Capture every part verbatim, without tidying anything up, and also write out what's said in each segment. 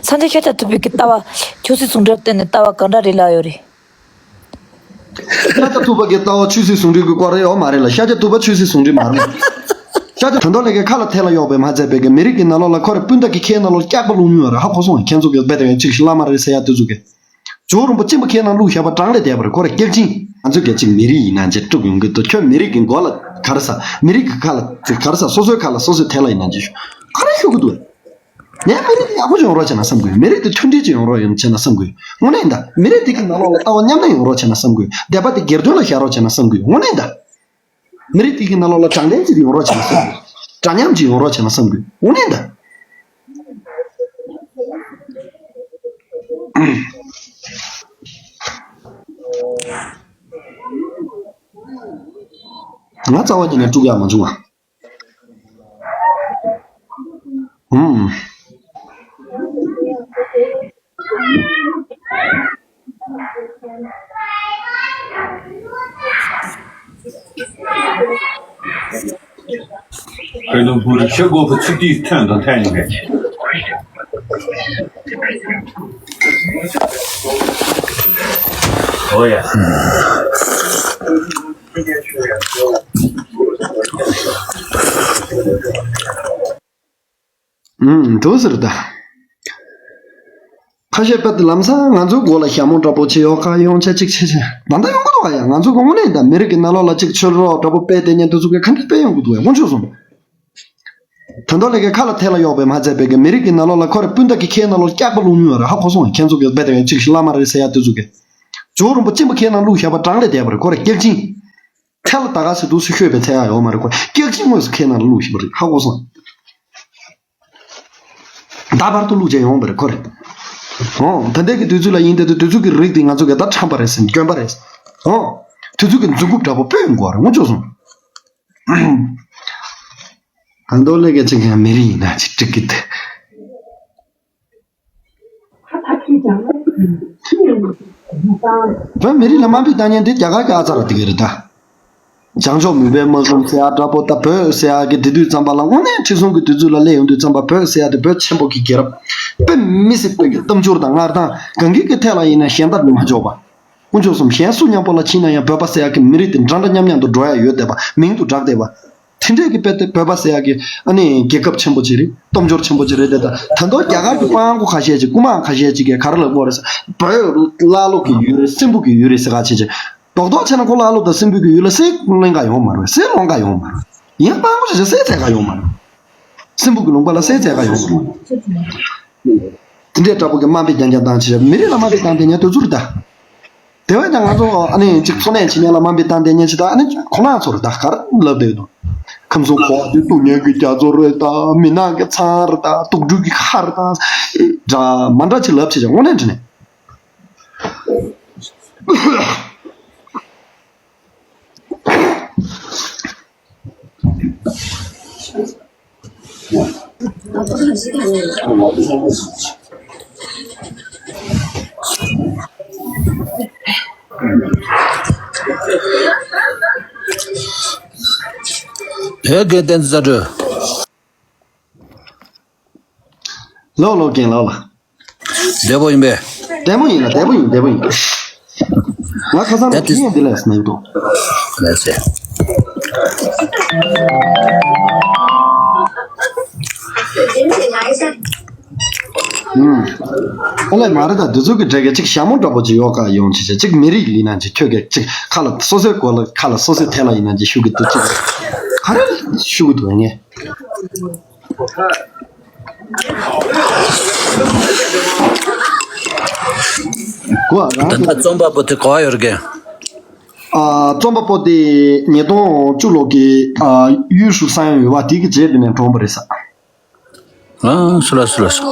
ཚ་འདི་ཤ་ཁྲག་ཐུབ་པའི་གི་ལྟ་བ་ཆོས་སྲིད་ཟུང་འབྲེལ་བརྟེན་ནས་ལྟ་བ་ག་འདྲ་རེད་ལབ་ཡོད་རེད། ཤ་ཁྲག་ཐུབ་པ་གི་ལྟ་བ་ཆོས་སྲིད་ཟུང་འབྲེལ་གྱི་སྐོར་རེད་ཡོད་མ་རེད་ལ། ཤ་ཁྲག་ཐུབ་པ་ཆོས་སྲིད་ཟུང་འབྲེལ་མ་རེད། ཤ་ཁྲག་དོན་དག་ལས་ཀའི་ཁ་ལ་ཐེ་ལ་གཡོགས་པའི་མ་ཚད་པའི་གི་མི་རིགས་ཀྱི་ནང་ལོགས་ལ་ཁོ་རེ་སྤུན་ཟླ་གི་ཁའི་ནང་ལོགས་སྐྱག་པ་བླུགས་མྱོང་བ་རེད། ཧ་གོ་སོང་། ཁྱེད་ཚོ་གི་དཔེ་དེ་ཅིག་བླ་མ་རེད་ཟེར་ཡ་དེ་ཚོ་གི། ཇོ་བོ་རིན་པོ་ཆེ་མ་ཁའི་ནང་བླུགས་བཞག་པ་བྲང་ལས་བསྡད་པ་རེད། ཁོ་རེ་སྐྱག་གཅིན། ང་ཚོ་གལ་ཅིག་མི་རིགས་ཡིན་ན་ཅིག་དཀྲུག་ཡོང་གི་འདུག་ཁྱོད་མི་རིགས་ཀྱི་མགོ་ལ་ག་རེ་ཟ། མི་རིགས་ཀྱི་ཁ་ལ་ག་རེ་ཟ། སོ་སོའི་ཁ་ལ་སོ་སོའི་ཐེ་ལ་ཡིན་ན་ཅིག་ཤོད། ག་རེ་ཤོད་གི་འདུག་ངས་མི་རིགས་དེ་ཡག་པོ་ཅིག་ཡོང་རོགས་བྱས་ན་བསམ་གི་ཡོད། མི་རིགས་དེ་མཐུན་སྒྲིལ་ཅིག་ཡོང་རོགས་ཡོང་བྱས་ན་བསམ་གི་ཡོད། དངོས་གནས་ད། མི་རིགས་དེ་གི་ནང་ལོགས་ལ་ལྟ་བ་མཉམ་གནས་ཡོང་རོགས་བྱས་ན་བསམ་གི་ཡོད། སྡེ་པ་དེ་སྒེར་དོན་ལ་བཞག་རོགས་བྱས་ན་བསམ་གི་ཡོད། དངོས་གནས་ད། མི་རིགས་དེ་གི་ནང་ལོགས་ལ་དྲང་བདེན་ཅིག་ཡོང་རོགས་བྱས་ན་བསམ་གི་ཡོད། འདྲ་མཉམ་ཅིག་ཡོང་རོགས་བྱས་ན་བསམ་གི་ཡོད། དངོས་གནས་ད། ང་རྩ་བ་ཉིད་ནས་དཀྲུག་ཡག་མ་བྱུང་ང་། ཨུམ། ཁྱོད་ཚོ་བུ་རུ་ཤི་དགོས་པའི་ཚིག་དེའི་ཐོན་དང་ཐན་ཡོང་གི། ཨོ་ཡ། ཨུམ། འགྲོ་ཟེར་ད། ཁ་ཤས་དཔེ་དེ་ལམ་སང་ང་ཚོའི་མགོ་ལ་ཞྭ་མོ་འདྲ་པོ་ཅིག་ཡོད་ག་ཡོང་ཆ་གཅིག་བྱས་བྱས་ད་ལྟ་ཡོང་གི་འདུག་ག་ཡ། ང་ཚོ་གི་དངོས་གནས་ད་མི་རིགས་ཀྱི་ནང་ལོགས་ལ་གཅིག་ཆོས་རོགས་འདྲ་པོ་དཔེ་དེ་ཉན་དུས་ཚོད་ཀྱི་ཁ་འདྲ་དཔེ་ཡོང་གི་འདུག་ག་དངོས་ཆོས་སོང་། དོན་དག་ལས་ཀའི་ཁ་ལ་ཐལ་ལ་གཡོགས་པའི་མ་ཚད་པའི་གི་མི་རིགས་ཀྱི་ནང་ལོགས་ལ་ཁོ་རེ་སྤུན་ཟླ་གི་ཁའི་ནང་ལོགས་སྐྱག་པ་བླུགས་མྱོང་བ་རེད། ཧ་གོ་སོང་། ཁྱེད་ཚོ་གི་དཔེ་དེ་གཅིག་བླ་མ་རེད་ཟེར་ཡ་དེ་ཚོ་གི། ཇོ་རིན་པོ་ཆེ་མ་ཁའི་ནང་བླུགས་བཞག་པ་བྲང་ལས་བསྡད་པ་རེད། ཁོ་རེ་སྐྱག་གཅིན། ཐལ་ལ་ད་ག་སེ་འདུག་སེ་ཤོད་པའི་ཚད་ཡག་ཡོད་མ་རེད། ཁོ་སྐྱག་གཅིན་དངོས་སུ་ཁའི་ནང་ལ་བླུགས་བཞག་པ་རེད། ཧ་གོ་སོང་། ད་བར་དུ་བླུགས་བྱས་ཡོང་བ་རེད་ཁོ་རེ། ཨོ། ད་ལྟའི་གི་དུས་ཚོད་ལ་ཡིན་དེ་དུས་ཚོད་ཀྱི་རིགས་དེ་ང་ཚོ་གི་ད་ཁྲམ་པ་རེད་ཟེར། སྐྱོན་པ་རེད། ཨོ། དུས་ཚོད་ཀྱི་མཛུབ་གུ་འདྲ་པོ་སྤོས་ཡོང་གི་རེད། ངོ་ཅོག་སོང་། གང་ལྟར་ལས་ཀ་ཅིག་ཡང་མི་རིགས་ཡིན་ན་ཅིག་འགྲིག་གི་དེ། བོད་མི་རིགས་ལ་དམའ་འབེབས་བཏང་མཁན་དེ་རྒྱ་གར་གྱི་ཨ་ཙ་ར་དེ་ག་རེད་ད། བྱང་ཕྱོགས་མུན་པའི་དམག་དཔུང་ཟེར་ཡ་འདྲ་པོ་ད། བོད་ཟེར་ཡ་གི་དེ་དུས་ཙམ་པ་ལ་དངོས་གནས་ཁྲི་སྲོང་གི་དུས་ཚོད་ལ་སླེབས་ཡོང་དུས་ཙམ་པ་བོད་ཟེར་ཡ་དེ་བོད་ཆེན་པོ་གི་རྒྱལ་རབས་དཔེ་མི་སྲིད་པའི་གི་གཏམ་སྦྱོར་དང་སྔར་དང་གང་གི་གི་ཐད་ལ་ཡིན་ན་གཞན་དག་མ་འཇོག་པ། དཀོན་མཆོག་གསུམ་གཞན་སུ་མཉམ་པོ་ལ་ཕྱིན་ན་ཡང་བོད་པ་ཟེར་ཡ་གི་མི་རིགས་དེ་འདྲ་འདྲ་མཉམ་མཉམ་དུ་འགྲོ་ཡ་ཡོད་བསྡད་པ། མིང་དུ་གྲགས་བསྡད་པ། དེ་འདྲས་ཀྱི་དཔེ་དེ་བོད་པ་ཟེར་ཡ་གི་ཨ་ནི་རྒྱལ་ཁབ་ཆེན་པོ་ཅིག་རེད། སྟོབས་འབྱོར་ཆེན་པོ་ཅིག་རེད་དེ། ད་ད་དུང་རྒྱ་གར་གྱི་དཔའ་མགོ་ཁ་ཤས་ཅིག་རྐུ་མ་ཁ་ཤས་ཅིག་གིས་ག་རེ་ལབ་ཀྱི་ཡོད་རེད་ཟེར། བོད་ཀླ་ཀློ་གི་ཡུལ་རེད། སྲིན་པོ་གི་ཡུལ་རེད་ཟེར་ག་བྱེད་ཅིག་རྡོག་རྡོག་བྱས་ན་ཁོ་ཀླ་ཀློ་དང་སྲིན་པོ་གི་ཡུལ་ལ་གསེར་ལེན་ག་ཡོང་མ་རེད། གསེར་སློང་ག་ཡོང་མ་རེད། ཡིན་དཔའ་མགོ་ཆེ་ཆེ་གསེར་བཙལ་ག་ཡོང་མ་རེད། སྲིན་པོ་གི་ལུང་པ་ལ་གསེར་བཙལ་ག་ཡོང་མ་རེད། དེ་འདྲའི་འདྲ་པོ་གི་དམའ་འབེབས་རྐྱང་རྐྱང་བཏང་བྱས། མི་རིགས་ལ་དམའ་འབེབས་བཏང་བསྡད་མཁན་དེ་ཚོ་རེད་ད། དེ་བས་ཀྱང་ང་ཚོ་ཨ་ནི་ཅིག་འཚོ་གནས་བྱེད་མཁན་ལ་དམའ་འབེབས་བཏང་བསྡད་མཁན་ཅིག་ད་ཨ་ནི་ཁོང་རྣམ་ཚོ་རེད་ད། ག་རེ་ལབ་བསྡད་འདུག་ཁམས་གསུམ་འཁོར་བ་དེ་གཏུག་མཁན་གྱི་རྒྱ་མཚོ་རེད་ད། མི་ནག་གི་ཚང་རེད་ད། དུག་སྦྲུལ་གྱི་ཁ་རེད་ད། འདྲ་མ་འདྲ་ཅིག་ལབ་བྱས་ཀྱང་དངོས་གནས་དྲང་གནས། ཡ་རྒན་བསྟན་འཛིན་ཚ་སྒྲོལ། ལོ་ལོ་རྒན་ལགས་ལ། བདེ་པོ་ཡིན་པས། བདེ་མོ་ཡིན་ལ། བདེ་པོ་ཡིན། བདེ་པོ་ཡིན། ང་ཁ་སང་ད་ལ་དེ་ཡིན་འདི་ལས་སྣང་འདུག་ལགས་སེ། ཨུམ། ཨ་ལས་མ་རེད་ད། འདི་ཚོ་གི་གྲས་ཀྱི་ཅིག་ཞྭ་མོ་འདྲ་པོ་ཅིག་ཡོད་ག་ཡོང་ཅིག་ཅིག་མི་རིགས་ཡིན་ན་ཅིག་ཁྱོད་ཀྱི་ཅིག་ཁ་ལ་སོ་སོའི་གོ་ལ་ཁ་ལ་སོ་སོའི་ཐད་ལ་ཡིན་ན་ཅིག་ཞུ་གི་འདུག་ཅིག་ག་རེ་ཞུ་གི་འདུག་ངས། གོ་རང་ད་ལྟ་རྩོམ་པ་པོ་དེ་ག་པར་ཡོད་རེད་གས། ཨ། རྩོམ་པ་པོ་དེ་ཉིས་སྟོང་བཅུ་ལོ་གི་ཨ་ཡུས་ཧྲུའུ་ས་ཡོམ་ཡོད་པ་དེ་གི་རྗེས་དེ་ནས་གྲོངས་པ་རེད་ས། ཨ། སུ་ལ་སུ་ལ་སུ། ཨ།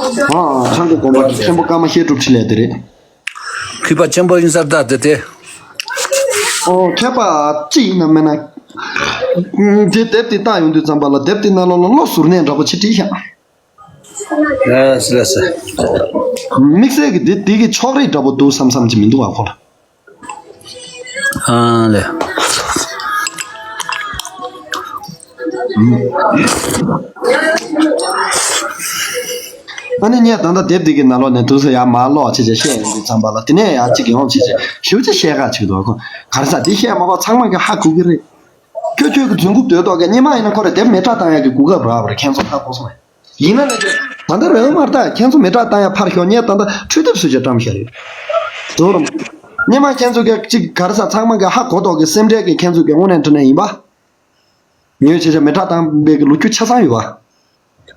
ཆང་གི་དགོན་པ་མཁན་པོ་ཀརྨ་བཤད་སྒྲུབ་འཕྲིན་ལས་དེ་རེད། མཁས་པ་ཆེན་པོ་ཡིན་ས་རེད་ད་དེ་དེ། ཨོ། མཁས་པ་ཅི་ཡིན་ན་མིན་ན། དེ་དེབ་དེ་བཏང་ཡོང་དུས་ཙམ་པ་ལ་དེབ་དེ་ནང་ལོགས་ལ་བློ་གཟུར་གནས་འདྲ་པོ་ཅིག་བྲིས་ཤག་ལགས་སེ་ལགས་སེ། དམིགས་བསལ་གྱི་འདི་འདི་གི་ཕྱོགས་རིས་འདྲ་པོ་འདུག་བསམ་བསམ་གྱི་མི་འདུག་ཨ་ཁོ་ལ། ཨ་ལས། ཨ་ནི་ངས་ད་ལྟ་དེབ་འདི་གི་ནང་ལོགས་ནས་དུས་སུ་ཡར་མར་ཀློག་བྱས་བྱས་བཤད་ཡོང་དུས་ཙམ་པ་ལ། དེ་ནས་ཡང་གཅིག་ཡོང་བྱས་བྱས་ཞེ་པོ་ཅིག་བཤད་ཁག་བྱེད་འདུག་ཁོ་ག་རེ་ཟེར། འདི་བཤད་མ་གོ་ཚང་མ་གི་ཧ་གོ་གི་རེད། ཁྱོད་ཁྱོད་ཀྱི་རྫུན་རྐུབ་རྡོལ་ཏོག་གི་སྔོན་མ་ཡིན་ན་ཁོ་རེ་དེབ་མེ་སྲེག་བཏང་ཡག་གི་གོ་སྐབས་རག་པ་རེད། ཁྱེད་ཚོ་ཧ་གོ་སོང་ངས། ཡིན་ན་ལས་ཀྱི་ད་ལྟ་རེད་མ་རེད། ད་ཁྱེད་ཚོ་མེ་སྲེག་བཏང་ཡག་ཕར་ཞོག་ངས་ད་ལྟ་འཕྲུལ་དེབ་བཟོས་བྱས་བཀྲམ་བཞག་ཡོད། དོ་རུང་སྔོན་མ་ཁྱེད་ཚོ་གི་གཅིག་ག་རེ་ཟེར། ཚང་མ་གི་ཧ་གོ་མདོག་གི་སེམས་ཁྲལ་གི་ཁྱེད་ཚོ་གི་དངོས་གནས་དྲང་གནས་ཡིན་པ། ཉོས་བྱས་བྱས་མེ་སྲེག་བཏང་པའི་གི་ལོ་རྒྱུས་ཆ་ཚང་ཡོད་པ།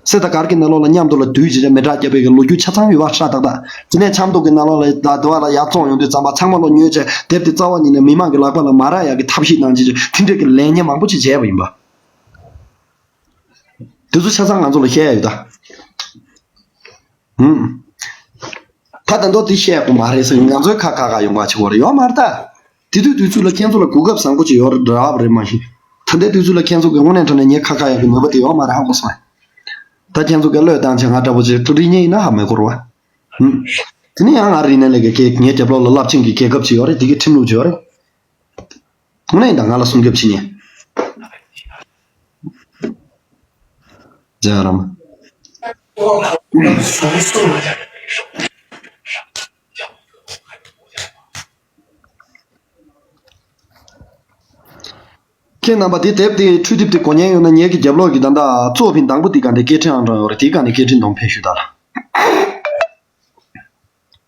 གསེར་དང་གར་གྱི་ནང་ལོགས་ལ་མཉམ་དུ་ལ་བསྡུས་བྱས་བྱས་མེ་སྲེག་བརྒྱབ་པའི་གི་ལོ་རྒྱུས་ཆ་ཚང་ཡོད་པ། ཧྲ་ཏག་ཏག་དེ་ནས་ཆབ་མདོ་གི་ནང་ལོགས་ལ་ད་དུ་བ་ལ་ཡར་བཙོང་ཡོང་དུས་ཙམ་པ་ཚང་མ་ལོ་ཉོས་བྱས་དེབ་དེ་རྩ་བ་ཉིད་ནས་མི་མང་གི་ལག་པ་ལ་མ་རག་ཡག་གི་ཐབས་ཤེས་གནང་བྱས་བྱས་དེ་འདྲས་གི་ལས་ཉེས་མང་པོ་ཅིག་བྱས་པ་ཡིན་པ། དེ་ཚོ་ཆ་ཚང་ང་ཚོ་ལ་བཤད་ཡ་ཡོད་ད། ཧུམ། ད་ད་མདོ་དེ་བཤད་དགོས་མ་རེད་ཟེར། ང་ཚོའི་ཁ་ཁ་ཁ་ཡོང་བ་ཆེ་བ་རེད་ཡོད་མ་རེད་ད། དེ་དུས་དུས་ཚོད་ལ་ཁྱེད་ཚོ་ལ་གོ་སྐབས་བཟང་པོ་ཅིག་ཡོད་རེད་ར་བ་རེད་མ་གཞི། ད་ལྟའི་དུས་ཚོད་ལ་ཁྱེད་ཚོ་གི་དངོས་གནས་དྲང་གནས་ངའི་ཁ་ཁ་ཡག་གི་མོས་པ་དེ་ཡོད་མ་རེད་ཧ་གོ་སོང་། ད་ཁྱེད་ཚོ་གི་བློས་བཏང་བྱས་ང་འདྲ་པོ་ཅིག་ཏུ་རིག་ཉེན་ཡིན་ན་ཧ་མི་གོ་ར་བ། ཧུམ། དེ་ནས་ཡང་ང་རིག་གནས་ལས་ཀའི་ངའི་རྒྱབ་ལོགས་ལ་རླབས་ཆེན་གྱི་རྒྱལ་ཁབ་ཅིག་ཡོད་རེད། དེ་གི་ཁྲིམས་ལུགས་ཅིག་ཡོད་རེད། དངོས་གནས་ཡིན་ད་ང་ལ་སྲུང་སྐྱོབ་བྱེད་མཁན། ཇ་རམ། ཁྱེད་རྣམ་པ་དེ་དེབ་དེ་འཕྲུལ་དེབ་དེ་གོ་མཁན་ཡོད་ན་ངེད་ཀྱི་རྒྱབ་ལོགས་ཀྱི་ད་ལྟ་གཙོ་ཕིན་དང་པོ་དེ་ག་འདྲའི་སྐད་འཕྲིན་ཨང་གྲངས་ཡོད་རེད། དེ་ག་ནས་སྐད་འཕྲིན་དང་ཕེབས་ཞུ་ད་ལ།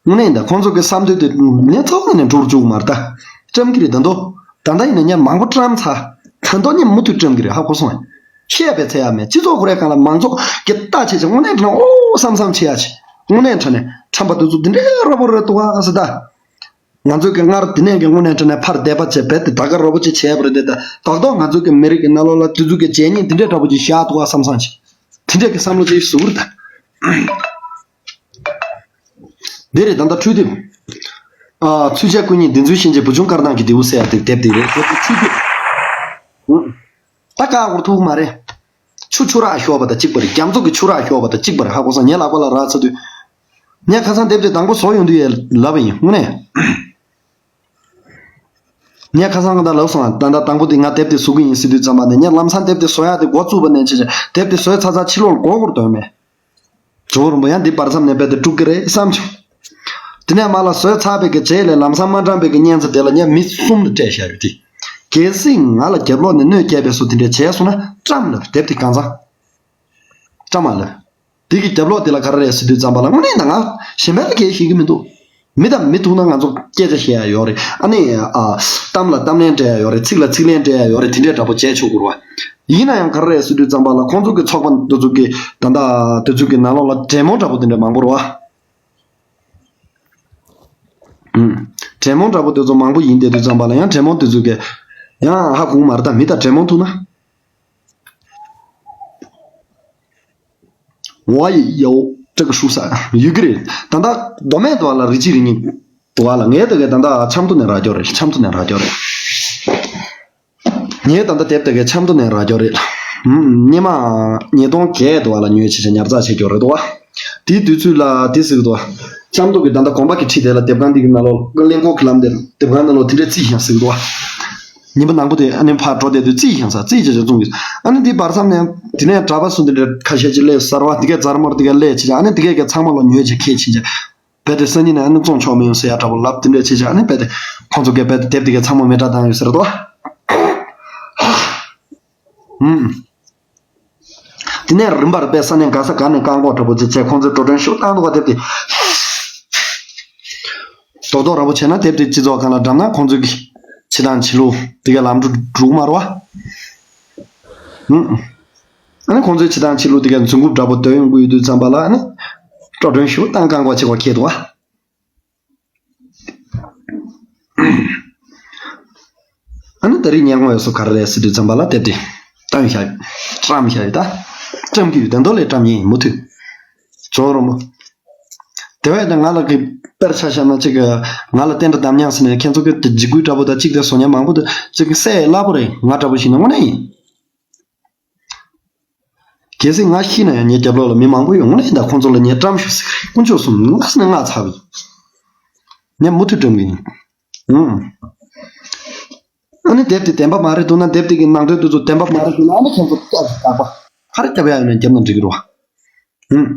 དངོས་གནས་ཡིན་ད་ཁོང་ཚོ་གི་བསམ་འདུན་དེ་ངས་ཚོགས་ནས་འགྲུབ་བཅུག་མ་རེད་ད། བཀྲམ་གི་རེད་ད་མདོ། ད་ལྟ་ཡིན་ན་ངས་མང་པོ་བཀྲམ་ཚར། ད་མདོ་ངས་མུ་མཐུད་བཀྲམ་གི་རེད་ཧ་གོ་སོང་ངས། བཤད་པའི་ཚད་ཡག་མེད། སྤྱི་ཚོགས་ཁོ་རའི་སྒང་ལ་མང་ཚོགས་ཀྱི་ལྟ་བྱེད་ཅིག་དངོས་གནས་དྲང་ཨོ་བསམ་བསམ་བྱེད་ཡག་ཅིག་དངོས་གནས་དྲང་ནས་ཁྲམ་པ་དེ་ཚོ་འདི་འདྲའི་ར་བོ་རེད་འདུག་ཨ་ཟེར་ད། ང་ཚོས་ཀྱི་སྔར་དེ་ནས་ཀྱི་དངོས་གནས་དྲང་གནས་ཕར་བསྡད་པ་བྱས་རྦད་དེ་ད་ག་ར་བོ་ཅིག་བྱས་པ་རེད་དེ། ད་ད་གདོང་ང་ཚོའི་གི་མི་རིགས་ཀྱི་ནང་ལོགས་ལ་དེ་ཚོ་གི་བྱས་ཉེས་འདི་འདྲའི་འདྲ་བོ་ཅིག་བཞག་འདུག་ཨ་བསམ་བསམ་ཅིག་དེ་འདྲས་ཀྱི་བསམ་བློ་ཅིག་ཟུག་རེད་ད། འདི་རེད་ད་ལྟ་འཕྲུལ་དེབ། ཨ་ཚུལ་ཆ་སྐུ་ཉིད་བདེན་རྫུན་ཤན་འབྱེད་བུ་ཆུང་དཀར་ནག་གི་རྡེའུ་ཟེར་ཡ་དེ་དེབ་དེ་རེད། དེབ་དེ་འཕྲུལ་དེབ། ཨུ། ད་ཀ་ཧོར་ཐུག་མ་རེད། ཆུ་ཆུ་རག་ཤོར་བ་དང་གཅིག་པ་རེད། རྒྱ་མཚོ་གི་ཆུ་རག་ཤོར་བ་དང་གཅིག་པ་རེད་ཧ་གོ་སོང་། ངའི་ལག་པ་ལ་རག་ཚར་དུས། ངས་ཁ་སང་དེབ་དེ་དང་པོ་བཟོ་ཡོང་དུས་ཡ་ལབ་པ་ཡིན་དངོས་གནས། ངས་ཁ་སང་ག་ད་ལབ་སོང་ད། ད་དང་པོ་དེ་ང་དེབ་དེ་བཟོ་གི་ཡིན་ཟེར་དུས་ཙམ་པ་ནས་ངས་ལམ་སང་དེབ་དེ་བཟོ་ཡག་དེ་འགོ་བཙུགས་པ་ནས་བྱས་བྱས་དེབ་དེ་བཟོས་ཚར་ཚར་ཕྱི་ལོགས་ལ་མགོ་སྐོར་དོན་མེད། ཇོ་བོ་རིན་པོ་ཡང་འདི་བར་མཚམས་ནས་རྦད་དེ་དཀྲུག་གི་རེད་བསམ་བྱུང་། དེ་ནས་མ་ལ་བཟོས་ཚར་བའི་གི་རྗེས་ལས་ལམ་སང་དམའ་འབྲིང་པའི་གི་བརྙན་ཚ་དེ་ལ་ངས་མི་གསུམ་ལ་སྤྲད་བཞག་ཡོད་དེ། གལ་སྲིད་ང་ལ་རྒྱབ་ལོགས་ནས་གནོད་སྐྱེལ་བའི་བཟོ་དེ་འདྲས་བྱས་སོང་ན་བཀྲམ་ལབ། དེབ་དེ་གང་ཚང་བཀྲམ་མ་ལབ། དེ་གི་རྒྱབ་ལོགས་དེ་ལ་ག་རེ་རེད་ཟེར་དུས་ཙམ་པ་ལ་དངོས་གནས་ད་ང་གཞན་པ་ལ་སྐད་ཤེས་ཀྱི་མི་འདུག་མི་དང་མི་ཐུག་ན་ང་ཚོ་སྐད་ཆ་བཤད་ཡ་ཡོད་རེད། ཨ་ནི་ཨ་གཏམ་ལ་གཏམ་ལན་སྤྲད་ཡ་ཡོད་རེད། ཚིག་ལ་ཚིག་ལན་སྤྲད་ཡ་ཡོད་རེད། དེ་འདྲས་འདྲ་པོ་བྱས་ཆོག་གི་རེད་བ། ཡིན་ན་ཡང་ག་རེ་རེད་ཟེར་དུས་ཙམ་པ་ལ་ཁོང་ཚོ་གི་ཚོགས་པ་འདི་ཚོ་གི་ད་ལྟ་དེ་ཚོ་གི་ནང་ལོགས་ལ་གྲོས་མོལ་འདྲ་པོ་དེ་འདྲས་མང་པོ་རེད་བ། ཨུམ། གྲོས་མོལ་འདྲ་པོ་དེ་ཚོ་མང་པོ་ཡིན་བསྡད་དུས་ཙམ་པ་ལ་ཡང་གྲོས་མོལ་དེ་ཚོ་གི་ཡང་ཧ་གོ་གི་མ་རེད་ད། མི་དང་གྲོས་མོལ་ཐུག་ན། ཝ་ཡི་ཡའོ། ཀྲི་གི་ཧྲུའུ་ས་ཡོད་ཀྱི་རེད། ད་ལྟ་མདོ་སྨད་དུ་བ་ལ་རི་ཅི་རི་ཉིན་དུ་བ་ལ་ངས་ད་གས་ད་ལྟ་ཆབ་མདོ་ནས་རག་རྒྱུ་རེད། ཆབ་མདོ་ནས་རག་རྒྱུ་རེད། ངས་ད་ལྟ་དེབ་ད་གས་ཆབ་མདོ་ནས་རག་རྒྱུ་རེད། ཧུམ། སྙེ་མ་ཉིས་སྟོང་བརྒྱད་དུ་བ་ལ་ཉོས་བྱས་བྱས་ཉར་ཚགས་བྱེད་རྒྱུ་རེད་དོ། དེའི་དུས་ཚོད་ལ་དེ་ཟེར་གི་འདུག་ཆབ་མདོ་གི་ད་ལྟ་དགོན་པ་གི་འཁྲིས་དེ་ལ་དེབ་ཁང་འདི་གི་ནང་ལོགས་གླིང་སྐོར་གི་ལམ་དེར་དེབ་ཁང་ནང་ལོགས་དེ་འདྲས་རྩིས་ཤིང་ཟེར་གི་འདུག་ཉིན་པ་ནང་པོ་དེ་ཨ་ནི་ཕར་འགྲོ་བསྡད་དུས་རྩིས་ཤིང་ས་རྩིས་བྱས་བྱས་བཙོང་གི། ཨ་ནི་འདི་བར་མཚམས་ནས་དེ་ནས་གྲྭ་པ་སུ་འདི་འདྲ་ཁ་ཤས་ཅིག་སླེབས། གསར་བ་འདི་གས་རྫར་མོར་འདི་གས་སླེབས་བྱས་བྱས་ཨ་ནི་འདི་གས་ཀྱི་ཚང་མ་ལོ་ཉོས་བྱས་ཁྱེར་ཕྱིན་བྱས། རྦད་དེ་སང་ཉིན་ནས་ཨ་ནི་བཙོང་ཆོག་མི་ཡོང་ཟེར་ཡ་འདྲ་པོ་ལབ་དེ་འདྲས་བྱས་བྱས་ཨ་ནི་རྦད་དེ་ཁོང་ཚོ་གས་རྦད་དེ་དེབ་འདི་གས་ཚང་མ་མེ་སྲེག་བཏང་ཡོད་ཟེར་དོ། ཧུམ། དེ་ནས་རིམ་པར་དཔེ་ས་གནས་ག་ས་ག་ནས་བཀག་འགོག་འདྲ་པོ་ཅིག་བྱས་ཁོང་ཚོས་འགྲོ་གྲོན་ཞུ་བཏང་འདུག་བ། དེབ་དེ་རྡོག་རྡོག་ར་པོ་བྱས་ན་དེབ་དེ་སྤྱི་ཚོགས་སྒང་ལ་བཀྲམ་ན་ཁོང་ཚོས་ཀྱི་བྱེད་སྟངས་བྱེད་ལུགས་དེ་ག་ལམ་འགྲོ་འགྲོ་གི་མ་རེད་བ། ཨ་ནི་ཁོང་ཚོའི་བྱེད་སྟངས་བྱེད་ལུགས་དེ་ག་རྫུན་རྐུབ་འདྲ་པོ་འདོན་ཡོང་གི་ཡོད་དུས་ཙམ་པ་ལ་ཨ་ནི་འགྲོ་གྲོན་ཞུ་བཏང་བཀག་འགོག་བྱེད་དགོས་ཁེལ་འདུག་བ། ཨ་ནི་ད་རེས་ཉན་དགོས་ཡོད་སུ་ག་རེ་རེད་ཟེར་དུས་ཙམ་པ་ལ་དེབ་དེ་བཏང་བཞག་ཡོད། བཀྲམ་བཞག་ཡོད་ད། བཀྲམ་གྱི་ཡོད་ད་མདོ་ལས་བཀྲམ་ཡིན་མུ་མཐུད། ཇོ་རོ་མོ། དེ་བས་ད་ང་ལ་གི་དཔེར་ཆ་བཞག་ན་ཅིག་ང་ལ་བསྟན་དགྲ་དམ་ཉམས་ཟེར་ནས་ཁྱེད་ཚོ་གི་འཇིགས་སྐུལ་འདྲ་པོ་དང་གཅིག་དེ་བཟོ་མཁན་མང་པོ་འདུག་ཅིག་གི་སེ་སླ་པོ་རེད། ང་འདྲ་པོ་ཞིག་ན་དངོས་གནས་ཡིན། གལ་སྲིད་ང་ཤི་ན་ཡང་ངའི་རྒྱབ་ལོགས་ལ་མི་མང་པོ་ཡོད། དངོས་གནས་ད་ཁོང་ཚོ་ལ་ངས་བཀྲམ་ཞུ་ཟེར་གི་རེད། དཀོན་མཆོག་གསུམ་ང་ཟེར་ན་ང་ཚ་བ་ཡིན། ངས་མུ་མཐུད་བཀྲམ་གི་ཡིན། ཨང་། ཨ་ནི་དེབ་དེ་བདེན་པ་མ་རེད་འདུག་ན་དེབ་དེ་གི་ནང་དོན་དེ་ཚོ་བདེན་པ་མ་རེད་འདུག་ན་ཨ་ནི་ཁྱེད་ཚོ་སྐྱབས་སུ་བདག་པ་ག་རེ་རྒྱབ་ཡ་ཡོད་ན་རྒྱབ་ན་འགྲིག་གི་རེད་བ། ཨང་།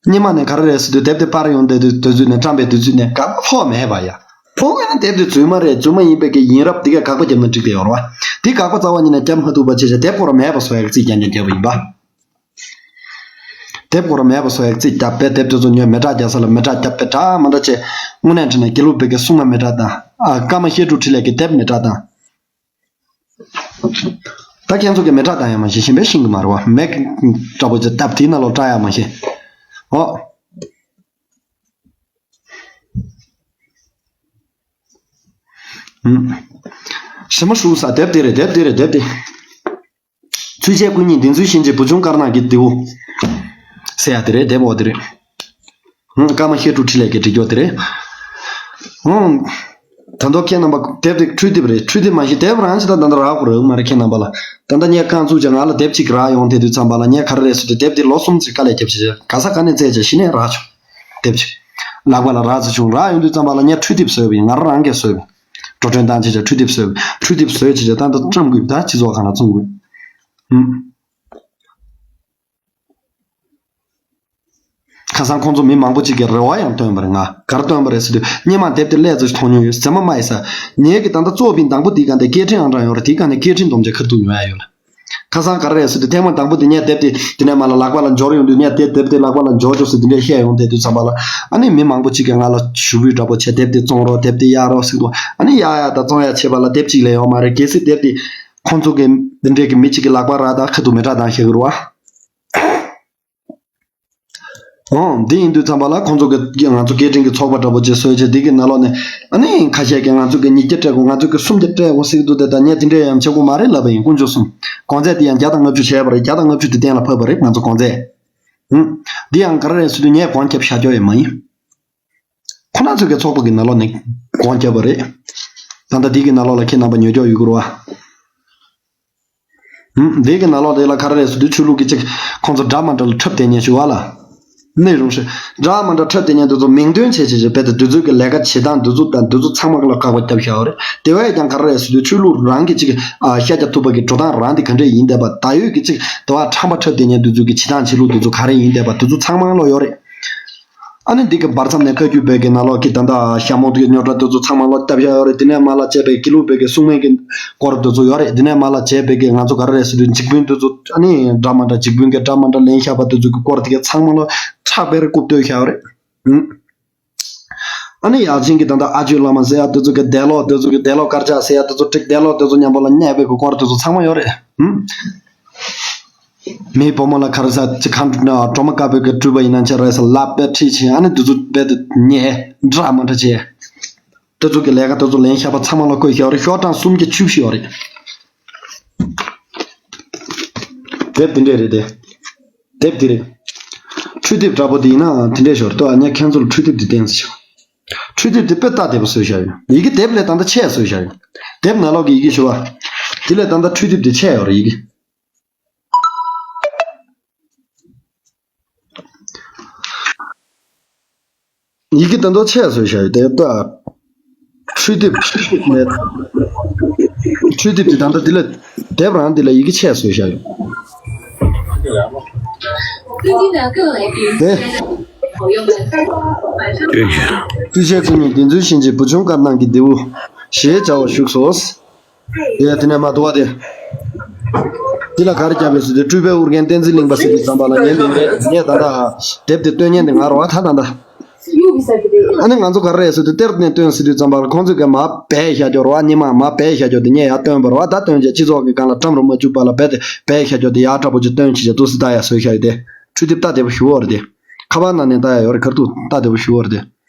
སྔོན་མ་ནས་ག་རེ་རེད་ཟེར་དུས་དེབ་དེ་པར་ཡོང་བསྡད་དུས་དུས་ཚོད་ནས་བཀྲམ་པའི་དུས་ཚོད་ནས་དགག་པ་ཕོག་མེད་པ་ཡ། ཕོག་ཡོད་ན་དེབ་དེ་རྫུན་མ་རེད། རྫུན་མ་ཡིན་པའི་གི་ཡིན་རབས་དེ་གས་དགག་པ་བརྒྱབ་ན་འགྲིག་དེ་ཡོད་རེད་བ། དེ་དགག་པ་རྩ་བ་ཉིད་ནས་བརྒྱབ་མ་ཐུབ་པ་བྱས་བྱས་དེབ་ཁོ་རང་མེད་པ་བཟོ་ཡག་རྩིས་རྐྱང་རྐྱང་བརྒྱབ་པ་ཡིན་པ། དེབ་ཁོ་རང་མེད་པ་བཟོ་ཡག་རྩིས་བརྒྱབ་པས་དེབ་དེ་ཚོ་ཉོས་མེ་སྲེག་རྒྱག་ས་ལ་མེ་སྲེག་བརྒྱབ་པས་འདྲ་མ་འདྲ་བྱས། དངོས་གནས་དྲང་གནས་དགེ་ལུགས་པའི་གི་སྲུང་མ་མེ་སྲེག་བཏང་། ཨ་ཀརྨ་བཤད་སྒྲུབ་འཕྲིན་ལས་ཀྱི་དེབ་མེ་སྲེག་བཏང་། ད་ཁྱེད་ཚོ་གི་མེ་སྲེག་བཏང་ཡག་མ་ཤེས། གཞན་པའི་ཤེས་གི་མ་རེད་བ། མེ་འདྲ་པོ་ཅིག་བཏབ་དེའི་ནང་ལོགས་སྲེག་ཡག་མ་ཤེས། ཨོ། ཨུམ། ཞི་མ་ཧྲུའུ་ས་དེབ་དེ་རེད། དེབ་དེ་རེད། དེབ་དེ། ཚུལ་འཆལ་སྐུ་ཉིད་བདེན་རྫུན་ཤན་འབྱེད་བུ་ཆུང་དཀར་ནག་གི་རྡེའུ་ཟེར་ཡག་དེ་རེད། དེབ་འོ་དེ་རེད། ཧུང་། ཀརྨ་བཤད་སྒྲུབ་འཕྲིན་ལས་ཀྱི་འབྲི་རྒྱུ་དེ་རེད། ཧུང་། ད་དུང་ཁྱེད་རྣམ་པ་དེབ་དེ་འཕྲུལ་དེབ་རེད། འཕྲུལ་དེབ་མ་གཞི་དེབ་རང་ཅིག་ད་ད་ལྟ་རག་གི་རག་མ་རེད། ཁྱེད་རྣམ་པ་ལ་ད་ལྟ་ངས་རྐང་བཙུགས་ཀྱང་ང་ལ་དེབ་གཅིག་རག་ཡོང་དེ་དུས་ཙམ་པ་ལ་ངས་ག་རེ་རེད་ཟེར་དུས་དེབ་དེ་ལོ་གསུམ་ཅིག་དཀའ་ལས་བརྒྱབ་བྱས་ག་ས་ག་ནས་བཙལ་བྱས་གཞི་ནས་རག་བྱུང་། དེབ་ཅིག་ལག་པ་ལ་རག་ཚར་བྱུང་། རག་ཡོང་དུས་ཙམ་པ་ལ་ངས་འཕྲུལ་དེབ་བཟོས་པ་ཡིན། ང་རང་རང་གིས་བཟོས་པ་ཡིན། འགྲོ་གྲོན་བཏང་བྱས་བྱས་འཕྲུལ་དེབ་བཟོས་པ་ཡིན། འཕྲུལ་དེབ་བཟོས་བྱས་བྱས་ད་ལྟ་བཀྲམ་དགོས། ད་སྤྱི་ཚོགས་སྒང་ལ་བཙོང་དགོས། ཧུམ། ཁ་སང་ཁོང་ཚོ་མི་མང་པོ་ཅིག་གིས་རེ་བ་ཡང་བཏོན་པ་རེད། ང་ག་རེ་བཏོན་པ་རེད་ཟེར་དུས་སྔོན་མ་དེབ་དེ་ཀླད་ཙམ་ཞིག་མཐོང་མྱོང་ཡོད། ཟེར་མ་མ་ཡིན་ས། ངེད་ཀྱི་ད་ལྟ་གཙོ་བོ་བིན་དང་པོ་དེའི་སྒང་དེ་སྐད་འཕྲིན་ཨང་གྲངས་ཡོད་རེད། དེའི་སྒང་ནས་སྐད་འཕྲིན་སྡོམ་བྱས་ཁ་ཐུག་ཉོ་ཡག་ཡོད་ལ། ཁ་སང་ག་རེ་རེད་ཟེར་དུས་ཐེངས་མ་དང་པོ་དེ་ངས་དེབ་དེ་དེ་ནས་མར་ལ་ལག་པ་ལ་འབྱོར་ཡོང་དུས་ངས་དེ་དེབ་དེ་ལག་པ་ལ་འབྱོར་བྱུང་ཟེར་དེ་འདྲས་བཤད་ཡོང་དེ་དུས་ཙམ་པ་ལ། ཨ་ནི་མི་མང་པོ་ཅིག་གིས་ང་ལ་ཞུ་འབོད་འདྲ་པོ་བྱས། དེབ་དེ་བཙོང་རོགས། དེབ་དེ་གཡར་རོགས་ཟེར་འདུག་ཨ་ནི་གཡར་ཡག་དང་བཙོང་ཡག་བྱེད་པ་ལ་དེབ་གཅིག་ལས་ཡོད་མ་རེད། གལ་སྲིད་དེབ་དེ་ཁོང་ཚོ་གི་འདི་འདྲས་ཀྱི་མི་གཅིག་གི་ལག་པ་རག་ད་ཁ་ཐུག་མེ་སྲེག་བཏང་བཞག་གི་རེད་བ། འོང་། འདི་ཡིན་དུས་ཙམ་པ་ལ་ཁོང་ཚོ་གི་ང་ཚོ་སྐད་འཕྲིན་གྱི་ཚོགས་པ་འདྲ་པོ་ཅིག་བཟོས་བྱས་འདི་གི་ནང་ལོགས་ནས་ཨ་ནི་ཁ་ཤས་ཀྱིས་ང་ཚོ་གི་ཉིས་བརྒྱ་སྤྲད་དགོས། ང་ཚོ་གི་སུམ་བརྒྱ་སྤྲད་དགོས་ཟེར་གྱི་འདུག་དེ་ལྟར་ངས་དེ་འདྲས་ཡང་བྱེད་དགོས་མ་རེད་ལབ་པ་ཡིན། དཀོན་མཆོག་གསུམ། གོང་ཚད་དེ་ཡང་བརྒྱ་དང་ལྔ་བཅུ་བྱས་པ་རེད། བརྒྱ་དང་ལྔ་བཅུ་དེ་གཏན་ལ་ཕབ་པ་རེད་ང་ཚོ་གོང་ཚད། ཧུམ། འདི་ཡང་ག་རེ་རེད་ཟེར་དུས་ངས་སྒོམ་རྒྱབ་བཞག་རྒྱུ་ཡང་མ་ཡིན། ཁོ་རང་ཚོ་གི་ཚོགས་པ་གི་ནང་ལོགས་ནས་སྒོམ་རྒྱབ་པ་རེད། ད་ལྟ་འདི་གི་ནང་ལོགས་ལ་ཁྱེད་རྣམ་པ་ཉོ་རྒྱུ་ཡོད་ཀྱི་རེད་བ། ཧུམ། འདི་གི་ནང་ལོགས་དེ་ལ་ག་རེ་རེད་ཟེར་དུས་ཆོས་ལུགས་ཀྱི་ཅིག་ཁོང་ཚོ་འདྲ་མ་འདྲ་ལ་འཁྲབ་བསྡད་མཁན་ཞིག་ཡོད་ལ། ནི་རུང་ཞིག་འདྲ་མ་འདྲ་འཁྲབ་བསྡད་མཁན་དེ་ཚོ་མིང་འདོན་བྱས་བྱས་བྱས་རྦད་དེ་དེ་ཚོ་གི་ལས་ཀ་བྱེད་སྟངས་དེ་ཚོ་དང་དེ་ཚོ་ཚང་མ་ལ་དགག་པ་བརྒྱབ་བཞག་ཡོད་རེད། དེ་བས་ཀྱང་ག་རེ་རེད་ཟེར་དུས་ཆོས་ལུགས་རང་གི་ཅིག་ཨ་ཤ་རྒྱགས་ཐུབ་པ་གི་འགྲོ་སྟངས་རང་དེ་ག་འདྲས་ཡིན་བསྡད་པ། ད་ཡོད་ཀྱི་ཅིག་དེ་བ་ཁྲམ་པ་འཁྲབ་བསྡད་མཁན་དེ་ཚོ་གི་བྱེད་སྟངས་བྱེད་ལུགས་དེ་ཚོ་ག་རེ་ཡིན་བསྡད་པ་དེ་ཚོ་ཚང་མ་ལོག་ཡོད་རེད། ཨ་ནི་འདི་གི་བར་མཚམས་ནས་བཀའ་བརྒྱུད་པའི་གི་ནང་ལོགས་ཀྱི་ད་ལྟ་ཞྭ་མོ་དེ་གི་རྙོག་དྲ་དེ་ཚོ་ཚང་མ་ལོག་བརྒྱབ་བཞག་ཡོད་རེད། དེ་ནས་མར་ལ་བྱས་པའི་དགེ་ལུགས་པའི་གི་སྲུང་མའི་གི་སྐོར་དེ་ཚོ་ཡོད་རེད། དེ་ནས་མར་ལ་བྱས་པའི་གི་ང་ཚོ་ག་རེ་རེད་ཟེར་དུས་འཇིགས་སྤུན་དེ་ཚོ་ཨ་ནི་འདྲ་མ་འདྲ་འཇིགས་སྤུན་གི་འདྲ་མ་འདྲ་ལན་བཞག་པ་དེ་ཚོ་གི་སྐོར་དེ་གི་ཚང་མ་ལོག་ཁྲག་དཔེ་རེ་རྐུབ་བཏོད་བཞག་ཡོད་རེད། ཨུམ། ཨ་ནི་ཡག་ཅན་གྱི་ད་ལྟ་ཨ་ཇོའི་བླ་མ་ཟེར་ཡག་དེ་ཚོ་གི་དད་ལོག་དེ་ཚོ་གི་དད་ལོག་དཀར་ཆག་ཟེར་ཡག་དེ་ཚོ་ཀྲིག་དད་ལོག་དེ་ཚོ་མཉམ་པོ་ལ་བསྙད་པའི་གི་སྐོར་དེ་ཚོ་ཚང་མ་ཡོད་རེད། ཨུམ། མིའི་བུ་མོ་ལ་ག་རེ་ཟ་ཅི་གང་སྒྲོལ་མ་དཀར་པོའི་གི་སྤྲུལ་པ་ཡིན་ན་ཆ་རེད་ཟེར་ལབ་པའི་ཁྲིད་ཕྱིན། ཨ་ནི་དེ་ཚོ་རྦད་དེ་བསྙད་འདྲ་མ་འདྲ་བྱས། དེ་ཚོ་གི་ལས་ཀ་དེ་ཚོ་ལན་བཞག་པ་ཚང་མ་ལ་བཀོད་བཞག་ཡོད་རེད། ཤོག་གྲངས་སུམ་བརྒྱ་བཅུ་བཞི་ཡོད་རེད། དེབ་དེ་འདྲས་རེད་དེ། དེབ་དེ་རེད། འཕྲུལ་དེབ་འདྲ་པོ་དེ་ཡིན་ན་དེ་འདྲས་ཞོར་དུ་ཨ་ཉག་ཁྱེད་ཚོ་ལ་འཕྲུལ་དེབ་དེ་བསྟན་ཟེར་ཞིང་། འཕྲུལ་དེབ་དེ་དཔེ་སྟབས་བདེ་པོ་བཟོས་བཞག་ཡོད། ཡི་གེ་དེབ་ལས་ད་ལྟ་ཆེ་བཟོས་བཞག་ཡོད། དེབ་ནང་ལོགས་ཀྱི་ཡི་གེ་ཞུ་བ། དེ་ལས་ད་ལྟ་འཕྲུལ་དེབ་དེ་ཆེ་ཡོད་རེད་ཡི་གེ། ཡི་གེ་ད་དུང་ཆེ་བཟོས་བཞག་ཡོད་དེ་ལྟ། འཕྲུལ་དེབ་ནས། འཕྲུལ་དེབ་དེ་ད་ལྟ་འདི་ལ། དེབ་རང་འདི་ལ་ཡི་གེ་ཆེ་བཟོས་བཞག་ཡོད། དེ། ཀུན་གྱིས། ཀུན་གཞི་ཀུན་ནས་བདེན་རྫུན་ཤན་འབྱེད་བུ་ཆུང་དཀར་ནག་གི་རྡེའུ། ཞེས་བྱ་བ་བཞུགས་སོ། དེ་ཡང་དེ་ནས་མ་དུ་བ་དེ། འདི་ལ་ག་རེ་བརྒྱབ་པས་ཟེར་དུས་སྤྲུལ་པའི་ཨོ་རྒྱན་བསྟན་འཛིན་གླིང་པ་ཟེར་དུས་ཙམ་པ་ལ་ངས་མིང་རེད། ངས་ད་ལྟ་ཧ་དེབ་དེ་སྟོན་མཁན་དེ་ང་རེད་བ་ད་ད་ལྟ། ཨ་ནི་ང་ཚོ་ག་རེ་རེད་ཟེར་དུས་གཏེར་ནས་བཏོན་ཟེར་དུས་ཙམ་པ་ལ་ཁོང་ཚོས་གི་མར་སྦས་བཞག་རྒྱུ་རེད་བ། སྔོན་མ་མར་སྦས་བཞག་རྒྱུ་དེ་ངས་ཡར་བཏོན་པ་རེད་བ། ད་བཏོན་རྗེས་སྤྱི་ཚོགས་ཀྱི་སྒང་ལ་བཀྲམ་རུ་མ་བཅུག་པ་ལ་རྦད་དེ་སྦས་བཞག་རྒྱུ་དེ་ཡར་འདྲ་པོ་ཅིག་བཏོན་བྱས་བྱས་འདུག་སེ་ད་ཡར་བཟོས་བཞག་ཡོད་དེ། འཕྲུལ་དེབ་སྟབས་བདེ་པོ་ཞེ་པོ་རེད་དེ། ཁ་པར་ནང་ནས་ལྟ་ཡག་ཡོད་རེད། ཁ་ཐུག་སྟབས་བདེ་པོ་ཞེ་པོ་རེད་དེ།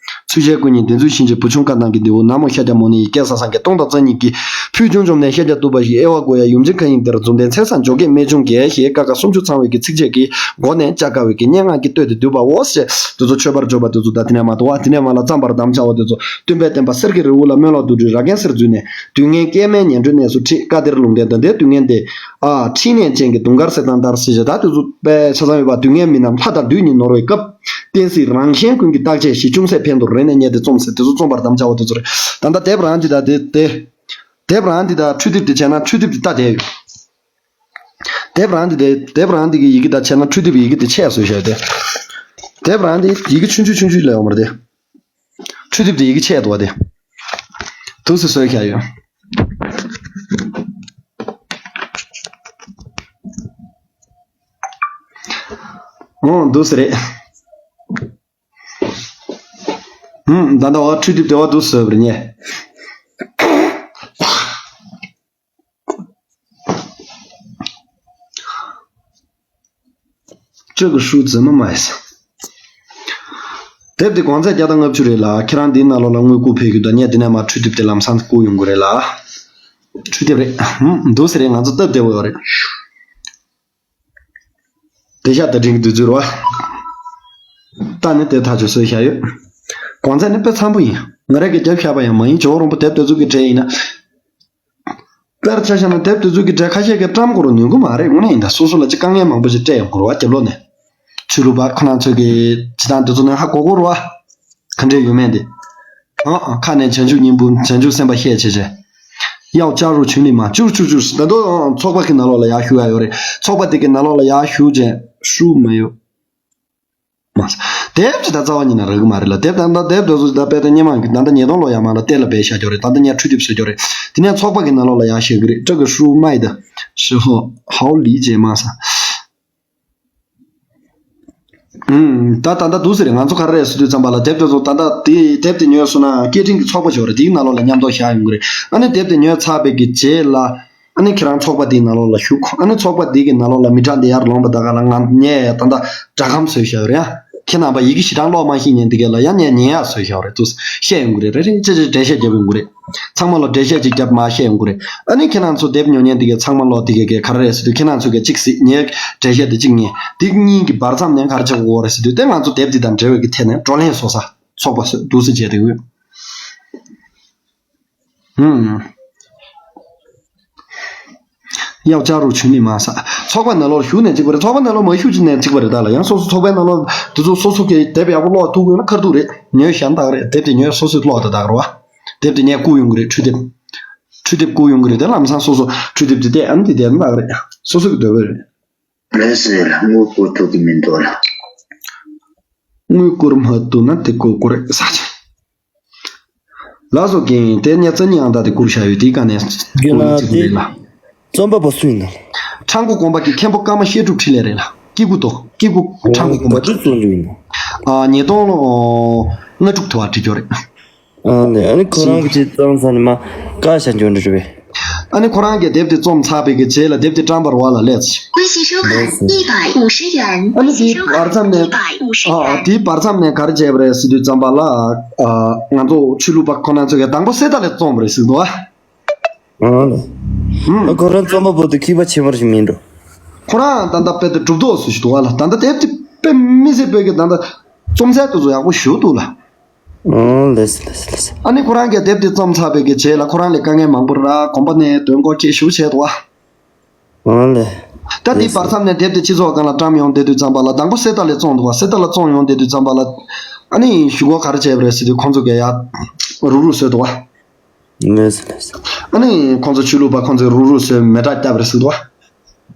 ཚུལ་འཆལ་སྐུ་ཉིད་བདེན་རྫུན་ཤན་འབྱེད་བུ་ཆུང་དཀར་ནག་གི་རྡེའུ། ནག་མོ་ཤཱཀྱ་མུ་ནེ་ཡིས་སྐད་གསང་གསང་གི་སྟོང་དང་རྩ་གཉིས་ཀྱི་ཕུལ་བྱུང་བཅོམ་ལྡན་ཤཱཀྱ་ཐུབ་པ་ཞིག་དབྱེ་བ་བགོ་ཡག་ཡུམ་ཆེན་མཁའ་དབྱིངས་དེར་མཛུབ་ལྡན་མཚན་བཟང་འཇོ་སྒེག་རྨད་བྱུང་རྒྱལ་ཞེས་ཀ་ཁ་སུམ་ཅུ་ཚང་བའི་གི་ཚིགས་བཅད་ཀྱི་སྒོ་ནས་ལྕགས་དཀར་བའི་གི་སྙན་ངག་གི་གཏོས་དེ་བསྡུས་པའོ་ཞེས་དེ་ཚོ་མཆོད་པར་བརྗོད་པ་དེ་ཚོ་ད་དེ་ནས་མ་དུ་བ་དེ་ནས་མ་ལ་བརྩམས་པར་དམ་བཅའ་བ་དེ་ཚོ་སྟོན་པའི་བསྟན་པ་གསེར་གྱི་རི་བོ་ལ་སྨོན་ལམ་རྡོག་སྒྲིལ་ར་གན་གསེར་བརྫུས་ནས། དུས་ངན་སྐལ་མེད་ངན་འགྲོའི་གནས་སུ་ཁྲིད། བཀའ་གཏེར་ལུང་བསྟན་དང་ལྡན་དུས་ངན་འདས། ཨ། འཕྲིན་ལས་ཅན་གྱི་དུང་དཀར་གསེར་ཐང་ལྟར་ཞེས་བྱ། ད་དེ་ཚོ་དཔེ་ཆ་ཚང་ཡོད་པ། དུས་ངན་མི་རྣམས་ལྷ་དང་བདུད་གཉིས་ནོར་བའི་སྐབས། བསྟན་སྲིད་རང་གཞན་ཀུན་གྱི་བརྟག་དཔྱད་ཞི། ཅུང་ཟད་ཕན་འདོགས་རེ་ནས་རྙེད་དེ་རྩོམ་ཟེར་དེ་ཚོ་རྩོམ་པར་དམ་བཅའ་བ་དེ་ཚོ་རེད། ད་ལྟ་དེབ་རང་འདི་དང་དེ་དེ། དེབ་རང་འདི་དང་འཕྲུལ་དེབ་དེ་བྱས་ན་འཕྲུལ་དེབ་དེ་ལྟ་དེ་ཡོད། དེབ་རང་འདི་དེ་དེབ་རང་འདི་གི་ཡི་གེ་དང་བྱས་ན་འཕྲུལ་དེབ་ཡི་གེ་དེ་ཆེ་བཟོས་བཞག་དེ། དེབ་རང་དེ་ཡི་གེ་ཆུང་ཆུང་ཆུང་ཆུང་ལས་ཡོང་བ་རེད་དེ། འཕྲུལ་དེབ་དེ་ཡི་གེ་ཆེ་འདུག་བ་དེ། འདུག་སེ་བཟོས་བཞག་ཡོད། ཨོ་འདུག་སེ་རེད། ཧུམ། ད་ལྟ་བ་འཕྲུལ་དེབ་དེ་བ་འདུག་སེ་བཟོས་པ་རེད་ངས། 这个数字么买啥？ དེབ་དེ་གོང་ཚད་བརྒྱ་དང་ལྔ་བཅུ་རེད་ལ། ཁྱེད་རང་འདིའི་ནང་ལོགས་ལ་དངུལ་བསྐུར་ཕེབས་ཀྱི་འདུག་ངས་འདི་ནས་མར་འཕྲུལ་དེབ་དེ་ལམ་སང་བསྐུར་ཡོང་གི་རེད་ལ། འཕྲུལ་དེབ་རེད། ཧུམ། འདུག་སེ་རེད། ང་ཚོ་སྟབས་བདེ་བོ་ཡོད་རེད། དེ་ཤ་ད་འགྲིག་གི་འདུག་ཚུལ་རོ། ད་ནི་དེ་ཐག་ཆོད་བཟོས་བཞག་ཡོད། གོང་ཚད་ནི་དཔེ་འཚམ་པོ་ཡིན། ང་རང་གིས་རྒྱབ་བཞག་པ་ཡང་མ་ཡིན། ཇོ་བོ་རོང་པོ་དེབ་དེ་ཚོ་གི་གྲས་ཡིན་ན། དཔེར་ཆ་བཞག་ན་དེབ་དེ་ཚོ་གི་གྲས་ཁ་ཤས་ཀྱིས་བཀྲམ་དགོས་རུང་ཉན་གི་མ་རེད། དངོས་གནས་ཡིན་ད། སོ་སོ་ལ་ཅིག་དཀའ་ངལ་མང་པོ་ཞིག་སྤྲད་ཡོང་གི་རེད་བ། རྒྱབ་ལོགས་ནས། ཆོས་ལུགས་པ་ཁོ་རང་ཚོས་ཀྱི་བྱེད་སྟངས་དེ་ཚོ་ནས་ཧ་གོ་གོ་རེད་བ། ག་འདྲས་ཡོད་མེད་དེ། ཨང་། ཁ་ནས་བྱང་ཆུབ་སྙིང་པོ་བྱང་ཆུབ་སེམས་དཔའ་བཤད་བྱས་བྱས། 要加入群里吗？ ཅུར་ཅུར་ཅུར། ད་དུང་ཚོགས་པ་གི་ནང་ལོགས་ལ་ཡར་ཞུགས་ཡ་ཡོད་རེད། ཚོགས་པ་དེ་གི་ནང་ལོགས་ལ་ཡར་ཞུགས་བྱས་ཞུགས་མ་ཡོད། མ་ས། དེབ་ཅིག་ད་རྩ་བ་ཉིད་ནས་རག་གི་མ་རེད་ལ། དེབ་ད་ད་དེབ་དེ་ཚོ་ད་དཔེ་ད་སྔོན་མ་གི་ད་ད་ཉིས་སྟོང་ལོ་ཡར་མར་ལ་གཏེར་ལ་སྦས་བཞག་རྒྱུ་རེད། ད་ད་ངས་འཕྲུལ་དེབ་བཟོ་རྒྱུ་རེད། དེ་ནས་ཚོགས་པ་གི་ནང་ལོགས་ལ་ཡར་ཞུགས་གི་རེད། 这个书卖的时候好理解吗 ས། ཨུམ། ད་ད་ད་འདུག་སེ་རེད། ང་ཚོ་ག་རེ་རེད་ཟེར་དུས་ཙམ་པ་ལ་དེབ་དེ་ཚོ་ད་ད་དེ་དེབ་དེ་ཉོས་སོང་ན་སྐད་འཕྲིན་གྱི་ཚོགས་པ་ཞིག་ཡོད་རེད། དེའི་ནང་ལོགས་ལ་མཉམ་དུ་བཞག་ཡོང་གི་རེད། ཨ་ནི་དེབ་དེ་ཉོས་ཚར་བའི་གི་རྗེས་ལ། ཨ་ནི་ཁྱེད་རང་ཚོགས་པ་དེའི་ནང་ལོགས་ལ་ཞུགས། ཨ་ནི་ཚོགས་པ་དེ་གི་ནང་ལོགས་ལ་མི་གྲངས་དེ་ཡར་ལོངས་པ་ད་ག་ལ་ང་ངས་ད་ལྟ་སྒྲ་སྒམ་བཟོས་བཞག་ཡོད་རེད། ཡ་ཁྱེད་རྣམ་པ་ཡི་གེ་ཞེ་དྲག་ཀློག་མ་ཤེས་མཁན་དེ་གས་ལ་ཡང་ངས་ཉན་ཡག་བཟོས་བཞག་ཡོད་རེད། འདུག་སེ་བཤད་ཡོང་གི་རེད། རེད་རེད། ཅེ་ཅེ་འགྲེལ་བཤད་རྒྱབ་ཡོང་གི་རེད། ཚང་མ་ལ་འགྲེལ་བཤད་ཅིག་རྒྱབ་མར་བཤད་ཡོང་གི་རེད། ཨ་ནི་ཁྱེད་རང་ཚོ་དེབ་ཉོ་མཁན་དེ་གས་ཚང་མ་ལོག་དེ་གས་གས་ག་རེ་རེད་ཟེར་དུས། ཁྱེད་རང་ཚོ་གས་གཅིག་གཟིགས། ངས་འགྲེལ་བཤད་དེ་གཅིག་ཉན། དེ་གཉིས་ཀྱི་བར་མཚམས་ནས་ག་རེ་བྱེད་དགོས་རེད་ཟེར་དུས། དེ་ང་ཚོ་དེབ་འདི་དང་འབྲེལ་བའི་གི་ཐད་ནས་བགྲོ་གླེང་བཟོ་ས་ཚོགས་པ་བཟོས། འདུག་སེ་བྱས་དེ་ཡོད། ཧུམ། 要加入群里吗 ས། ཚོགས་པ་ནང་ལོགས་ཞུགས་ནས་གཅིག་པ་རེད། ཚོགས་པ་ནང་ལོགས་མ་ཞུགས་ཅིག་ནས་གཅིག་པ་རེད། ད་ལ་ཡང་སོ་སོ་ཚོགས་པའི་ནང་ལོགས་དེ་ཚོ་སོ་སོ་གི་དེབ་ཡག་པོ་ཀློག་ཐུབ་དགོས་ན་ཁར་ཐུག་རེད། ཉོས་བཞག་ན་ད་ག་རེད། དེབ་དེ་ཉོས་སོ་སོས་ཀློག་ད་ད་ག་རེད་བ། དེབ་དེ་ངས་བསྐུར་ཡོང་གི་རེད། འཕྲུལ་དེབ། འཕྲུལ་དེབ་བསྐུར་ཡོང་གི་རེད། དེ་ལམ་སང་སོ་སོ་འཕྲུལ་དེབ་དེ་བལྟས། ཨ་ནི་དེ་བསྡད་ན་ད་ག་རེད། སོ་སོ་གི་འདོད་པ་རེད། ལས་རེད་ལ། དངུལ་བསྐུར་ཐུབ་ཀྱི་མི་འདུག་ལ། དངུལ་བསྐུར་མ་ཐུབ་ན་དེ་བསྐུར་དགོས་རེད་ཟེར་བྱས། ལགས་སོ་རྒན། དེ་ནས་རྩ་ཉིད་ཨང་རྟགས་དེ་བསྐུར་བཞག་ཡོད། དེའི་སྒང་ནས་རྒན་ལགས། བསྐུར་ན་གཅིག་པ་དེ་རེད་ལ། རྩོམ་པ་པོ་སུ་ཡིན་ནམ། ཁྲ་འགུ་དགོན་པ་གི་མཁན་པོ་ཀརྨ་བཤད་སྒྲུབ་འཕྲིན་ལས་རེད་ལ། སྐྱེ་རྒུ་མདོ། སྐྱེ་རྒུ་ཁྲ་འགུ་དགོན་པ་གི། ཨོ། ག་དུས་རྩོམ་རྒྱུ་ཡིན་ནམ། ཨ། ཉིས་སྟོང་ལོ་ལྔ་དྲུག་དེ་བར་བྲིས་རྒྱུ་རེད། ཨ་ནི། ཨ་ནི་ཁོ་རང་གིས་རྩོམ་ཚར་ནས་མར་བཀག་བཞག་རྒྱུ་འདྲ་རེད་པས། ཨ་ནི་ཁོ་རང་གིས་དེབ་དེ་རྩོམ་ཚར་བའི་གི་རྗེས་ལ་དེབ་དེ་བཀྲམ་པར་བ་ལ་སླེབས། 微信收款一百五十元。 ཨ་ནི་དེའི་བར་མཚམས་ནས། ཨ། དེའི་བར་མཚམས་ནས་ག་རེ་བྱས་པ་རེད་ཟེར་དུས་ཙམ་པ་ལ། ཨ། ང་ཚོ་ཆོས་ལུགས་པ་ཁོ་རང་ཚོ་གིས་དང་པོ་གསེར་རྟ་ལས་བཙོངས་པ་རེད་ཟེར་འདུག་ཨ། ཨ་ལས། ཨ། ཁོ་རང་རྩོམ་པ་པོ་དེ་མཁས་པ་ཆེན་པོ་ཞིག་མིན་འགྲོ། ཁོ་རང་ད་ལྟ་དཔེ་དེ་གྲུབ་ཐོབ་སུ་ཞིག་འདུག་ཨ་ལ། ད་ལྟ་དེབ་དེ་དཔེ་མི་སྲིད་པའི་གི་ད་ལྟ་རྩོམ་རྩལ་དེ་ཚོ་ཡག་པོ་ཞེ་པོ་འདུག་ལ། ཨོ། ལགས་སོ། ལགས་སོ། ལགས་སོ། ཨ་ནི་ཁོ་རང་གིས་དེབ་དེ་རྩོམ་ཚར་བའི་གི་རྗེས་ལ་ཁོ་རང་ལ་དཀའ་ངལ་མང་པོ་རག། དགོན་པ་ནས་དོན་སྐོར་སྐྱེལ་ཞུ་བྱས་འདུག་བ། ཨོ་ལེ། ད་དེའི་བར་མཚམས་ནས་དེབ་དེ་སྤྱི་ཚོགས་སྒང་ལ་བཀྲམ་ཡོང་བསྡད་དུས་ཙམ་པ་ལ། དང་པོ་གསེར་རྟ་ལས་བཙོངས་འདུག་བ། གསེར་རྟ་ལ་བཙོངས་ཡོང་བསྡད་དུས་ཙམ་པ་ལ། ཨ་ནི་གཞུག་གུ་ག་རེ་བྱས་པ་རེད་ཟེར་དུས། ཁོང་ཚོ་གིས་ཡར་རུག་རུག་བཟོས་འདུག་བ། ལགས་སོ། ལགས་སོ། ཨ་ནི་ཁོང་ཚོ་ཆོས་ལུགས་པ་ཁོང་ཚོས་རུག་རུག་བཟོས། མེ་སྲེག་བརྒྱབ་པ་རེད་ཟེར་འདུག་བ།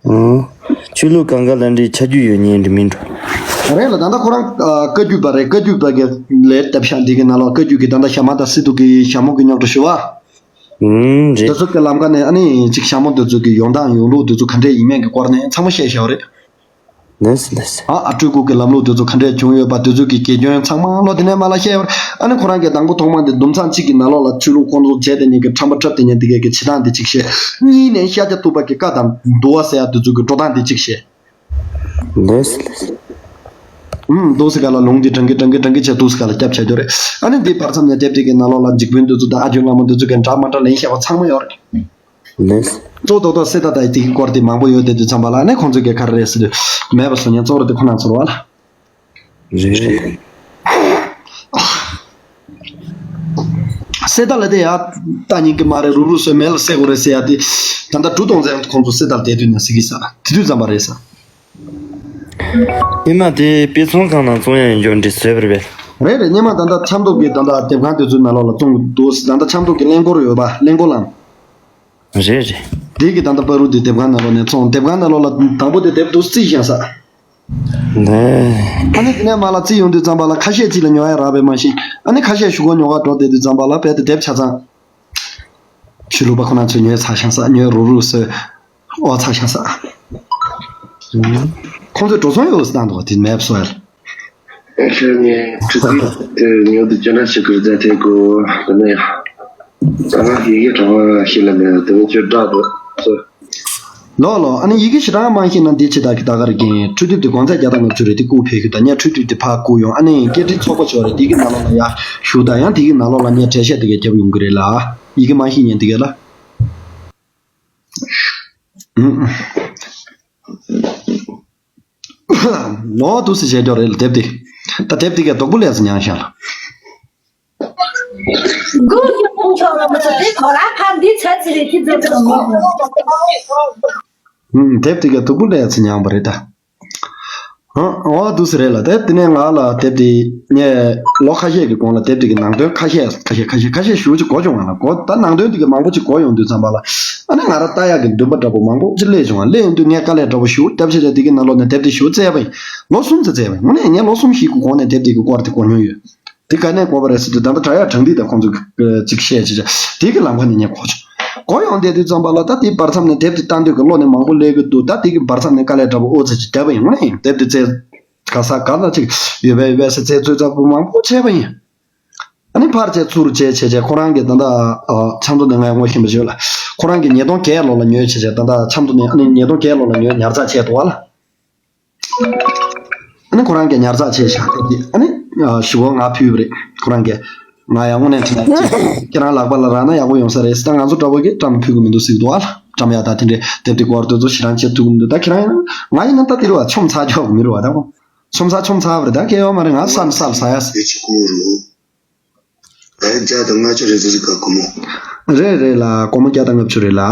ཨང་། ཆོས་ལུགས་གང་ག་ལ་འདྲའི་ཆ་རྒྱུས་ཡོད་མཁན་འདྲ་མིན་འགྲོ། རེད་ལ། ད་ལྟ་ཁོ་རང་། ཨ། བཀའ་བརྒྱུད་པ་རེད། བཀའ་བརྒྱུད་པ་གི་ལས་བཏབ་ཤག་འདི་གི་ནང་ལོགས་བཀའ་བརྒྱུད་ཀྱི་ད་ལྟ་ཞྭ་མོ་དང་སི་ཏུ་གི་ཞྭ་མོ་གི་རྙོག་དྲ་ཞུ་བ། ཨང་། རེད། དེ་ཚོ་གི་ལམ་ཁ་ནས། ཨ་ནི་ཅིག་ཞྭ་མོ་དེ་ཚོ་གི་ཡོང་སྟངས་ཡོང་ལུགས་དེ་ཚོ་ག་འདྲས་ཡིན་མིན་གི་སྐོར་ནས་ཚང་མ་བཤད་བཞག་པ་རེད། ལགས་སོ། ལགས་སོ། ཨ། ཨ། སྤྲུལ་སྐུ་གི་ལམ་ལུགས་དེ་ཚོ་ག་འདྲས་བྱུང་ཡོད་པ། དེ་ཚོ་གི་དགེ་སྐྱོན་ཚང་མ་ལོ་དེ་ནས་མར་ལ་བཤད་པ་རེད། ཨ་ནི་ཁོ་རང་གིས་དང་པོ་ཐོག་མ་དེ་དུམ་ཚང་གཅིག་གི་ནང་ལོགས་ལ་ཆོས་ལུགས་ཁོང་ཚོ་བྱས་དེ་ཉིད་ཀྱི་ཁྲམ་པ་འཁྲབ་དེ་ཉིད་དེ་གས་ཀྱི་བྱེད་སྟངས་དེ་གཅིག་བཤད། གཉིས་ནས་ཤཱཀྱ་ཐུབ་པ་གི་བཀའ་དང་འདུལ་བ་ཟེར་ཡ་དེ་ཚོ་གི་འགྲོ་སྟངས་དེ་གཅིག་བཤད། ལགས་སོ། ལགས་སོ། ཨུམ། འདུག་སེ་ག་ལ་ལུང་དེ་དྲང་གི་དྲང་གི་དྲང་གི་བྱས་འདུག་སེ་ག་ལ་རྒྱབ་བྱས་རྒྱུ་རེད། ཨ་ནི་དེའི་བར་མཚམས་ནས་དེབ་དེ་གི་ནང་ལོགས་ལ་འཇིགས་དཔོན་དེ་ཚོ་དང་ཨ་ཇོ་ལྷ་མོ་དེ་ཚོ་གི་འདྲ་མ་འདྲ་ལན་བཤད་པ་ཚང་མ་ཡོད་རེད། ལགས་སོ། གཙོ་བོ་ཏོག་ཏོག་གསེར་རྟ་དང་དེ་གི་སྐོར་དེ་མང་པོ་ཡོད་དེ་དུས་ཙམ་པ་ལ། ཨ་ནི་ཁོང་ཚོ་གིས་ག་རེ་རེད་ཟེར་དུས། མེད་པ་བཟོ་མཁན་གཙོ་བོ་རེད་དེ་ཁོ་རང་ཚོ་རེད་བ་ལ། རེད། གསེར་རྟ་ལ་དེ་ཡ་ལྟ་ཉན་གི་མ་རེད། རུག་རུག་བཟོས་མེ་ལ་བསྲེག་དགོས་རེད་ཟེར་ཡ་དེ། ད་ལྟ་གྲུ་གཏོང་ཚེ་ཁོང་ཚོ་གསེར་རྟ་ལ་བསྡད་དུས་ན་ཟེར་གི་ས་དེ་དུས་ཙམ་པ་རེད་ས། སྔོན་མ་དེ་དཔེ་ཚོང་ཁང་ནང་བཙོང་ཡ་ཡོད་འགྲོ་འདྲ་བཟོས་པ་རེད་པས། རེད་རེད། སྔོན་མ་ད་ལྟ་ཆབ་མདོ་གི་ད་ལྟ་དེབ་ཁང་དེ་ཚོའི་ནང་ལོགས་ལ་བཙོང་གི་འདུག་ད་ལྟ་ཆབ་མདོ་གི་གླིང་སྐོར་ཡོད་པ། གླིང་སྐོར་ལམ། རེད་རེད། དེ་གི་ད་ལྟ་བར་དུ་དེ་དེབ་ཁང་ནང་ལོགས་ནས་བཙོང་། དེབ་ཁང་ནང་ལོགས་ལ་དང་པོ་དེ་དེབ་འདུག་རྩིས་བཞག་ས། ཨ་ནི་དེ་ནས་མར་ལ་རྩིས་ཡོང་དུས་ཙམ་པ་ལ་ཁ་ཤས་གཅིག་ལ་ཉོ་ཡ་རག་པས་མ་གཞི། ཨ་ནི་ཁ་ཤས་གཞུག་གུ་ཉོ་གར་འགྲོ་བསྡད་དུས་ཙམ་པ་ལ་རྦད་དེ་དེབ་ཆ་ཚང་ཆོས་ལུགས་པ་ཁོ་རང་ཚོས་ཉོས་ཚར་ཤག་ཟེར། ཉོས་རུག་རུག་ཟེར། ཨོ་ཚར་ཤག་ཟེར། ཁོང་ཚོས་འགྲོ་སོང་ཡོད་ཟེར་བཏང་འདུག་དེ་མེད་སོ་ཡ། ཨེ་ཤེས་ནས་ཁྲུ་ཚིག་དེ་ཉོ་དུ་ཅི་འདྲ་ཞིག་གི་རྫས་ཐེ་གོ་དེ་ནས་ད་ང་ཡི་གེ་གྲངས་ཤེས་ལ་མེད་དེ་ནས་ཁྱོད་སྐྲག་འདུག་ཟེར། ལོ་ལོ། ཨ་ནི་ཡི་གེ་ཞེ་དྲག་མ་ཤེས་ན་འདི་ཅི་ད་གི་ད་ག་རེ་རྒན། འཕྲུལ་དེབ་དེ་དགོང་ཚད་བརྒྱ་དང་ལྔ་བཅུ་རེད། དེ་རྐུ་ཕེབས་ཤོག་ད། ངས་འཕྲུལ་དེབ་དེ་ཕར་རྐུ་ཡོང་། ཨ་ནི་སྐད་འཕྲིན་ཚོགས་པ་ཅིག་ཡོད་རེད། དེ་གི་ནང་ལོགས་ལ་ཡར་ཞུགས་ད། ཡང་དེ་གི་ནང་ལོགས་ལ་ངས་འགྲེལ་བཤད་དེ་ག་རྒྱབ་ཡོང་གི་རེད་ལ། ཡི་གེ་མ་ཤེས་མཁན་དེ་ག་ལ། ཨུམ། ནོར་འདུག་སེ་བྱས་འགྲོ་རེད་ལ་དེབ་དེ། ད་དེབ་དེ་གས་རྡོག་པོ་ལས་ཙམ་མྱངས་ཤག་ལ། དགུ་ཡི་ཁོང་ཆོག་ལ་མི་ཚོ་དེ་ཐོག་ལ་ཕར་འདི་ཚད་ཚི་རེད་ཁྱི་ཚོ་ཚོ་མོ། ཨུམ། དེབ་དེ་གས་རྡོག་པོ་ལས་ཙམ་མྱངས་པ་རེད་ད། ཨོ་འདུག་སེ་རེད་ལ། དེ་དེ་ནས་ང་ལ་དེབ་དེ་ངས་ལོ་ཁ་ཤས་ཀྱི་གོང་ལ་དེབ་དེ་གི་ནང་དོན་ཁ་ཤས་ཁ་ཤས་ཁ་ཤས་ཁ་ཤས་ཞུ་ཅིག་གོ་བྱུང་བ་ལ། གོ་ད་ནང་དོན་དེ་གི་མང་པོ་ཅིག་གོ་ཡོང་དུས་ཙམ་པ་ལ། ཨ་ནི་ང་རང་ལྟ་ཡག་གི་འདུན་པ་འདྲ་པོ་མང་པོ་ཅིག་སླེབས་བྱུང་བ། སླེབས་ཡོང་དུས་ངས་དཀའ་ལས་འདྲ་པོ་ཞུ་སྟབས་ཆེ་ཆེ་དེ་གི་ནང་ལོགས་ནས་དེབ་དེ་ཞུ་བཙལ་བ་ཡིན། ལོ་གསུམ་ཙམ་བཙལ་བ་ཡིན། དངོས་གནས་ངས་ལོ་གསུམ་ཞིག་གི་གོང་ནས་དེབ་དེ་གི་སྐོར་དེ་གོ་མྱོང་ཡོད། དེ་ག་ནས་གོ་བ་རེད་ཟེར་དུས་ད་ལྟ་དྲ་ཡག་དྲང་ཐིག་དང་ཁོང་ཚོ་གཅིག་བཤད་བྱས་བྱས་དེ་གི་ལམ་ཁ་ནས་ངས་གོ་བྱུང་། གོ་ཡོང་བསྡད་དུས་ཙམ་པ་ལ་ད་དེའི་བར་མཚམས་ནས་དེབ་དེ་ལྟ་འདོད་ཀྱི་བློ་ནི་མང་པོ་སླེབས་ཀྱི་འདུག་ད་དེ་གི་བར་མཚམས་ནས་དཀའ་ལས་འདྲ་པོ་ཨོ་ཙི་ཅིག་བརྒྱབ་པ་ཡིན། དངོས་གནས་ཡིན། དེབ་དེ་བཙལ་ག་ས་ག་ལ་ཅིག་ཡོད་པས་ཡོད་པས་ཟེར་བཙལ་ཚུལ་ཙམ་པོ་མང་པོ་བྱས་པ་ཡིན། ཨ་ནི་ཕར་བྱས་ཚུར་བྱས་བྱས་བྱས་ཁོ་རང་གི་ད་ལྟ་ཨ་ཆབ་མདོ་ནས་ང་ངོ་ཤེས་པ་ཞིག་ཡོད་ལ། ཁོ་རང་གིས་ཉིས་སྟོང་བརྒྱད་ལོ་ལ་ཉོས་བྱས་བྱས་ད་ལྟ་ཆབ་མདོ་ནས་ཨ་ནི་ཉིས་སྟོང་བརྒྱད་ལོ་ལ་ཉོས་ཉར་ཚགས་བྱས་འདུག་བ་ལ། ཨ་ནི་ཁོ་རང་གིས་ཉར་ཚགས་བྱས་བཞག་དེབ་དེ་ཨ་ནི་ཞུ་བ་ང་ཕུལ་བ་རེད། ཁོ་རང་གིས་ང་ཡང་དངོས་གནས་དྲན་ན་ཅིག་ཁྱེད་རང་ལག་པ་ལ་རག་ན་ཡག་པོ་ཡོང་ས་རེད་ཟེར། ད་ང་ཚོ་འདྲ་པོ་གིས་བཀྲམ་ཕུལ་གི་མི་འདུག་ཟེར་གི་འདུག་བ་ལ། བཀྲམ་ཡག་ད་དེ་འདྲའི་དེབ་དེ་སྐོར་དེ་ཚོ་ཞེ་དྲག་བྱེད་ཐུབ་གི་མི་འདུག་ད་ཁྱེད་རང་ཡིན་ན་ང་ཡིན་ན་ད་དེ་རུ་བ་ཆོམ་ཚ་ཆོག་གི་མི་རུ་བ་ད་གོ། ཆོམ་ཚ་ཆོམ་ཚ་བ་རེད། ད་སྐྱེ་བ་མ་རེད། ང་སམ་སལ་ས་ཡ་ཟེར། ད་བརྒྱ་དང་ལྔ་བཅུ་རེ་ཟེར་ག་སྒོར་མོ། རེད་རེད་ལ། སྒོར་མོ་བརྒྱ་དང་ལྔ་བཅུ་རེད་ལ།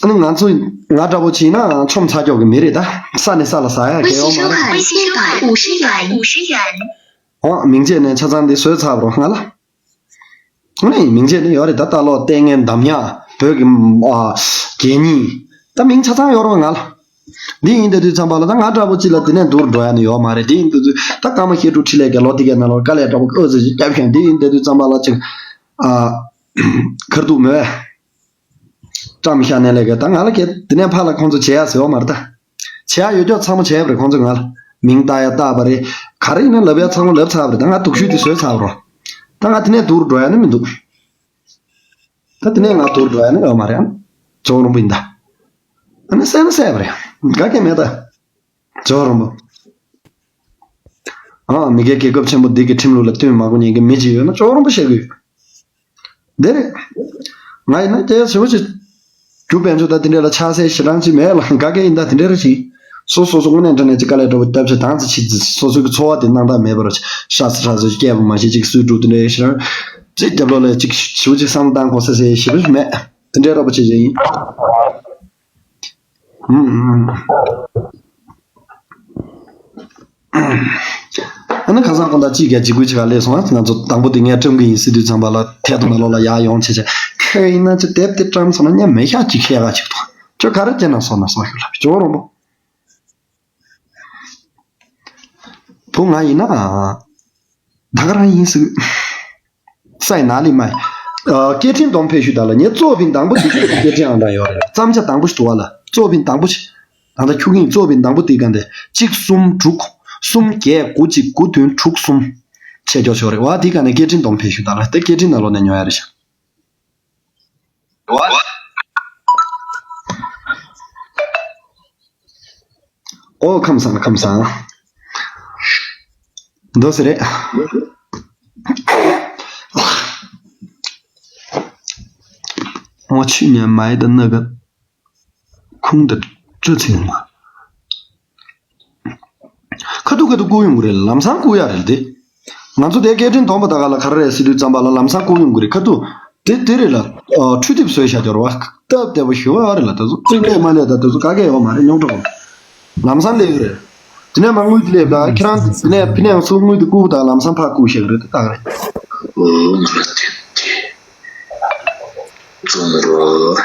ཨ་ནི་ང་ཚོ་ང་འདྲ་པོ་བྱས་ན་ཆོམ་ཚ་ཀྱོག་གི་མི་རེད་ད། ས་ནས་ས་ལ་ཟ་ཡ་གལ་ཡོད་མ་རེད། 五十元，五十元。 ཨོ་མིང་ཆད་ནས་ཆ་ཚང་འདི་བཟོས་ཚར་བ་རོ་ང་ལ། ཨ་ནི་མིང་ཆད་ནི་ཡོད་རེད་ད། ལྟ་ཀློག་ལྟས་ངན་འདམ་ཉག་བོད་ཀྱི་ཨ་གད་སྙིགས། ད་མིང་ཆ་ཚང་ཡོད་རོ་ང་ལ། འདི་ཡིན་བསྡད་དུས་ཙམ་པ་ལ་ད་ང་འདྲ་པོ་གཅིག་ལ་དེ་ནས་སྡུག་རུ་འགྲོ་ཡ་ནི་ཡོད་མ་རེད། འདི་ཡིན་དུས་ད་སྐར་མ་བཞི་དྲུག་ཁྲི་ལས་ཀྱི་ལོ་དེ་གའི་ནང་ལོགས་དཀའ་ལས་འདྲ་པོ་ཨོ་ཙི་ཞིག་བརྒྱབ་ཤིང་། འདི་ཡིན་བསྡད་དུས་ཙམ་པ་ལ་ཅིག་ཨ་ཁར་ཐུག་མེད་བཀྲམ་བཞག་ནས་ལས་ཀྱི་ད་ང་ལ་གས་དེ་ནས་ཕར་ལ་ཁོང་ཚོ་བྱེད་ཡ་ཟེར་བ་མ་རེད་ད། བྱེད་ཡ་ཡོད་ཀྱོག་ཚང་མ་བྱས་པ་རེད། ཁོང་ཚོས་ང་ལ་མིང་བཏགས་ཡ་བཏགས་པ་རེད། ག་རེ་ཡིན་ན་ལབ་ཡ་ཚང་མ་ལབ་ཚར་བ་རེད། ད་ང་སྡུག་ཤོས་དེ་བཟོས་ཚར་བ་རོ། ད་ང་དེ་ནས་སྡུག་རུ་འགྲོ་ཡ་ནི་མི་འདུག་ད་དེ་ནས་ང་སྡུག་རུ་འགྲོ་ཡ་ནི་ཡོད་མ་རེད། ཨ་ཇོ་རོང་པོ་ཡིན་ད། ཨ་ནི་སེམས་སད་པ་རེད། དགའ་སྐྱེ་མེད་ད། ཇོ་རོང་པོ། ཨ་མི་སྒེར་རྒྱལ་ཁབ་ཆེན་པོ་འདི་གི་ཁྲིམས་ལུགས་ལ་བསྟུན་མ་དགོས་མཁན་གྱི་མི་ཅིག་ཡོད་ན་ཇོ་རོང་པོ་བཤད་གི་ཡོད། འདི་རེད། ང་ཡིན་ན་ཀྱེ་ཞེ་པོ་ཅིག་རྒྱུ་དཔལ་འབྱོར་དང་དེ་འདྲ་ལ་ཆགས་སའི་ཞེ་སྡང་ཅིག་མེད་ལ། ག་གེ་ཡིན་ད་དེ་འདྲ་རེ་ཞིག་སོ་སོ་སོ་དངོས་གནས་དྲང་གནས་ཅིག་དཀའ་ལས་འདྲ་པོ་བཏབ་བྱས་དང་ཚེ་ཕྱིན་ཚེ་སོ་སོའི་གི་འཚོ་བ་དེ་སྣང་དག་མེད་པར་ཤ་ཚ་ཧྲ་ཚ་ཅིག་སྐྱེས་པ་མ་ཤེས་ཅིག་སུས་སྒྲུབ་དེ་འདྲའི་ཞེ་སྡང་ཅིག་རྒྱབ་ལོགས་ལ་ཅིག་ཞེ་པོ་ཅིག་བསམ་བློ་བཏང་དགོས་ས་སའི་ཞེ་པོ་ཅིག་མེད། དེ་འདྲའི་འདྲ་པོ་ཅིག་ཅིག་ཡིན། ཨུམ་ཨུམ། ཨ་ནི་ཁ་སང་དགོང་དག་གཅིག་གིས་འཇིགས་སྐུལ་བྱེད་ག་སླེབས་སོང་། ང་ཚོ་དང་པོ་དེ་ངས་བཀྲམ་གི་ཡིན་ཟེར་དུས་ཙམ་པ་ལ་ཐད་དུ་ནང་ལོགས་ལ་ཡར་ཡོང་བྱས་བྱས། ཁྱོད་ཡིན་ན་ཅི་དེབ་དེ་བཀྲམ་སོང་ན་ཉན་མི་ཤ་ཅིག་ཁྱེད་ག་ཅིག་ཐོག་ཁྱོད་ག་རེ་བྱས་ན་སོང་ན་སོང་ཞུ་ལབ་ཇོ་རོང་པོ། བུ་ང་ཡིན་ན་ད་ག་རང་ཡིན་ཟེར། སའི་ན་ལི་མ། ཨ་སྐད་འཕྲིན་སྡོམ་ཕེབས་ཞུ་ད་ལ་ངས་གཙོ་བོ་ཕིན་དང་པོ་དེ་སྐད་འཕྲིན་ཨང་གྲངས་ཡོད་རེད། བརྩམས་བྱ་དང་པོ་ཞིག་འདུག་བ་ལ། གཙོ་བོ་ཕིན་དང་པོ་ཞིག་ད་ལྟ་ཁྱུག་ཨིན་གཙོ་བོ་ཕིན་དང་པོ་དེ་ག་འདི་གཅིག་གསུམ་དྲུག་གསུམ་བརྒྱད་དགུ་གཅིག་དགུ་བདུན་དྲུག་གསུམ་བྱས་འཇོག་ཆོག་རེད་བ། དེ་ག་ནས་སྐད་འཕྲིན་སྡོམ་ཕེབས་ཞུ་ད་ལ་དེ་སྐད་འཕྲིན་ནང་ལོགས་ནས་ཉོ་ཡ་རེད་ཤག་ཨོ་ཁམས་བཟང་ཁམས་བཟང་། འདུག་སེ་རེད། ཨོ་ཆུ་ཉན་མ་ཡི་ད་ནི་ག་ཁུང་དུ་བཅུ་ཚིག་མ། ཁ་ཐུག་ཁ་ཐུག་བསྐུར་ཡོང་གི་རེད། ལམ་སང་བསྐུར་ཡ་རེད་དེ། ང་ཚོ་དེ་སྐད་འཕྲིན་སྡོམ་པ་ད་ག་ལ་ག་རེ་རེད་ཟེར་དུས་ཙམ་པ་ལ་ལམ་སང་བསྐུར་ཡོང་གི་རེད། ཁ་ཐུག་དེ་དེ་རེད་ལ། ཨ་འཕྲུལ་དེབ་བཟོས་བཞག་རྒྱུ་རེད་བ། སྟབས་བདེ་པོ་ཞུ་བ་རེད་ལ། ད་ཚོ་རྩིག་ལས་མ་ལས་ད་དེ་ཚོ་ག་གེ་ཡོད་མ་རེད། རྙོག་དྲ་གོ། ལམ་སང་སླེབས་ཀྱི་རེད། དེ་ནས་མ་དངུལ་དེ་སླེབས་ད་ཁྱེད་རང་དེ་ནས་ཕི་ནས་ཚུར་དངུལ་དེ་བསྐུར་ད་ལམ་སང་ཕར་བསྐུར་བཞག་གི་རེད། ད་ད་ག་རེད། ཨོ་ང་དེབ་དེ་བཙོང་རོགས།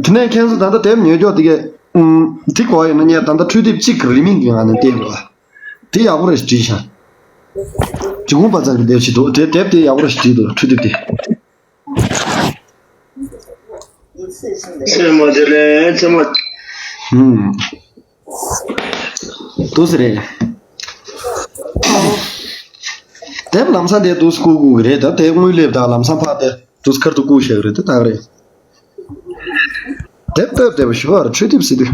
དེ་ནས་ཁྱེད་ཚོ་ད་ལྟ་དེབ་ཉོས་ཀྱོག་དེ་གས། ཨུམ། དེ་གོ་ཡོད་ན་ངས་ད་ལྟ་འཕྲུལ་དེབ་གཅིག་གི་རིན་མེད་ཀྱི་ངང་ནས་བལྟས་ཡོད་ལ། དེ་ཡག་པོ་རེད་བྲིས་ཤག་ཇི་གུང་པ་ཚང་གི་དེབ་ཅིག་འདུག་དེ་དེབ་དེ་ཡག་པོ་རེད་བྲིས་འདུག་འཕྲུལ་དེབ་དེ། ཆེན་མོ་དེ་རེད་ཆེན་མོ། ཨུམ། འདུག་སེ་རེད། དེབ་ལམ་སང་དེ་འདུག་སེ་བརྐུ་བརྐུ་གི་རེད། ད་དེ་དངུལ་སླེབས་དང་ལམ་སང་ཕར་དེ་འདུག་སེ་ཁར་དུ་བརྐུ་བཞག་གི་རེད། དེ་ད་ག་རེད། དེབ་སྟབས་བདེ་པོ་ཞུ་བར་འཕྲུལ་དེབ་ཟེར་དུས།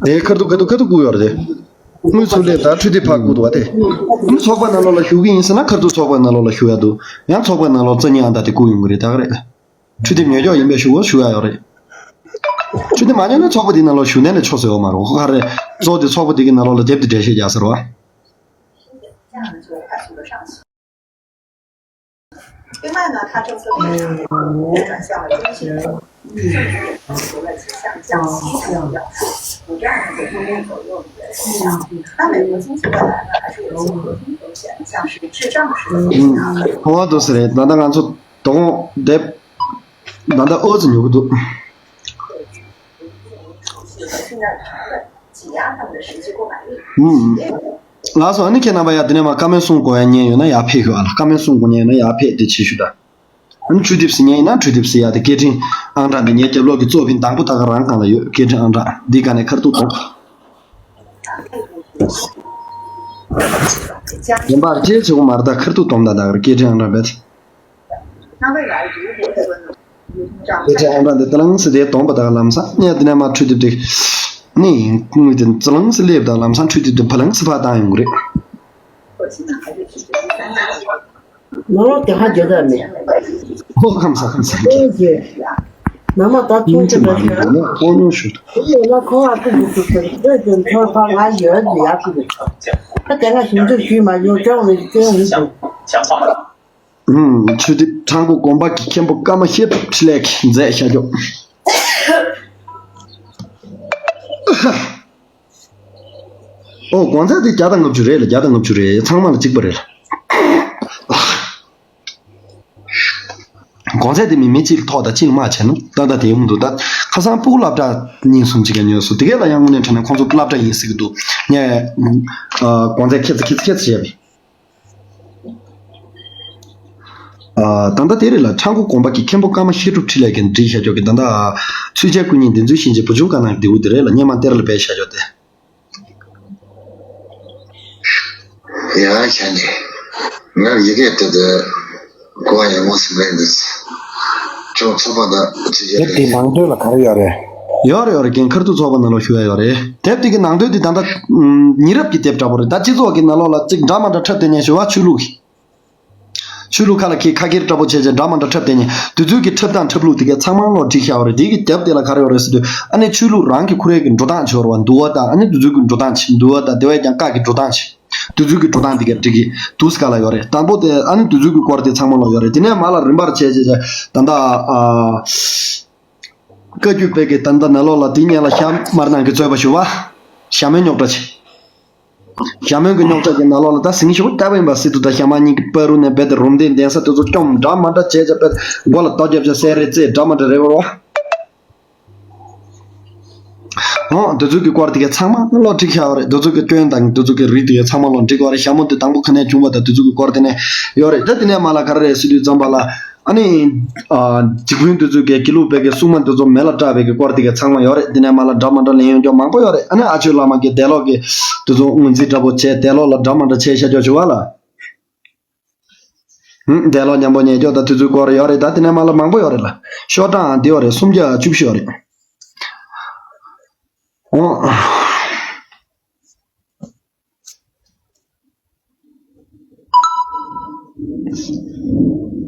དེའི་ཁ་ཐུག་ཁ་ཐུག་ཁ་ཐུག་བརྐུ་ཡོད་རེད་དེ། དངུལ་ཚུར་ལེན་དང་འཕྲུལ་དེབ་ཕར་བརྐུ་འདུག་བ་དེ། ཚོགས་པ་ནང་ལོགས་ལ་ཞུགས་ཀྱི་ཡིན་ཟེར་ན་ཁ་ཐུག་ཚོགས་པ་ནང་ལོགས་ལ་ཞུགས་ཡ་འདུག་ཡང་ཚོགས་པ་ནང་ལོགས་རྩ་ཉིན་ཨང་དང་དེ་བརྐུ་ཡོང་གི་རེད། ད་ག་རེད། འཕྲུལ་དེབ་ཉོས་ཀྱོག་ཡིན་པའི་ཞུ་བ་ཞུ་ཡ་ཡོད་རེད། འཕྲུལ་དེབ་མ་ཉོས་ན་ཚོགས་པ་དེའི་ནང་ལོགས་ཞུགས་ནས་ལས་ཆོག་ཟེར་བ་མ་རེད། ཁོ་ག་རེ་གཙོ་བོ་དེ་ཚོགས་པ་དེ་གི་ནང་ལོགས་ལ་དེབ་དེ་འགྲེལ་བཤད་རྒྱག་ཟེར་བ། 另外呢，他政策立场也转向了中性，政府除了倾向降息等等，不断的通货膨胀的影响，那美国经济未来呢，还是有一些核心风险，像是滞胀式的通货膨胀。 ཨུམ། ཧོ་འདུག་སེ་རེད། ད་ལྟ་ང་ཚོ་དོ་དགོང་དེབ་ད་ལྟ་ཨོ་ཙི་ཉོ་གི་འདུག་ཨུམ། ལགས་སོ། ཨ་ནི་ཁྱེད་རྣམ་པ་ཡ་དེ་ནས་མ་བཀའ་མོལ་གསུང་དགོས་ཡ་ཉན་ཡོད་ན་ཡར་ཕེབས་ཤོག་ཨ་ལ། བཀའ་མོལ་གསུང་དགོས་ཉན་ཡོད་ན་ཡར་ཕེབས་དེ་བྱེད་ཤོག་ད། ཨ་ནི་འཕྲུལ་དེབ་ཟིན་ཉན་ཡིན་ན་འཕྲུལ་དེབ་ཟིན་ཡ་དེ་སྐད་འཕྲིན་ཨང་གྲངས་འདི་ངའི་རྒྱབ་ལོགས་ཀྱི་གཙོ་ཕིན་དང་པོ་ད་ག་རང་སྒང་ལ་ཡོད། སྐད་འཕྲིན་ཨང་གྲངས་འདི་སྒང་ནས་ཁ་ཐུག་གཏོང་། གཞན་པ་ཅེས་བྱེད་དགོས་མ་རེད། ད་ཁ་ཐུག་གཏོང་ད། ད་ག་སྐད་འཕྲིན་ཨང་གྲངས་རྦད། སྐད་འཕྲིན་ཨང་གྲངས་འདི་ད་ལང་སི་དེ་གཏོང་པ་ད་ག་ལམ་སང་ངས་འདི་ནས་མ་འཕྲུལ་དེབ་དེ་ནི་དངུལ་དེ་ད་ལང་སི་སླེབས་ད་ལམ་སང་འཕྲུལ་དེབ་དེ་ཕ་ལང་སི་ཕར་བཏང་ཡོང་གི་རེད། ནང་ལོགས་དེ་ཧ་འཇོག་ཐབས་མེད། ཨོ་ཁམས་བཟང་ཁམས་བཟང་། ཨེ་ཅེ། ནང་མ་ད་ཐུང་ཆེ་བ་ཞིག་ཨོ་ཉོ་ཞུ། དེ་ཡོད་ན་ཁོ་བ་ཀུ་འདུག་ཏུ་ཟེར་ལྟོས་ཀྱི་ཚོར་ཕ་ང་ཡོད་ཟེར་ཡག་གི་རེད། ད་དེ་སྔ་ཞིབ་འཇུག་ཞུས་མ་ཡོང་ཅོག་མི་སྟོན་འདུག་ཨུམ། ཆོས་སྡེ་ཁྲ་འགུ་དགོན་པ་གི་མཁན་པོ་ཀརྨ་བཤད་སྒྲུབ་འཕྲིན་ལས་ཀྱིས་མཛད་བཞག་ཀྱོག་ཨོ་གོང་ཚད་དེ་བརྒྱ་དང་ལྔ་བཅུ་རེད་ལ། བརྒྱ་དང་ལྔ་བཅུ་རེད། ཚང་མ་ལ་གཅིག་པ་རེད་ལ། གོང་ཚད་དེ་མི་མི་གཅིག་ལ་ཐོག་དང་གཅིག་ལ་མ་བྱས་ན་ཏག་ཏག་དེ་ཡོང་འདུག་ད་ཁ་སང་ཕྲུ་གུ་སློབ་གྲྭ་གཉིས་གསུམ་ཅིག་ག་ཉོས་སོང་། དེ་གས་ལ་ཡང་དངོས་གནས་དྲང་གནས་ཁོང་ཚོ་སློབ་གྲྭ་ཡིན་ཟེར་གི་འདུག་ངས་ཨ་གོང་ཚད་ཁྱད་མཚར་ཁྱད་མཚར་བྱས་པས། ཨ་ད་ལྟ་དེ་རེད་ལ། ཁྲ་འགུ་དགོན་པ་གི་མཁན་པོ་ཀརྨ་བཤད་སྒྲུབ་འཕྲིན་ལས་ཀྱིས་བྲིས་བཞག་ཀྱོག་གི་ད་ལྟ་ཚུལ་འཆལ་སྐུ་ཉིད་བདེན་རྫུན་ཤན་འབྱེད་བུ་ཆུང་དཀར་ནག་ལྡེའུ་དེ་རེད་ལ། སྔོན་མ་གཏེར་ལ་སྦས་བཞག་ཀྱོག་དེ། ཡང་ཤ་ཉེ། ངར་ཡི་གེ་དེ་དུ་གོ་ཡང་མོ་སིམ་རེད་འདུག་ཅོ་ཚོ་པ་ད་ཅི་ཡ་དེབ་དེའི་ནང་དོན་ལ་ག་རེ་ཡོད་རེད། ཡོད་རེད་ཡོད་རེད། རྒན་ཁར་དུ་ཚོགས་པ་ནང་ལོགས་ཞུ་ཡ་ཡོད་རེད། དེབ་དེ་གི་ནང་དོན་དེ་ད་ལྟ་ཉེ་རབས་ཀྱི་དེབ་འདྲ་པོ་རེད། ད་སྤྱི་ཚོགས་ཀྱི་ནང་ལོགས་ལ་ཅིག་འདྲ་མ་འདྲ་འཁྲབ་དེ་ཉན་ཞུ་བ་ཆོས་ལུགས་ཀྱི། ཆོས་ལུགས་ཁ་ལ་ཁྱེད་ཁ་སྐེར་འདྲ་པོ་བྱས་བྱས་འདྲ་མ་འདྲ་འཁྲབ་དེ་ཉན། དེ་ཚོའི་གི་འཁྲབ་སྟངས་འཁྲབ་ལུགས་དེ་གས་ཚང་མ་ཀློག་བསྒྲིགས་བཞག་པ་རེད། དེ་གི་དེབ་དེ་ལ་ག་རེ་ཡོད་རེད་ཟེར་དུས་ཨ་ནི་ཆོས་ལུགས་རང་གི་ཁོ་རའི་གི་འགྲོ་སྟངས་བྱེད་པ་རེད་བ། འདུལ་བ་དང་ཨ་ནི་དེ་ཚོའི་གི་འགྲོ་སྟངས་བྱེད། འདུལ་བ་དང་དེ་བས་ཀྱང་བཀའ་གི་འགྲོ་སྟངས་བྱེད། དེ་ཚོའི་གི་འགྲོ་སྟངས་དེ་གས་བསྒྲིགས་ཀྱི་འདུག་སེ་ག་ལ་ཡོད་རེད། དང་པོ་དེ་ཨ་ནི་དེ་ཚོའི་གི་སྐོར་དེ་ཚང་མ་ཀློག་ཡོད་རེད། དེ་ནས་མར་ལ་རིམ་པར་བྱས་བྱས་བྱས་ད་ལྟ་ཨ་བཀའ་བརྒྱུད་པའི་གི་ད་ལྟ་ནང་ལོགས་ལ་དེའི་སྔོན་ལ་ཞྭ་དམར་ནག་གི་རྩོད་པ་ཞུ་བ། ཞྭ་མོའི་རྙོག་དྲ་བྱེད། ཞྭ་མོ་གི་རྙོག་དྲ་གི་ནང་ལོགས་ལ་ད་ཟིང་ཞུ་སྐྱ་བ་ཡིན་པ་སྲིད་དུ་ད་ཞྭ་དམར་གཉིས་ཀྱི་བར་རུ་ནས་རྦད་དེ་རུམ་བཏེག་གདན་ས་དེ་ཚོ་སྐྱོམ་འདྲ་མ་འདྲ་བྱས་བྱས་རྦད་མགོ་ལ་རྡོ་རྒྱབ་བྱས་སེ་རེ་རྩེ་འདྲ་མ་འདྲ་རེད་བ། ཨོ་དེ་ཚོ་གི་སྐོར་དེ་གས་ཚང་མ་ཀློག་བསྒྲིགས་བཞག་པ་རེད། དེ་ཚོ་གི་སྐྱོན་དང་དེ་ཚོ་གི་རིགས་དེ་གས་ཚང་མ་ཀློག་བསྒྲིགས་པ་རེད། ཞྭ་མོ་དེ་དང་པོ་ག་ནས་བྱུང་བ་དང་དེ་ཚོ་གི་སྐོར་དེ་ནས་ཡོད་རེད། ད་དེ་ནས་མར་ལ་ག་རེ་རེད་ཟེར་དུས་ཙམ་པ་ལ། ཨ་ནི། ཨ་འཇིགས་ཕུན་དེ་ཚོ་གི་དགེ་ལུགས་པའི་གི་སྲུང་མ་དེ་ཚོ་མེ་ལ་སྲེག་པའི་གི་སྐོར་དེ་གི་ཚང་མ་ཡོད་རེད། དེ་ནས་མར་ལ་འདྲ་མ་འདྲ་ལེན་ཡོང་རྒྱུ་མང་པོ་ཡོད་རེད། ཨ་ནི་ཨ་ཆོས་བླ་མ་གི་དེ་ལོག་གི་དེ་ཚོ་ངོས་འཛིན་འདྲ་པོ་བྱས་དེ་ལོག་ལ་འདྲ་མ་འདྲ་བྱས་བཞག་རྒྱུ་བྱུང་བ་ལ། ཧུམ། དེ་ལོག་མཉམ་པོ་ཉལ་རྒྱུ་དང་དེ་ཚོའི་སྐོར་ཡོད་རེད། ད་དེ་ནས་མར་ལ་མང་པོ་ཡོད་རེད་ལ། ཤོག་གྲངས་འདི་ཡོད་རེད། སུམ་བརྒྱ་བཅུ་བཞི་ཡོད་རེད། ཨོ།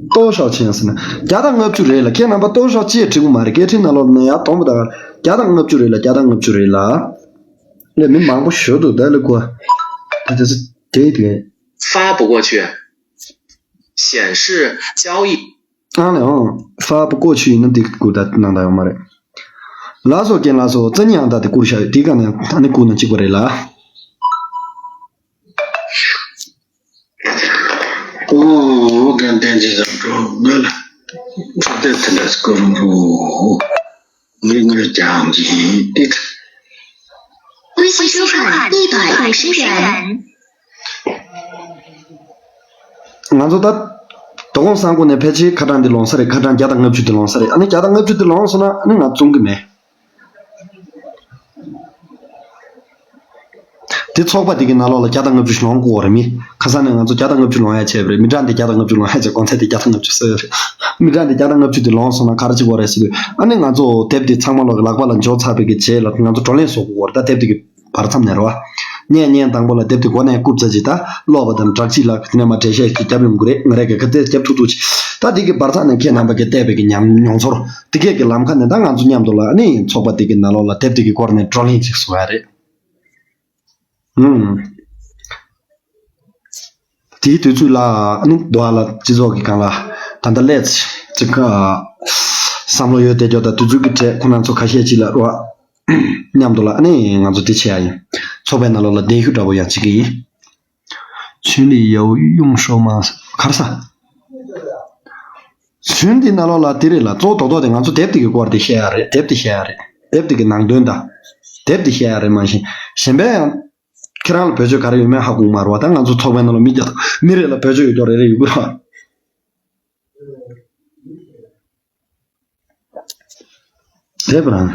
ལྟོ་ཤོག་ཆེན་ཟེར་ན་བརྒྱ་དང་ལྔ་བཅུ་རེད་ལ། ཁྱེད་རྣམ་པ་ལྟོ་ཤོག་ཅེས་བྲིས་གི་མ་རེད། སྐད་འཕྲིན་ནང་ལོགས་ནས་ཡར་གཏོང་པ་ད་ག་བརྒྱ་དང་ལྔ་བཅུ་རེད་ལ། བརྒྱ་དང་ལྔ་བཅུ་རེད་ལ། ལས་མི་མང་པོ་ཞུ་འདུག་ད་ལས་གོ་ད་དེ་ཚོ་དེ་དེ། 发不过去，显示交易 ཨང་ལས་ཨང་། 发不过去 ཡིན་ན་འདི་གུ་ད་ནང་ད་ཡོང་མ་རེད། ལགས་སོ་རྒན་ལགས་སོ། རྩ་ཉིད་ཨང་རྟགས་དེ་བསྐུར་བཞག་ཡོད། དེའི་སྒང་ནས་ད་ནི་བསྐུར་ན་གཅིག་པ་རེད་ལ། ཨོ་རྒན་བསྟན་འཛིན་ལགས་འགྲོ་ངོས་ལ་འཕྲོད་བསྟེན་དེ་འདྲ་བསྐུར་རོགས། ངས་ངོས་ཀྱང་གིས་ཏིག། 微信收看一百二十元。 ང་ཚོ་ད་དོ་དགོང་སང་དགོང་ནས་ཕལ་ཆེར་ཁ་གྲངས་འདི་ལོངས་ས་རེད། ཁ་གྲངས་བརྒྱ་དང་ལྔ་བཅུ་འདི་ལོངས་ས་རེད། ཨ་ནི་བརྒྱ་དང་ལྔ་བཅུ་འདི་ལོངས་སོང་ན་ཨ་ནི་ང་བཙོང་གི་མེད། དེ་ཚོགས་པ་དེ་གི་ནང་ལོགས་ལ་བརྒྱ་དང་ལྔ་བཅུ་ཞིག་ལོངས་དགོས་རེད། མི་ཁ་སང་ནས་ང་ཚོ་བརྒྱ་དང་ལྔ་བཅུ་ལོངས་ཡ་བྱས་པ་རེད། མི་གྲངས་དེ་བརྒྱ་དང་ལྔ་བཅུ་ལོངས་ཡ་བྱས། གོང་ཚད་དེ་བརྒྱ་དང་ལྔ་བཅུ་བཟོས་ཡོད་རེད། མི་གྲངས་དེ་བརྒྱ་དང་ལྔ་བཅུ་དེ་ལོངས་སོང་ན་ག་རེ་བྱེད་དགོས་རེད་ཟེར་དུས། ཨ་ནི་ང་ཚོ་དེབ་དེ་ཚང་མ་ལོག་གི་ལག་པ་ལ་འབྱོར་ཚར་བའི་གི་རྗེས་ལ་ང་ཚོ་བགྲོ་གླེང་བཟོ་དགོས་རེད། ད་དེབ་དེ་གི་བར་མཚམས་ནས་རེད་བ། བརྙན་བརྙན་དང་པོ་ལ་དེབ་དེ་མགོ་ནས་རྐུབ་ཙམ་ཅིག་ད་ཀློག་པ་དང་སྦྲགས་ཅིག་ལ་དེ་ནས་མར་འགྲེལ་བཤད་ཅིག་བརྒྱབ་ཡོང་གི་རེད། ང་རང་གིས་ཁ་གཏད་བརྒྱབ་ཐུབ་ཐུབ་ཅིག་ད་དེ་གི་བར་མཚམས་ནས་ཁྱེད་རྣམ་པ་གིས་བལྟས་པའི་གི་ཉམས་མྱོང་ཚོར་དེ་གས་ཀྱི་ལམ་ཁ་ནས་ད་ང་ཚོ་མཉམ་དུ་ལ་ཨ་ནི་ཚོགས་པ་དེ་གི་ནང་ལོགས་ལ་དེབ་དེ་གི་སྐོར་ནས་བགྲོ་གླེང་ཅིག་བཟོ་ཡ་རེད། ཨུམ། དེའི་དུས་ཚོད་ལ་ཨ་ནི་འདུག་ཨ་ལ་སྤྱི་ཚོགས་ཀྱི་སྒང་ལ་ད་ལྟ་སླེབས་ཚེ་ཅིག་ཨ། བསམ་བློ་ཡོད་བསྡད་རྒྱུ་དང་དུས་ཚོད་ཀྱི་གྲས་ཁོ་ན་ཚོ་ཁ་ཤས་ཅིག་ལ་རོ། མཉམ་དུ་ལ་ཨ་ནི་ང་ཚོ་འདི་བྱེད་ཡ་ཡིན། ཚོགས་པའི་ནང་ལོགས་ལ་གདན་ཞུ་འདྲ་པོ་ཡང་བྱེད་ཀྱི་ཡིན། ཚུན་ལི་ཡའོ་ཡུང་ཧྲོ་མ་གར་ས། ཚུན་འདི་ནང་ལོགས་ལ་དེ་རེད་ལ། གཙོ་བོ་རྡོག་རྡོག་དེ་ང་ཚོ་དེབ་དེ་གི་སྐོར་དེ་བཤད་ཡ་རེད། དེབ་དེ་བཤད་ཡ་རེད། དེབ་དེ་གི་ནང་དོན་དང་། དེབ་དེ་བཤད་ཡ་རེད། མ་གཞི་གཞན་པའི་ཡང་ཁྱེད་རང་ལ་བེད་སྤྱོད་ག་རེ་ཡོད་མེད་ཧ་གོ་གི་མ་རེད་བ། ད་ང་ཚོ་ཚོགས་པའི་ནང་ལ་མི་བརྒྱ་དང་མི་རེ་ལ་བེད་སྤྱོད་ཡོད་རྒྱུ་རེ་རེ་ཡོད་གི་རེད་བ། དེབ་རང་།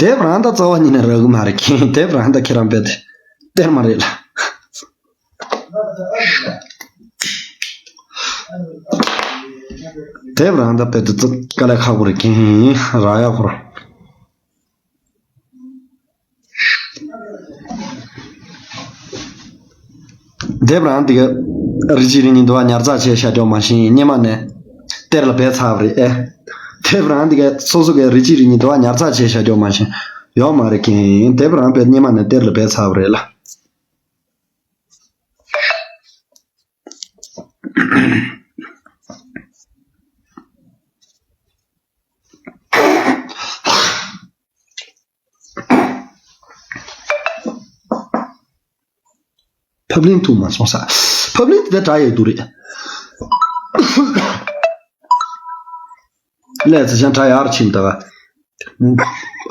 དེབ་རང་ད་རྩ་བ་ཉིད་ནས་རག་གི་མ་རེད་མཁན། དེབ་རང་ད་ཁྱེད་རང་རྦད་དེ་སྟེར་མ་རེད་ལ། དེབ་རང་ད་རྦད་དེ་དཀའ་ལས་ཁག་པོ་རེད་མཁན། རག་ཡག་པོ་རེད། དེབ་རང་དེ་ག་རེ་གཅིག་རེ་གཉིས་འདུག་བ། ཉར་ཚགས་བྱས་བཞག་རྒྱུ་མ་གཞི་སྔོན་མ་ནས་གཏེར་ལ་སྦས་ཚར་བ་རེད་ཨེ། དེབ་རང་དེ་ག་སོ་སོ་ག་རེ་གཅིག་རེ་གཉིས་འདུག་བ། ཉར་ཚགས་བྱས་བཞག་རྒྱུ་མ་གཞི་ཡོད་མ་རེད་མཁན། དེབ་རང་དཔེ་སྔོན་མ་ནས་གཏེར་ལ་སྦས་ཚར་བ་རེད་ལ། ཕབ་ལེན་ཐུབ་མ་སོང་ས། ཕབ་ལེན་དེ་འདྲ་ཡོད་འདུག་རེད། ལས་ཚེ་ཅང་དྲ་ཡར་ཕྱིན་ད།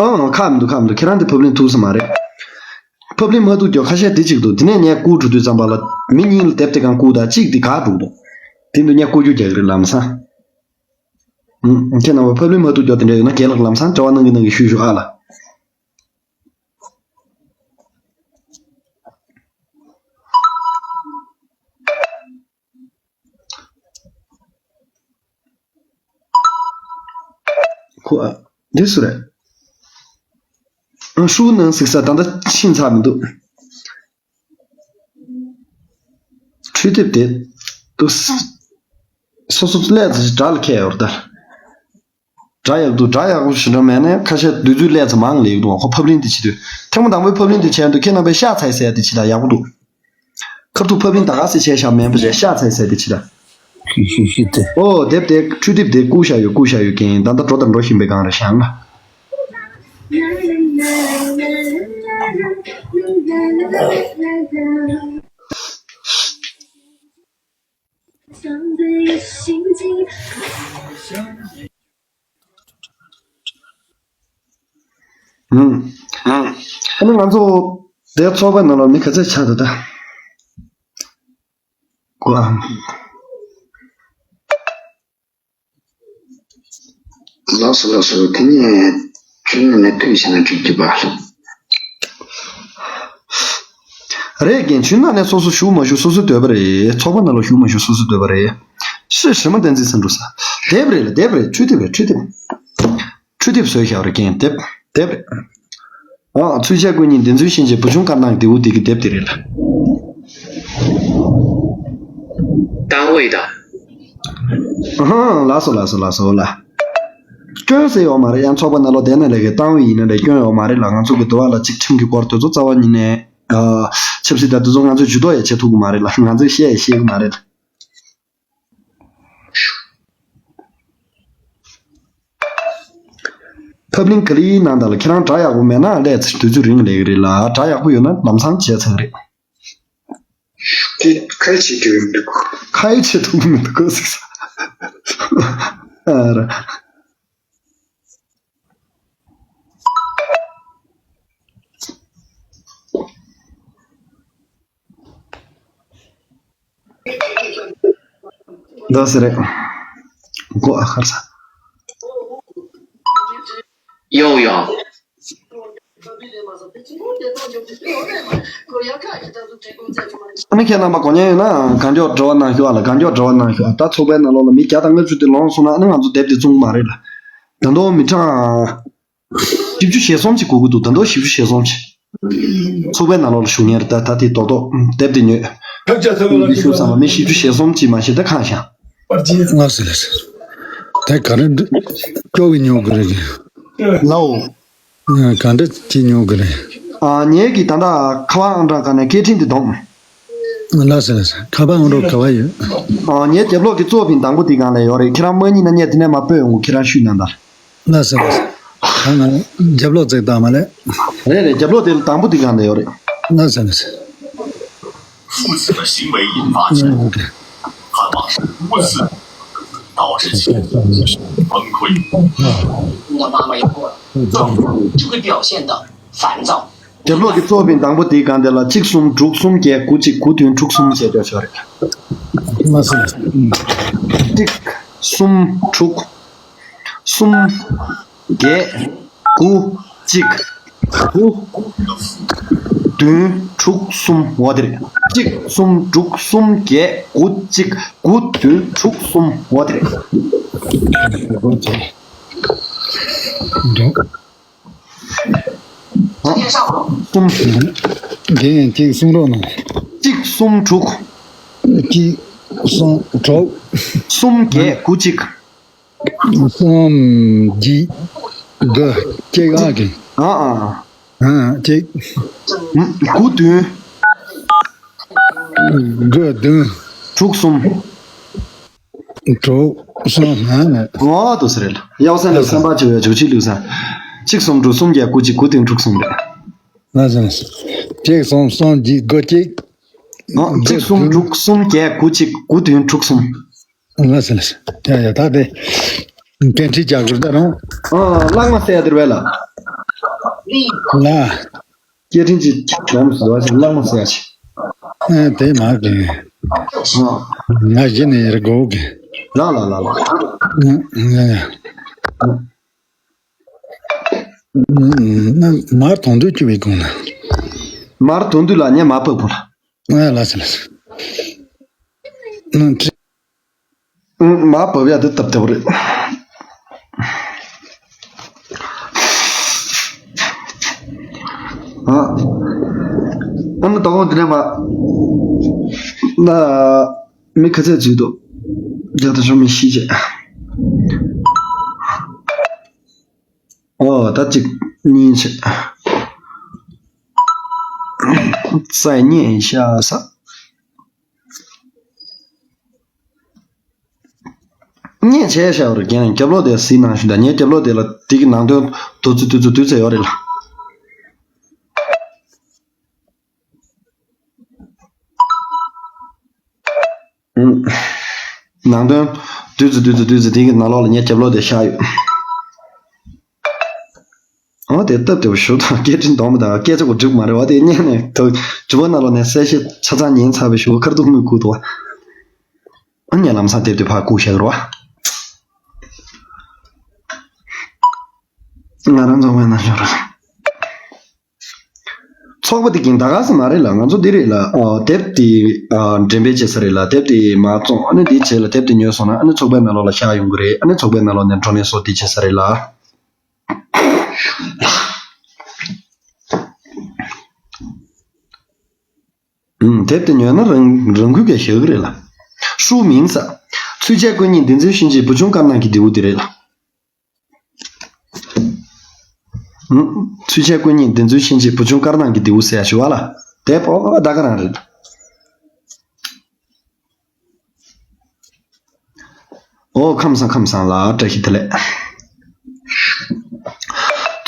ཨང་ཁ་མི་འདུག་ཁ་མི་འདུག་ཁྱེད་རང་དེ་ཕབ་ལེན་ཐུབ་ས་མ་རེད། ཕབ་ལེན་མ་ཐུབ་རྒྱུ་ཁ་ཤས་དེ་གཅིག་འདུག་དེ་ནས་ངས་བསྐུར་འགྲོ་དུས་ཙམ་པ་ལ་མི་གཉིས་ལ་དེབ་དེ་གང་བསྐུར་ད་གཅིག་དེ་ག་འགྲོ་འདུག་དེ་འདུག་ངས་བསྐུར་རྒྱུ་རྒྱག་གི་རེད་ལམ་སང་། ཁྱེད་རྣམ་པ་ཕབ་ལེན་མ་ཐུབ་རྒྱུ་དེ་འདྲ་ཡོད་ན་རྒན་ལགས་ལམ་སང་དྲི་བ་གནང་གི་གནང་གི་ཞུ་ཞུ་ཨ་ལ། ཁོ་ཨ། འདི་སུ་རེད། ཨ་ཧྲུའུ་ནང་གཟིགས་ས་ད་ལྟ་ཕྱིན་ཚར་མི་འདུག་འཕྲུལ་དེབ་དེ་དུ་སོ་སོ་ཀླད་ཙམ་ཞིག་དགྲ་ལ་ཁད་ཡོད་རེད་ད། དགྲ་ཡག་འདུག་དགྲ་ཡག་པོ་ཞིག་འགྲོ་མེད་ན་ཁ་ཤས་དུས་ཚོད་ཀླད་ཙམ་མང་ལས་ཡོད་འདུག་ཁོ་ཕབ་ལེན་དེ་བྱེད་དུས་ཐེངས་མ་དང་པོའི་ཕབ་ལེན་དེ་བྱས་འདུག་ཁྱེད་རྣམ་པས་ཤ་ཚ་ཡི་ཟེར་ཡ་དེ་བྱེད་ད་ཡག་པོ་འདུག་ཁ་ཐུག་ཕབ་ལེན་ད་ག་སེ་བྱས་ཤག་མེད་པ་བྱས་ཤ་ཚ་ཡི་ཟེར་དེ་བྱེད་ད། ཤི་ཤི་ཤི་དེ། ཨོ་དེབ་དེ་འཕྲུལ་དེབ་དེ་བསྐུར་བཞག་ཡོད། བསྐུར་བཞག་ཡོད་མཁན་ད་ལྟ་འགྲོ་དང་འགྲོ་བཞིན་པའི་སྒང་རེད་ཤག་ལ། ཨུམ། ཨ་ནི་ང་ཚོ་དེ་ཚོགས་པའི་ནང་ལ་མི་ག་ཚད་ཆགས་འདུག་ད། ཀོ་ཨམ། ལགས་སོ་ལགས་སོ། དེ་ནས་ཁྱོད་ནས་ཐུག་བྱས་ན་འགྲིག་གི་པ། རེད་རྒན། ཁྱོད་ནང་ནས་སོ་སོ་ཞུགས་མ་ཞུགས་སོ་སོའི་འདོད་པ་རེད། ཚོགས་པ་ནང་ལ་ཞུགས་མ་ཞུགས་སོ་སོའི་འདོད་པ་རེད། ཤི་ཧྲི་མ་བསྟན་འཛིན་ས་འགྲོ་ས། དེབ་རེད་ལ་དེབ་རེད། འཕྲུལ་དེབ་རེད། འཕྲུལ་དེབ། འཕྲུལ་དེབ་བཟོས་བཞག་རེད་རྒན། དེབ་དེབ་རེད། ཨ་ཚུལ་ཤ་ཀུན་གཉིས་བདེན་རྫུན་ཤེས་བྱེད་བུ་ཆུང་དཀར་ནག་རྡེའུ་དེ་གི་དེབ་དེ་རེད་ལ། 单位的། ཨ་ཧ། ལགས་སོ་ལགས་སོ་ལགས་སོ་ལ། སྐྱོན་ཟེར་ཡོད་མ་རེད། ཡང་ཚོགས་པ་ནང་ལོགས་བསྡད་ན་ལས་ཀའི་གཏམ་དབུས་ཡིན་ན་ལས་སྐྱོན་ཡོད་མ་རེད་ལ། ང་ཚོ་གི་འདུལ་བ་ལ་གཅིག་ཁྲིམས་ཀྱི་སྐོར་དེ་ཚོ་རྩ་བ་ཉིད་ནས་ཨ་ཆབ་སྲིད་དང་དེ་ཚོ་ང་ཚོས་ཇུས་གཏོགས་ཡང་བྱེད་ཐུབ་ཀྱི་མ་རེད་ལ། ང་ཚོས་བཤད་ཡང་ཤེས་ཀྱི་མ་རེད། ཨབ་ལིང་ག་ལི་ནང་ད་ལ་ཁྱེད་རང་སྒྲ་ཡག་པོ་མེད་ན་ལས་དུས་ཚོད་རིང་ལས་ཀྱི་རེད་ལ། སྒྲ་ཡག་པོ་ཡོད་ན་ལམ་སང་བྱས་ཚར་གི་རེད། དེ་ཁ་ཡི་བྱེད་ཐུབ་མི་འདུག་ཁ་ཡི་བྱེད་ཐུབ་མི་འདུག་གོ་ཟིག་ས། ཨ་ར། འདུག་སེ་རེད། གོ་ཨ་ཁར་ས། ཡོ་ཡོ། ཨ་ནི་ཁྱེད་རྣམ་པ་གོ་མཁན་ཡོད་ན་གང་མགྱོགས་འབྲེལ་བ་གནང་ཤོག་ཨ་ལ། གང་མགྱོགས་འབྲེལ་བ་གནང་ཤོག་ཨ། ད་ཚོགས་པའི་ནང་ལོགས་ལ་མི་བརྒྱ་དང་ལྔ་བཅུ་དེ་ལོངས་སོང་ན་ཨ་ནི་ང་ཚོ་དེབ་དེ་བཙོང་གི་མ་རེད་ལ། ད་དུང་མི་གྲངས་བཞི་བཅུ་ཞེ་གསུམ་ཅིག་དགོས་ཀྱི་འདུག་ད་དུང་བཞི་བཅུ་ཞེ་གསུམ་ཅིག་ཚོགས་པའི་ནང་ལོགས་ལ་ཞུགས་མཁན་རེད། ད་ད་དེ་རྡོག་རྡོག་དེབ་དེ་ཉོས། ཁོང་གིས་ཞུ་བསམ་པ་མི་བཞི་བཅུ་ཞེ་གསུམ་ཅིག་མ་གཏོགས་ད་གང་ཤང་། ལགས་སོ་ལགས་སོ། དེ་ག་རེ་སྐྱོ་བའི་ཉོ་དགོས་རེད་ཀྱི། ལའོ། ག་འདྲ་ཅིག་ཉོ་དགོས་རེད། ཨ། ངེད་ཀྱིས་ད་ལྟ་ཁ་པར་ཨང་གྲངས་སྒང་ནས་སྐད་འཕྲིན་དེ་བསྡོམས། ལགས་སོ་ལགས་སོ། ཁ་པར་ཨང་གྲངས་ག་པར་ཡོད། ཨ། ངའི་རྒྱབ་ལོགས་ཀྱི་གཙོ་ཕིན་དང་པོ་དེའི་སྒང་ལ་ཡོད་རེད། ཁྱེད་རང་མ་རྙེད་ན་ངས་དེ་ནས་མར་སྤོས་ཡོང་གི། ཁྱེད་རང་ཤུལ་ནང་ལྟར། ལགས་སོ་ལགས་སོ། ད་ང་རྒྱབ་ལོགས་བརྩེགས་བཏང་མ་ལས། རེད་རེད། རྒྱབ་ལོགས་དེ་ལ་དང་པོ་དེའི་སྒང་ལ་ཡོད་རེད། ལགས་སོ་ལགས་སོ། 父子的行为引发冲突，渴望是如此导致崩溃。我妈妈要过来，做父母就会表现得烦躁。རྒྱབ་ལོགས་ཀྱི་གཙོ་ཕིན་དང་པོ་དེའི་སྒང་དེ་ལ་གཅིག་གསུམ་དྲུག་གསུམ་བརྒྱད་དགུ་གཅིག་དགུ་བདུན་དྲུག་གསུམ་ཞེས་བརྗོད་ཆོག་རེད། ལགས་སོ་ལགས་སོ། གཅིག་གསུམ་དྲུག་གསུམ། བརྒྱད། དགུ། གཅིག་དགུ། བདུན། དྲུག་གསུམ། འོ་དེ་རེད། གཅིག་གསུམ་དྲུག་གསུམ་བརྒྱད་དགུ་གཅིག་དགུ་བདུན་དྲུག་གསུམ། འོ་དེ་རེད། གསུམ། འདི་ཡང་གཅིག་གསུམ་རོགས་གནང་། གཅིག་གསུམ་དྲུག་གཅིག་གསུམ་དྲུག་གསུམ་བརྒྱད་དགུ་གཅིག་གསུམ་བརྒྱད་དགུ་གཅིག་ཨ་གི་ཨ་ཨ། ཨ་གཅིག་དགུ་བདུན། དགུ་བདུན། དྲུག་གསུམ། དྲུག་གསུམ་ཨ་ནི། ཨོ་དུ་སི་རེད། ཡའོ་སན་ལུག་སན་པ་ཆེ་བའི་ཇོ་ཆི་ལུག་སན། གཅིག་གསུམ་དྲུག་གསུམ་བརྒྱད་དགུ་གཅིག་དགུ་བདུན་དྲུག་གསུམ་རེད། ལགས་སོ། གཅིག་གསུམ་གསུམ་བརྒྱད་དགུ་གཅིག་ཨོ་གཅིག་གསུམ་དྲུག་གསུམ་བརྒྱད་དགུ་གཅིག་དགུ་བདུན་དྲུག་གསུམ། ལགས་སོ་ལགས་སོ། ཡ་ཡ་ད་དེ། སྐད་འཕྲིན་རྒྱག་དགོས་ད་རུང་། ཨ་གླང་མ་བསད་དེར་བས་ལ། ལ། སྐད་འཕྲིན་གྱི་ལམ་སུ་བ་ཞིག་གླང་མ་བསད་ཅིག་ཨ་དེ་མ་གི་ཨ་ང་གཞི་ནས་ཡར་དགོས་གི་ལ་ལ་ལ་ལ། ང་ང་ང་ང་མར་དོང་དུ་བཅུག་པའི་གོང་ལ། མར་དོང་དུ་ལ་ཉེ་མ་པོ་པོ་ལ། ང་ལ་སི་ལ་སི། ང་ཁྲི། མ་བབས་ཡ་དེ་སྟབས་བདེ་པོ་རེད། ཨ། ཨ་ནི་ད་དགོང་དེ་ནས་མ། ན། མི་ཁ་ཚད་ཚུད་དོ། རྒྱ་ད་ཆོ་མི་ཤི་རྗེས། ཨོ་ད་གཅིག་གཉིས་བྱས། སའི་གཉིས་ཤ་ས། ངས་བྱས་བཞག་རེད། རྒན་རྒྱབ་ལོགས་དེ་གཟིགས་གནང་ཞུ་དང་། ངའི་རྒྱབ་ལོགས་དེ་ལ་དེ་གི་ནང་དོན་དུ་ཚོད་དུ་ཚོད་དུ་ཚོད་ཡོད་རེད་ལ། ནང་དོན་དུ་ཚོད་དུ་ཚོད་དུ་ཚོད་དེ་གི་ནང་ལོགས་ལ་ངའི་རྒྱབ་ལོགས་དེ་བཞག་ཡོད། འོ་དེ་སྟབས་བདེ་པོ་ཞུ་དང་། སྐད་འཕྲིན་གཏོང་མི་དང་སྐད་ཆ་གོ་འགྲིག་མ་རེད་བ། དེ་སྙན་ནས་དུ་ཇུ་བ་ནང་ལོགས་ནས་གསལ་བཤད་ཆ་ཚང་ཉན་ཚར་བའི་ཞུ་བ་ཁར་ཐུག་མི་དགོས་དོ། ཨ་ཉན་ལམ་སང་དེབ་དེ་ཕར་བཀུག་བཞག་རོགས། ང་རང་ཚོ་བས་ན་ཞོར་ཚོགས་པ་དེ་གིན་ད་ག་ས་མ་རེད་ལ། ང་ཚོ་འདི་རེད་ལ། ཨ་དེབ་དེ་ཨ་འགྲེམས་སྤེལ་བྱེད་ས་རེད་ལ། དེབ་དེ་མ་བཙོང་ཨ་ནི་འདི་བྱས་ལ་དེབ་དེ་ཉོས་སོང་ན་ཨ་ནི་ཚོགས་པའི་ནང་ལོགས་ལ་བཞག་ཡོང་གི་རེད། ཨ་ནི་ཚོགས་པའི་ནང་ལོགས་ནས་འགྲོ་ནས་བཟོ་འདི་བྱེད་ས་རེད་ལ། ཨུམ། དེབ་དེ་ཉོས་ན་རང་རང་འགུལ་གྱིས་བཞག་གི་རེད་ལ། ཧྲུའུ་མིང་ས། 出钱给你，定存信息不准干那个丢的 རེད་ལ། ཨུམ། 出钱给你，定存信息不准干那个丢 ཟེར་ཞུ་བ་ལ། དེབ་ཨོ་ད་ག་རང་རེད། ཨོ་ཁམས་བཟང་ཁམས་བཟང་ལ་བཀྲ་ཤིས་བདེ་ལེགས།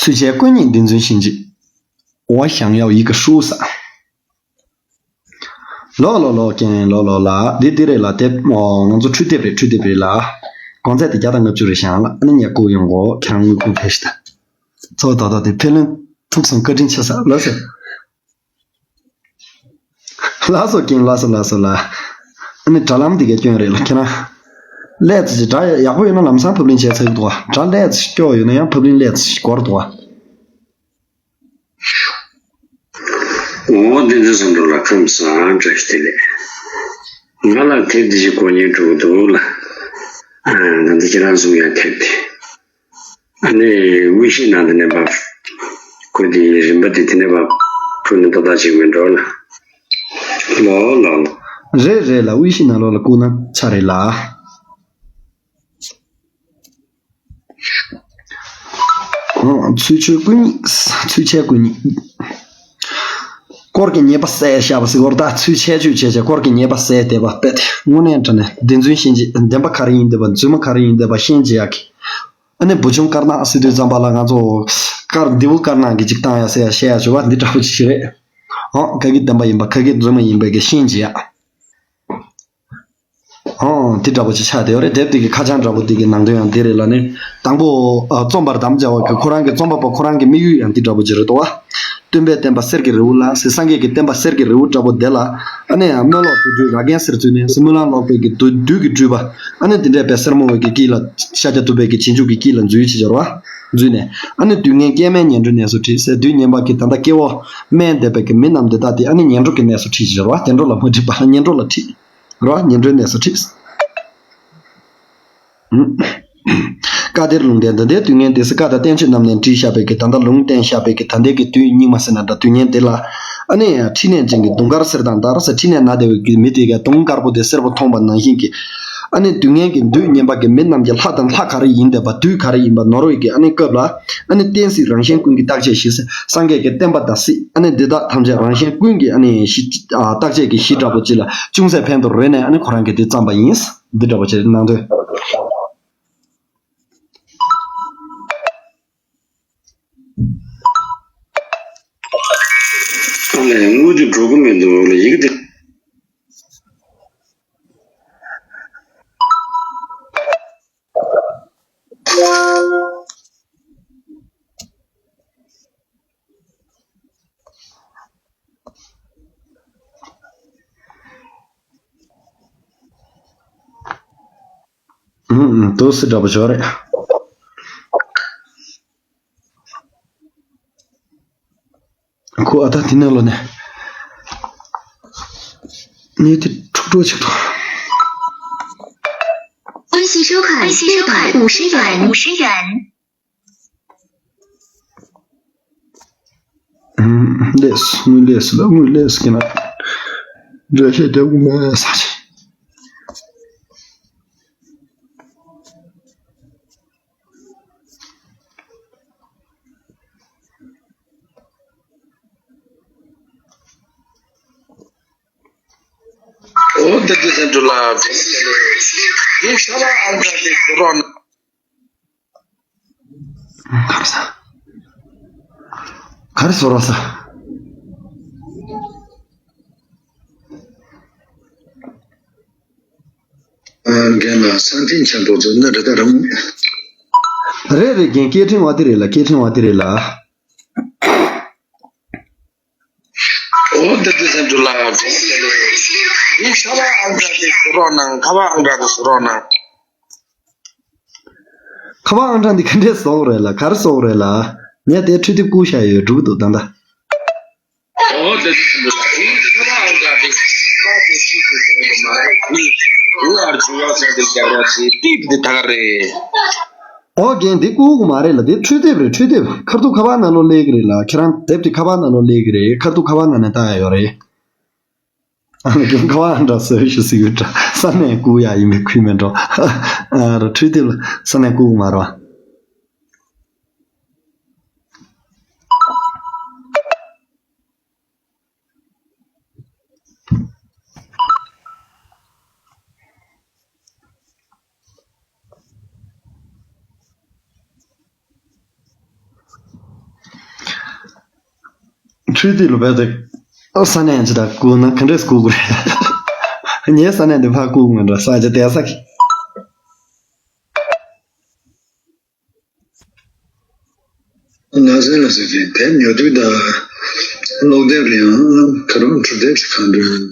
ཚུལ་འཆལ་ཀུན་ཉིད་བདེན་རྫུན་ཤེས་བྱེད། 我想要一个书撒。 ལོ་ལོ་ལོ་རྒན་ལོ་ལོ་ལ་འདི་འདི་རེད་ལ། དེབ་ཨོ་ང་ཚོ་འཕྲུལ་དེབ་རེད། འཕྲུལ་དེབ་རེད་ལ། གོང་ཚད་དེ་བརྒྱ་དང་ལྔ་བཅུ་རེད་ཤག་ལ། ཨ་ནི་ངས་བསྐུར་ཡོང་གོ། ཁྱེད་རང་དངུལ་ཁུག་ཕེབས་ཤིག་ད། གཙོ་བོ་ད་ལྟ་དེ་ཕེ་ལོན་ཐུག་སོང་། བཀའ་དྲིན་ཆེ་ས་ལ་ཟེར། ལགས་སོ་རྒན། ལགས་སོ་ལགས་སོ་ལ། ཨ་ནི་དྲ་ལམ་དེ་གའི་སྐྱོན་རེད་ལ། ཁྱེད་རང་ཀླད་ཙི་ཅིག་དྲ་ཡག་པོ་ཡོད་ན་ལམ་སང་ཕབ་ལེན་བྱས་ཚར་གི་འདུག་བ། དྲ་ཀླད་ཙི་སྐྱོ་ཡོད་ན་ཡང་ཕབ་ལེན་ཀླད་ཙི་འགོར་འདུག་བ། འོ་བདེན་རྫུན་བསམ་གྲུབ་ལགས། ཁམས་བཟང་། བཀྲ་ཤིས་བདེ་ལེགས། ང་ལ་དེབ་འདི་ཞིག་དགོས་ཉེན་འགྲོ་གི་འདུག་ལ། ཨ་ད་འདི་ཁྱེད་རང་གསུང་ཡ་དེབ་དེ། ཨ་ནི་དབུས་གཞས་ནང་དེ་ནས་བབས། ཁོས་དེ་རིན་པ་དེ་དེ་ནས་བབས། ཁོས་ནི་ཏག་ཏག་ཅིག་མི་འགྲོ་ལ། ལོ་ལོ་ལོ། རེད་རེད་ལ། དབུས་གཞས་ནང་ལོགས་ལ་བསྐུར་ན་ཆ་རེད་ལ། ཨང་། ཚུལ་འཆལ་ཀུན། ཚུལ་འཆལ་ཀུན། དཀོར་གྱི་ཉེས་པ་བསལ་བཞག་པ་ཟེར་བར་ད། ཚུལ་འཆལ་ཆོས་བྱས་བྱས་དཀོར་གྱི་ཉེས་པ་བསལ་བསྡད་པ་དཔེ་དེ་དངོས་གནས་དྲང་གནས་བདེན་རྫུན་ཤེས་བྱེད། བདེན་པ་ག་རེ་ཡིན་བསྡད་པ། རྫུན་མ་ག་རེ་ཡིན་བསྡད་པ་ཤེས་བྱེད་ཡག་གི། ཨ་ནི་འབུ་ཆུང་དཀར་ནག་ཟེར་དུས་ཙམ་པ་ལ་ང་ཚོ་དཀར་མདེའུ་དཀར་ནག་གི་ཅིག་བཏང་ཡ་ཟེར་ཡ་བཤད་ཡ་བྱོས་པ་འདི་འདྲ་པོ་ཅིག་རེད། ཨང་། ག་གི་བདེན་པ་ཡིན་པ། ག་གི་རྫུན་མ་ཡིན་པ་གི་ཤེས་བྱེད་ཡག། ཨོ། དེ་འདྲ་པོ་ཅིག་ཆགས་བསྡད་ཡོད་རེད། དེབ་དེ་གི་ཁ་བྱང་འདྲ་པོ་དེ་གི་ནང་དོན་ཡང་དེ་རེད་ལ་ནི། དང་པོ། ཨ། རྩོམ་པར་དམ་བཅའ་བ་གི་ཁོ་རང་གི་རྩོམ་པ་པོ་ཁོ་རང་གི་དམིགས་ཡུལ་ཡང་དེ་འདྲ་པོ་ཅིག་རེད་དོ། སྟོན་པའི་བསྟན་པ་གསེར་གྱི་རི་བོ་ལ་ཟེར། སངས་རྒྱས་ཀྱི་བསྟན་པ་གསེར་གྱི་རི་བོ་འདྲ་པོ་དེ་ལ། ཨ་ནི་ཡང་སྨོན་ལོག་དུག་སྦྲུལ་རྭ་རྒན་ཟེར་ཚུལ་ནས་ཟེར། སྨོན་ལམ་ལོག་པའི་གི་བདུད་བདུད་ཀྱི་སྤྲུལ་པ། ཨ་ནི་དེ་འདྲས་པའི་སེར་མོ་བའི་གི་དཀྱིལ་ལ། ཤཱཀྱ་ཐུབ་པའི་གི་རྗེས་འཇུག་གི་དཀྱིལ་ལ་འཛུལ་བྱེད་སྦྱོར་བ། འཛུལ་ནས། ཨ་ནི་དུས་ངན་སྐྱེ་དམན་ངན་འགྲོའི་གནས་སུ་ཁྲིད་ཟེར། དུས་ངན་པ་གི་ད་ལྟ་སྐྱེ་བོ་དམན་བསྡད་པའི་གི་མི་རྣམས་དེ་དག་དེ་ཨ་ནི་ངན་འགྲོ་གི་གནས་སུ་ཁྲིད་ཟེར་བ། བདེ་འགྲོ་ལ་མ་ཁྲིད་པ་ལ་ངན་འགྲོ་ལ་ཁྲིད། རོ། ངན་འགྲོའི་གནས་སུ་ཁྲིད། བཀའ་གཏེར་ལུང་བསྟན་དང་། དེ་དུས་ངན་སྡེ་སྲིད་བཀའ་དང་བསྟན་བཅོས་རྣམས་ནས་བྲིས་བཞག་པའི་གི་ད་ལྟ་ལུང་བསྟན་བཞག་པའི་གི་ད་ལྟའི་གི་དུས་སྙིགས་མ་ཟེར་ན་འདྲ། དུས་ངན་འདི་ལ་ཨ་ནི་ཡང་འཕྲིན་ལས་ཅན་གྱི་དུང་དཀར་གསེར་དང་འདར་ཟེར། འཕྲིན་ལས་ན་བསྡད་པའི་གི་མི་དེ་གས་དུང་དཀར་པོ་དེ་སེར་པོ་མཐོང་པ་ནང་བཞིན་གྱི། ཨ་ནི་དུས་ངན་གྱི་བདུད་ངན་པ་གི་མི་རྣམས་ཀྱི་ལྷ་དང་ལྷ་ག་རེ་ཡིན་བསྡད་པ། བདུད་ག་རེ་ཡིན་པ་ནོར་བའི་གི་ཨ་ནི་སྐབས་ལ། ཨ་ནི་བསྟན་སྲིད་རང་གཞན་ཀུན་གྱི་བརྟག་དཔྱད་ཞིག་ཟེར། སངས་རྒྱས་ཀྱི་བསྟན་པ་དང་སྲིད། ཨ་ནི་འདི་དག་ཐམས་ཅད་རང་གཞན་ཀུན་གྱི་ཨ་ནི་གཞི། ཨ། བརྟག་དཔྱད་ཀྱི་གཞི་འདྲ་པོ་ཅིག་ལ་ཅུང་ཟད་ཕན་ཐོགས་རེད་ནས། ཨ་ནི་ཁོ་རང་གིས་འདི་བརྩམས་པ་ཡིན། འདི་འདྲ་པོ་ཅིག་ནང་དོན། ཨ་ལས། དངུལ་དེ་འགྲོ་གི་མི་འདུག་ལ། ཡི་གེ་དེ། ཨུམ་ཨུམ། དུ་སི་འདྲ་པོ་ཞོ་རེད། ཁོ་ཨ་ད་དེ་ནས་ལོ་ནས་ངས་དེ་འཁྲུག་འགྲོ་ཆེ་ཐོ། 微信收款六百五十元。 ལས་སུ་དངུལ་ལས་སུ་ལ་དངུལ་ལས་སུ་ཀྱི་ན། འདྲ་ཤེས་དེ་དབུ་མའི་ས་ཆེ། འོ་དེ་དུས་སེམས་སྤྲོ་ལ་དེ་ཤ་བ་ཨང་ག་དེ་རོ་ན། ག་རེ་ཟ། ག་རེ་ཟ་རོ་ཟ། རྒན་ལགས་ས་འཐེན་ཆེན་པོ་བཟོས་ན་རེ་ད་རང་། རེད་རེད་རྒན། སྐད་འཕྲིན་བ་དེ་རེད་ལ། སྐད་འཕྲིན་བ་དེ་རེད་ལ། འོ་དེ་དུས་སེམས་སྤྲོ་ལ་དགོངས་ཏེ་ལོས། ཡིན་ཤ་བ་ཨང་ག་དེ་བཟོ་རོགས་གནང་། ཁ་བ་ཨང་ག་དེ་བཟོ་རོགས་གནང་། ཁ་བ་ཨང་གྲངས་འདི་ག་འདྲས་བཟོ་དགོས་རེད་ལ། ག་རེ་བཟོ་དགོས་རེད་ལ། ངས་དེ་འཕྲུལ་དེབ་བསྐུར་བཞག་ཡོད། འགྲུབ་འདུག་ད་ལྟ། འོ་དེ་དུས་སེམས་སྤྲོ་ལ་དེ་ཁ་བ་ཨང་གྲངས་དེ་ཁ་དེ་ཤི་དེ་དེ་མ་རེད། དེ་འུ་ཨར་ཇུ་ཡོག་ས་དེ་རྒྱག་རོགས་བྱེད། ཏིག་དེ་ད་ག་རེད། ཨོ་རྒན། འདི་བསྐུར་དགོས་མ་རེད་ལ། འདི་འཕྲུལ་དེབ་རེད། འཕྲུལ་དེབ། ཁ་ཐུག་ཁ་པར་ནང་ལོགས་སླེབས་ཀྱི་རེད་ལ། ཁྱེད་རང་དེབ་དེ་ཁ་པར་ནང་ལོགས་སླེབས་ཀྱི་རེད། ཁ་ཐུག་ཁ་པར་ནང་ནས་བལྟ་ཡ་ཡོད་རེད། ཨ་ནི་རྒན་ཁ་པར་འདྲ་བཟོས་ཞུ་ཟེར་གྱི་འདྲ། ས་གནས་བསྐུར་ཡ་ཡིན་པའི་ཁུལ་མེད་འགྲོ། ཨ་ར་འཕྲུལ་དེབ་ལ་ས་གནས་བསྐུར་དགོས་མ་རེད་བ། འཕྲུལ་དེབ་ལ་བས་ཏེ། ཨོ་ས་གནས་ཡང་ཅི་ད་བསྐུར་ན་ག་འདྲས་བསྐུར་དགོས་རེད། ངའི་ས་གནས་འདི་ཕར་བསྐུར་དགོས་འདྲ་ས་ཆ་དེ་ས་གི། ང་ཚོའི་ལ་ཟེར་གྱི་དེབ་ཉོ་དུས་ད་ཀློག་དེབ་རེད་ཡང་ཁ་རོག་འཕྲུལ་དེབ་ཞིག་གང་འདྲ་རེད།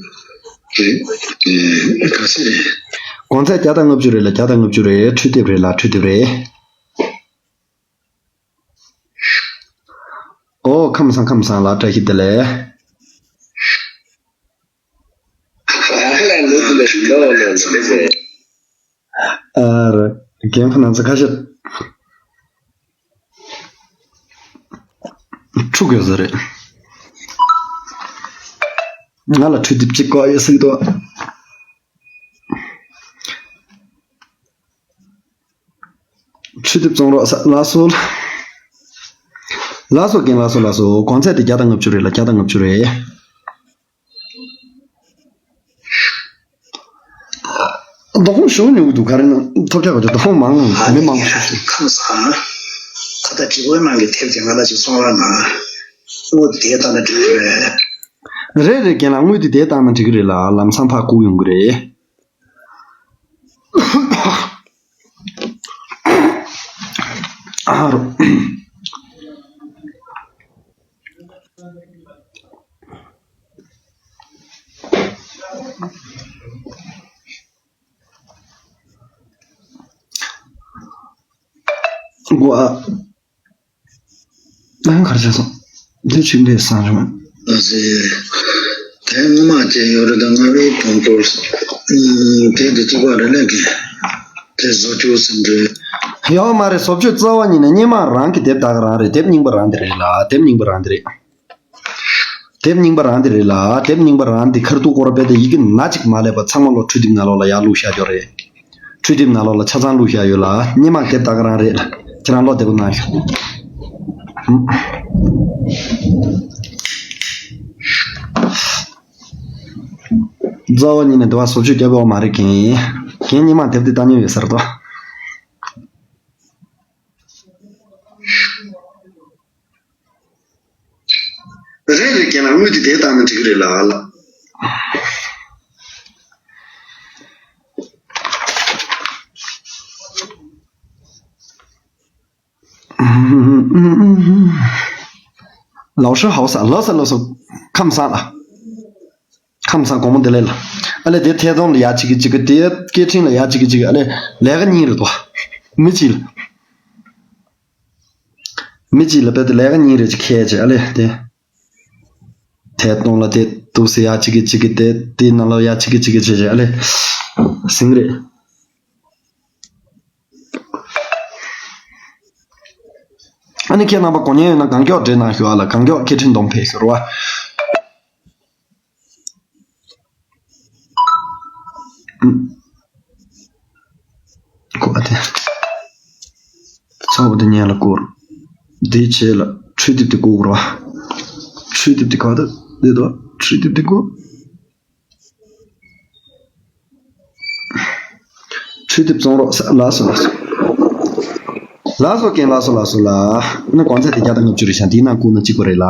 ཨེ་ག་ཚད་རེད། གོང་ཚད་བརྒྱ་དང་ལྔ་བཅུ་རེད་ལ་བརྒྱ་དང་ལྔ་བཅུ་རེད། འཕྲུལ་དེབ་རེད་ལ་འཕྲུལ་དེབ་རེད། ཨོ་ཁམས་བཟང་ཁམས་བཟང་ལ་བཀྲ་ཤིས་བདེ་ལེགས། ཨ་ར་རྒན་ཁོ་ན་ཚོ་ཁ་ཤས་འཁྲུག་ཡོད་ས་རེད། ང་ལ་འཕྲུལ་དེབ་གཅིག་བཀག་ཡོད་སྲིད་དོ། འཕྲུལ་དེབ་བཙོང་རོགས་ལགས་སོ། ལགས་སོ་རྒན་ལགས་སོ་ལགས་སོ། གོང་ཚད་དེ་བརྒྱ་དང་ལྔ་བཅུ་རེད་ལ་བརྒྱ་དང་ལྔ་བཅུ་རེད། རྡོ་ཁུངས་ཞུ་ཉུང་གི་འདུག་ག་རེ་ན་ཐོབ་རྒྱག་ག་ཚོད་རྡོ་ཁུངས་མང་མི་མང་ཞུ་ཞུ། ཁམས་བཟང་། ད་ལྟ་དྲི་བ་མང་གི་ཐེབས་ཀྱི་ང་ལ་ཅིག་གསུང་རོགས་གནང་། དངུལ་དེ་ལྟ་ན་འགྲིག་གི་རེད། རེད་རེད་རྒན་ལགས། དངུལ་དེ་དེ་བཏང་ན་འགྲིག་གི་རེད་ལ་ལམ་སང་ཕར་བསྐུར་ཡོང་གི་རེད། ཨ་རོ། གོ་ཨ། ཨ་གར་བྱས་སོང་། འདི་ཕྱིན་འདྲེ་སང་རིང་། ཨ་ཙི། དེ་སྔོན་མ་བྱས་ཡོད་རེད་ད་ང་བའི་གྲོང་ཚོར། ཨུམ། དེ་འདི་གཅིག་པ་རེད་ལས་ཀི། དེ་བཟོ་བཅོས་ཟིན་འདྲེ། ཡོད་མ་རེད། བཟོ་བཅོས་རྩ་བ་ཉིད་ནས་སྔོན་མ་རང་གི་དེབ་ད་ག་རང་རེད། དེབ་རྙིང་པ་རང་དེ་རེད་ལ་དེབ་རྙིང་པ་རང་དེ་རེད། དེབ་རྙིང་པ་རང་དེ་རེད་ལ་དེབ་རྙིང་པ་རང་དེ་ཁར་ཐུག་སྐོར་ར་བས་ཏེ་ཡི་གེ་ན་གཅིག་མ་ལས་པ་ཚང་མ་ལོ་འཕྲུལ་དེབ་ནང་ལོགས་ལ་ཡར་བླུགས་བཞག་ཡོད་རེད། འཕྲུལ་དེབ་ནང་ལོགས་ལ་ཆ་ཚང་བླུགས་བཞག་ཡོད་ལ་སྔོན་མ་དེབ་ད་ག་རང་རེད་ལ་ཁྱེད་རང་ལོ་བདེ་པོ་གནང་ཤོག་རྩ་བ་ཉིད་ནས་འདི་བ་བཟོ་བཅོས་རྒྱབ་ཡོད་མ་རེད་རྒན། རྒན་སྔོན་མ་དེབ་དེ་ལྟ་མྱོང་ཡོད་ས་རེད་དོ། རེད་རེད་རྒན་ལགས། དངུལ་དེ་དེ་བཏང་ན་འགྲིག་གི་རེད་ལགས། ལའོ་ཧྲི་ཧའོ་ས་ལོ་ས་ལོ་ས་ཁམས་བཟང་ལ། ཁམས་བཟང་དགོང་མོ་བདེ་ལེགས་ལ། ཨ་ལས་དེ་ཐད་གཏོང་ལ་ཡ་གཅིག་གི་གཅིག་གི་དེ་སྐད་འཕྲིན་ལ་ཡ་གཅིག་གི་གཅིག་གི་ཨ་ལས་ལས་ཀ་གཉིས་རེད་དོ། མི་གཅིག་ལ། མི་གཅིག་ལ་དཔེ་དེ་ལས་ཀ་གཉིས་རེ་ཅིག་ཁྱེར་བྱས་ཨ་ལས་དེ། དེ་གཏོང་ལ་དེ་འདུག་སེ་ཡ་གཅིག་གི་གཅིག་གི་དེ་དེའི་ནང་ལ་ཡ་གཅིག་གི་གཅིག་གི་བྱས་བྱས་ཨ་ལས། ཟིང་རེད། ཨ་ནི་ཁྱེད་རྣམ་པ་གོ་མཁན་ཡོད་ན་གང་མགྱོགས་འདྲེ་གནང་ཞུ་ཨ་ལ་གང་མགྱོགས་སྐད་འཕྲིན་གཏོང་ཕེབས་ཞུ་རོགས་ཨ། ཁོ་ཨ་དེ། ཚོགས་པ་དེ་ཉལ་ལ་བསྐུར། དེའི་རྗེས་ལ་འཕྲུལ་དེབ་དེ་བསྐུར་དགོས་རེད་བ། འཕྲུལ་དེབ་དེ་ག་དུ་བསྡད་འདུག་འཕྲུལ་དེབ་དེ་བསྐུར། འཕྲུལ་དེབ་བཙོང་རོགས་ལགས་སོ་ལགས་སོ། ལགས་སོ་རྒན་ལགས་སོ་ལགས་སོ་ལ། ཨ་ནི་གོང་ཚད་དེ་བརྒྱ་དང་ལྔ་བཅུ་རེད་ཤག་འདིའི་ནང་བསྐུར་ན་གཅིག་པ་རེད་ལ།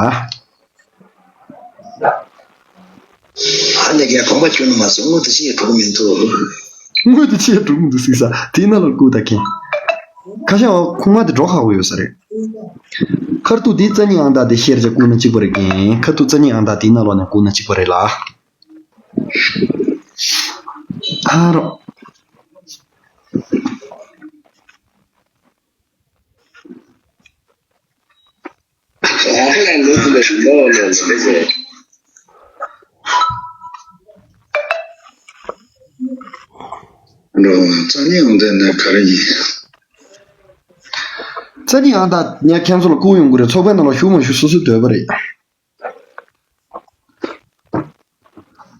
ཨ་ནེ་རྒན་གོམ་པ་ཁྱོན་ནས་མ་སོང་། དངུལ་དེ་ཅི་ཡང་འགྲོ་གི་མི་འདུག་དངུལ་དེ་ཅི་ཡང་འགྲོ་གི་མི་འདུག་ཟེར་ས་དེའི་ནང་ལ་བསྐུར་ད་མཁན། ཁ་ཤས་ཁུག་མ་དེ་འགྲོ་ཁག་པོ་ཡོད་ས་རེད། ཁར་ཐུག་དེའི་རྩ་གཉིས་ཨང་རྟགས་དེ་ཤེར་བྱས་བསྐུར་ན་གཅིག་པ་རེད་མཁན། ཁར་ཐུག་རྩ་གཉིས་ཨང་རྟགས་དེའི་ནང་ལོགས་ནས་བསྐུར་ན་གཅིག་པ་རེད་ལ། ཨ་རོ། རྩ་གཉིས་ཨང་རྟགས་ནས་ག་རེ་ཡིན། རྩ་གཉིས་ཨང་རྟགས་ངས་ཁྱེད་ཚོ་ལ་བསྐུར་ཡོང་གི་རེད། ཚོགས་པའི་ནང་ལ་ཞུགས་མ་ཞུགས་སོ་སོའི་འདོད་པ་རེད།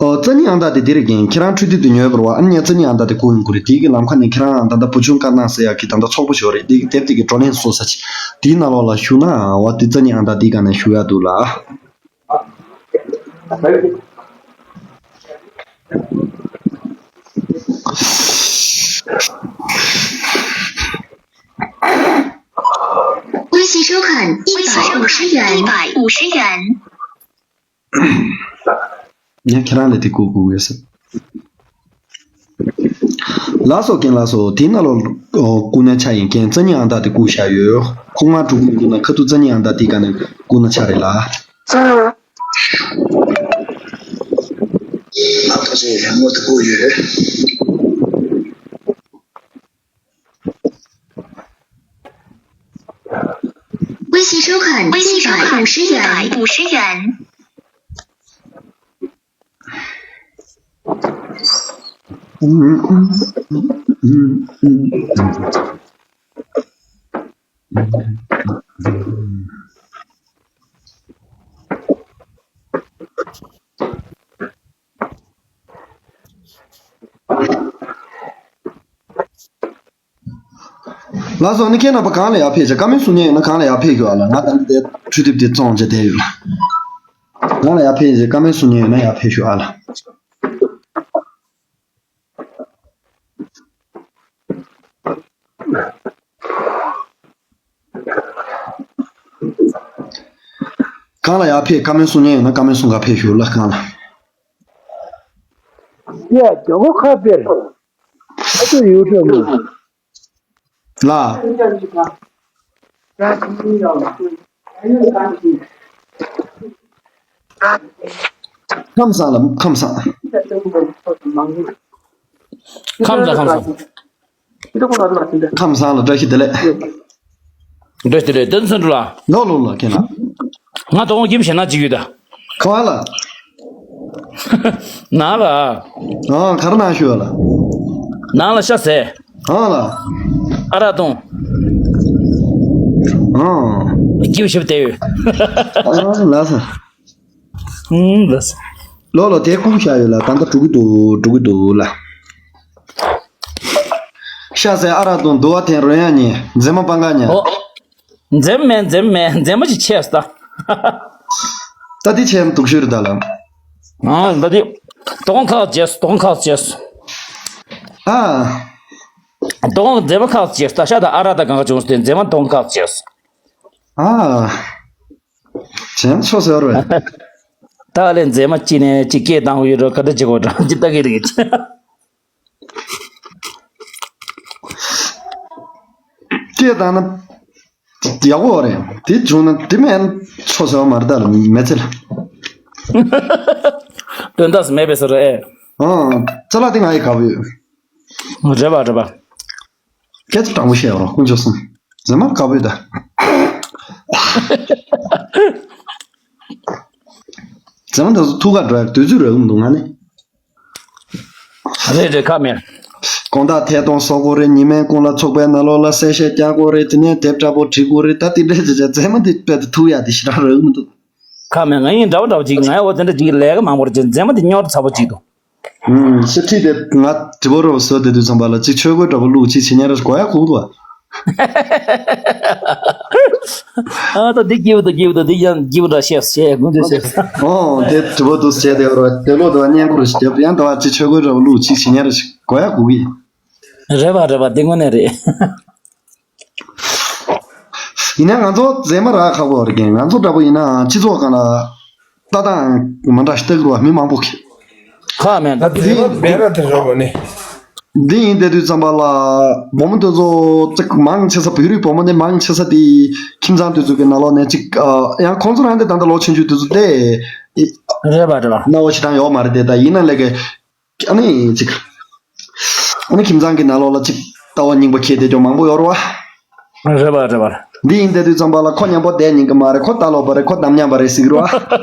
ཨོ། རྩ་གཉིས་ཨང་རྟགས་དེ་འདི་རེད་རྒན། ཁྱེད་རང་འཕྲུལ་དེབ་དེ་ཉོས་པ་རེད་བ། ཨ་ནི་ངས་རྩ་གཉིས་ཨང་རྟགས་དེ་བསྐུར་ཡོང་གི་རེད། དེའི་གི་ལམ་ཁ་ནས་ཁྱེད་རང་ད་ལྟ་བུ་ཆུང་བཀའ་གནང་ཟེར་ཡག་གི་ད་ལྟ་ཚོགས་པ་ཞིག་ཡོད་རེད། དེ་གི་དེབ་དེ་གི་བགྲོ་གླེང་བཟོ་ས་ཅིག་དེའི་ནང་ལོགས་ལ་ཞུགས་ན་བ། དེ་རྩ་གཉིས་ཨང་རྟགས་དེའི་སྒང་ནས་ཞུགས་ཡག་འདུག་ལ། ངས་ཁྱེད་རང་ལ་དེ་བསྐུར་དགོས་ཡོད་ཟེར། ལགས་སོ་རྒན་ལགས་སོ། དེའི་ནང་ལོགས་བསྐུར་ན་ཆ་ཡིན། རྒན་རྩ་གཉིས་ཨང་རྟགས་དེ་བསྐུར་བཞག་ཡོད། ཁོག་དམར་དྲུག་པོ་འདུག་ན་ཁ་ཐུག་རྩ་གཉིས་ཨང་རྟགས་དེའི་སྒང་ནས་བསྐུར་ན་ཆ་རེད་ལ། ལགས་ཐོག་ཆེན་ལན་མོ་དེ་བསྐུར་ཡོད།微信收看微信收看一百五十元。ལགས་སོ། ཨ་ནི་ཁྱེད་རྣམ་པ་གང་ལ་ཡར་ཕེབས་བྱས་བཀའ་མོལ་གསུང་མཁན་ཡོད་ན་གང་ལ་ཡར་ཕེབས་ཤོག་ཨ་ལ། ང་ད་ལྟ་འདིར་འཕྲུལ་དེབ་དེ་བཙོང་བྱས་བསྡད་ཡོད་ལ། གང་ལ་ཡར་ཕེབས་བྱས་བཀའ་མོལ་གསུང་མཁན་ཡོད་ན་ཡར་ཕེབས་ཤོག་ཨ་ལ། གང་ལ་ཡར་ཕེབས་བཀའ་མོལ་གསུང་མཁན་ཡོད་ན་བཀའ་མོལ་གསུང་ག་ཕེབས་ཤོག་ལ། གང་ལ། ཡ་ཇོ་གོ་ཁ་པེར། ཨ་ཏུ་ཡུ་ཏུ་མོ། ལ། ཁམས་བཟང་ལ་ཁམས་བཟང་། ཁམས་བཟང་ཁམས་བཟང་། ཁམས་བཟང་ལ་བཀྲ་ཤིས་བདེ་ལེགས། བཀྲ་ཤིས་བདེ་ལེགས། བསྟན་འཛིན་ལགས། ལོ་ལོ་ལོ་ཁྱེད་ལ། ང་དོ་དགོང་ཁྱིམ་ཞེ་ན་ཅིག་ཡོད་ད། ག་བ་ལ། ནང་ལ། ཨ་ག་རེ་ནང་ཞུ་བ་ལ། ནང་ལ་ཤ་ཟས། ཨ་ལ། ཨ་རག་བཏུང་། ཨ། སྐྱིད་པོ་ཞེ་པོ་བསྡད་ཡོད། ཨ་ལ་ས། ཨུམ་ལ་ས། ལོ་ལོ་དེ་ཀུན་བཞག་ཡོད་ལ། ད་ལྟ་འགྲོ་གི་འདུག་འགྲོ་གི་འདུག་ལ། ཤ་ཟས་ཨ་རག་བཏུང་། དུ་བ་འཐེན། རོལ་དབྱངས་ཉན། མཛེས་མ་སྤང་ཁ་ཉན། ཨོ། མཛེས་མ་མེད། མཛེས་མ་མེད། མཛེས་མ་ཅིག་ཆས་སོང་ད། ད་འདི་ཆས་སྡུག་ཤོས་རེད་ད་ལ། ཨ་ད་འདི། དོ་དགོང་ཁ་ལག་བརྗེས་སོང་། དོ་དགོང་ཁ་ལག་བརྗེས་སོང་། ཨ། དོ་དགོང་མཛེས་མ་ཁ་ལག་བརྗེས་སོང་། ད་ཤ་དང་ཨ་རག་དང་གང་ག་བྱུང་སོང་། དེ་མཛེས་མ་དོ་དགོང་ཁ་ལག་བརྗེས་སོང་། ཨ། བྱས་ན་ཆོག་ཟེར་བ་རེད། ད་ལས་མཛེས་མ་གཅིག་ནས་གཅིག་སྐད་བཏང་གི་ཡོད་རོགས། ག་འདྲ་བྱེད་དགོས་རོགས་ཅི་ལྟ་གི་རེད། སྐད་བཏང་ན་ཡག་པོ་རེད། དེ་བྱུང་ན་དེ་མེད་ན་ཆོག་ཟེར་བ་མ་རེད་ད་ལ། མི་ཚེ་ལ། དོན་དག་མེད་པའི་བཟོ་འདྲ་ཨེ། ཨང་། ཅ་ལག་དེ་ང་ཡི་དགའ་པོ་ཡོད། རེད་པ་རེད་པ། སྐད་ཆ་དྲང་པོ་བཤད་རོགས། དཀོན་མཆོག་གསུམ། མཛེས་མ་དགའ་པོ་ཡོད་ད། མཛེས་མ་དེ་ཚོ་ཐུག་ག་འགྲོ་ཡ་དུས་ཚོད་རག་གི་མི་འདུག་ང་ནི། རེད་རེད། ཁ་མེད། དགོང་དག་ཐད་གཏོང་བཟོ་དགོས་རེད། ཉི་མའི་གུང་ལ་ཚོགས་པའི་ནང་ལོགས་ལ་གསལ་བཤད་རྒྱག་དགོས་རེད། དེ་ནས་དེབ་འདྲ་པོ་བྲིས་དགོས་རེད། ད་དེ་འདྲས་བྱས་བྱས་མཛེས་མ་དེ་དཔེ་དེ་ཐུག་ཡ་དེ་ཞེ་དྲག་རག་གི་མི་འདུག་ཁ་མེད། ང་ཡིན་འདྲ་པོ་འདྲ་པོ་ཅིག་ང་ཡ་འོ་དེ་འདྲ་ཅིག་ལས་ཀ་མང་པོ་རེད་ཅེས་མཛེས་མ་དེ་རྙོག་དྲ་ཚ་པོ་ཅིག་འདུག་ཨུམ། ཤི་ཁྲིད་དེ་ང་དྲི་བ་རོབ་བཟོ་དེ་དུས་ཙམ་པ་ལ་ཅིག་ཆོས་གོས་འདྲ་པོ་བླུགས་ཅིག་བྱེད་ཉན་རེ་གོ་ཡ་གོ་གི་འདུག་ཨ། ད་འདི་སྐྱིད་པོ་འདུག་སྐྱིད་པོ་འདུག་འདི་ཡང་སྐྱིད་པོ་འདྲ་བཤད་བཤད་དགོས་འདུག་བཤད། ཨོ་དེ་དྲི་བ་འདུག་བྱས་དེ་རོ་དེ་ལོ་དེ་བ་བརྙན་བཀུར་ཞིག་དེ་ཡང་དེ་བ་ཅིག་ཆོས་གོས་འདྲ་པོ་བླུགས་ཅིག་བྱེད་ཉན་རེ་གོ་ཡ་གོ་གི། རེད་པ་རེད་པ། འདི་དངོས་གནས་རེད། ཡིན་ན་ང་ཚོ་མཛེས་མ་རག་ཁག་པོ་རེད་རྒན། ང་ཚོ་འདྲ་པོ་ཡིན་ན་སྤྱི་ཚོགས་སྒང་ལ་ལྟ་སྟངས་མ་འདྲ་ཞིག་ལྟ་གི་རེད་པ། མི་མང་པོ་གིས། ཁག་མེད། ད་མཛེས་མ་མེད་པ་དེ་རེད་པ་ནི། འདི་ཡིན་བསྡད་དུས་ཙམ་པ་ལ་བུ་མོ་དེ་ཚོ་ཅིག་མང་ཆེ་ས། བོད་རིགས་བུ་མོ་ནི་མང་ཆེ་ས་དེ་ཁྱིམ་ཚང་དེ་ཚོ་གི་ནང་ལོགས་ནས་ཅིག་ཨ། ཡང་ཁོང་ཚོ་རང་དེ་ད་ལྟ་ལོ་ཆུང་ཆུང་དེ་ཚོ་དེ། རེད་པ་རེད་པ། སྣང་བ་ཞེ་དྲག་ཡོད་མ་རེད་དེ། ད་ཡིན་ན་ལས་ཀའི། ཨ་ནི་ཅིག་ཨ་ནི་ཁྱིམ་ཚང་གི་ནང་ལོགས་ལ་ཅིག་ལྟ་བ་རྙིང་པ་འཁྱེར་བསྡད་ཀྱང་མང་པོ་ཡོད་རེད་པ། རེད་པ་རེད་པ། འདི་ཡིན་བསྡད་དུས་ཙམ་པ་ལ་ཁོ་མཉམ་པོ་བསྡད་ཉན་གི་མ་རེད། ཁོ་རྟ་ལོག་པ་རེད། ཁོ་གཏམ་ཉན་པ་རེད་ཟེར་གི་རེད་པ།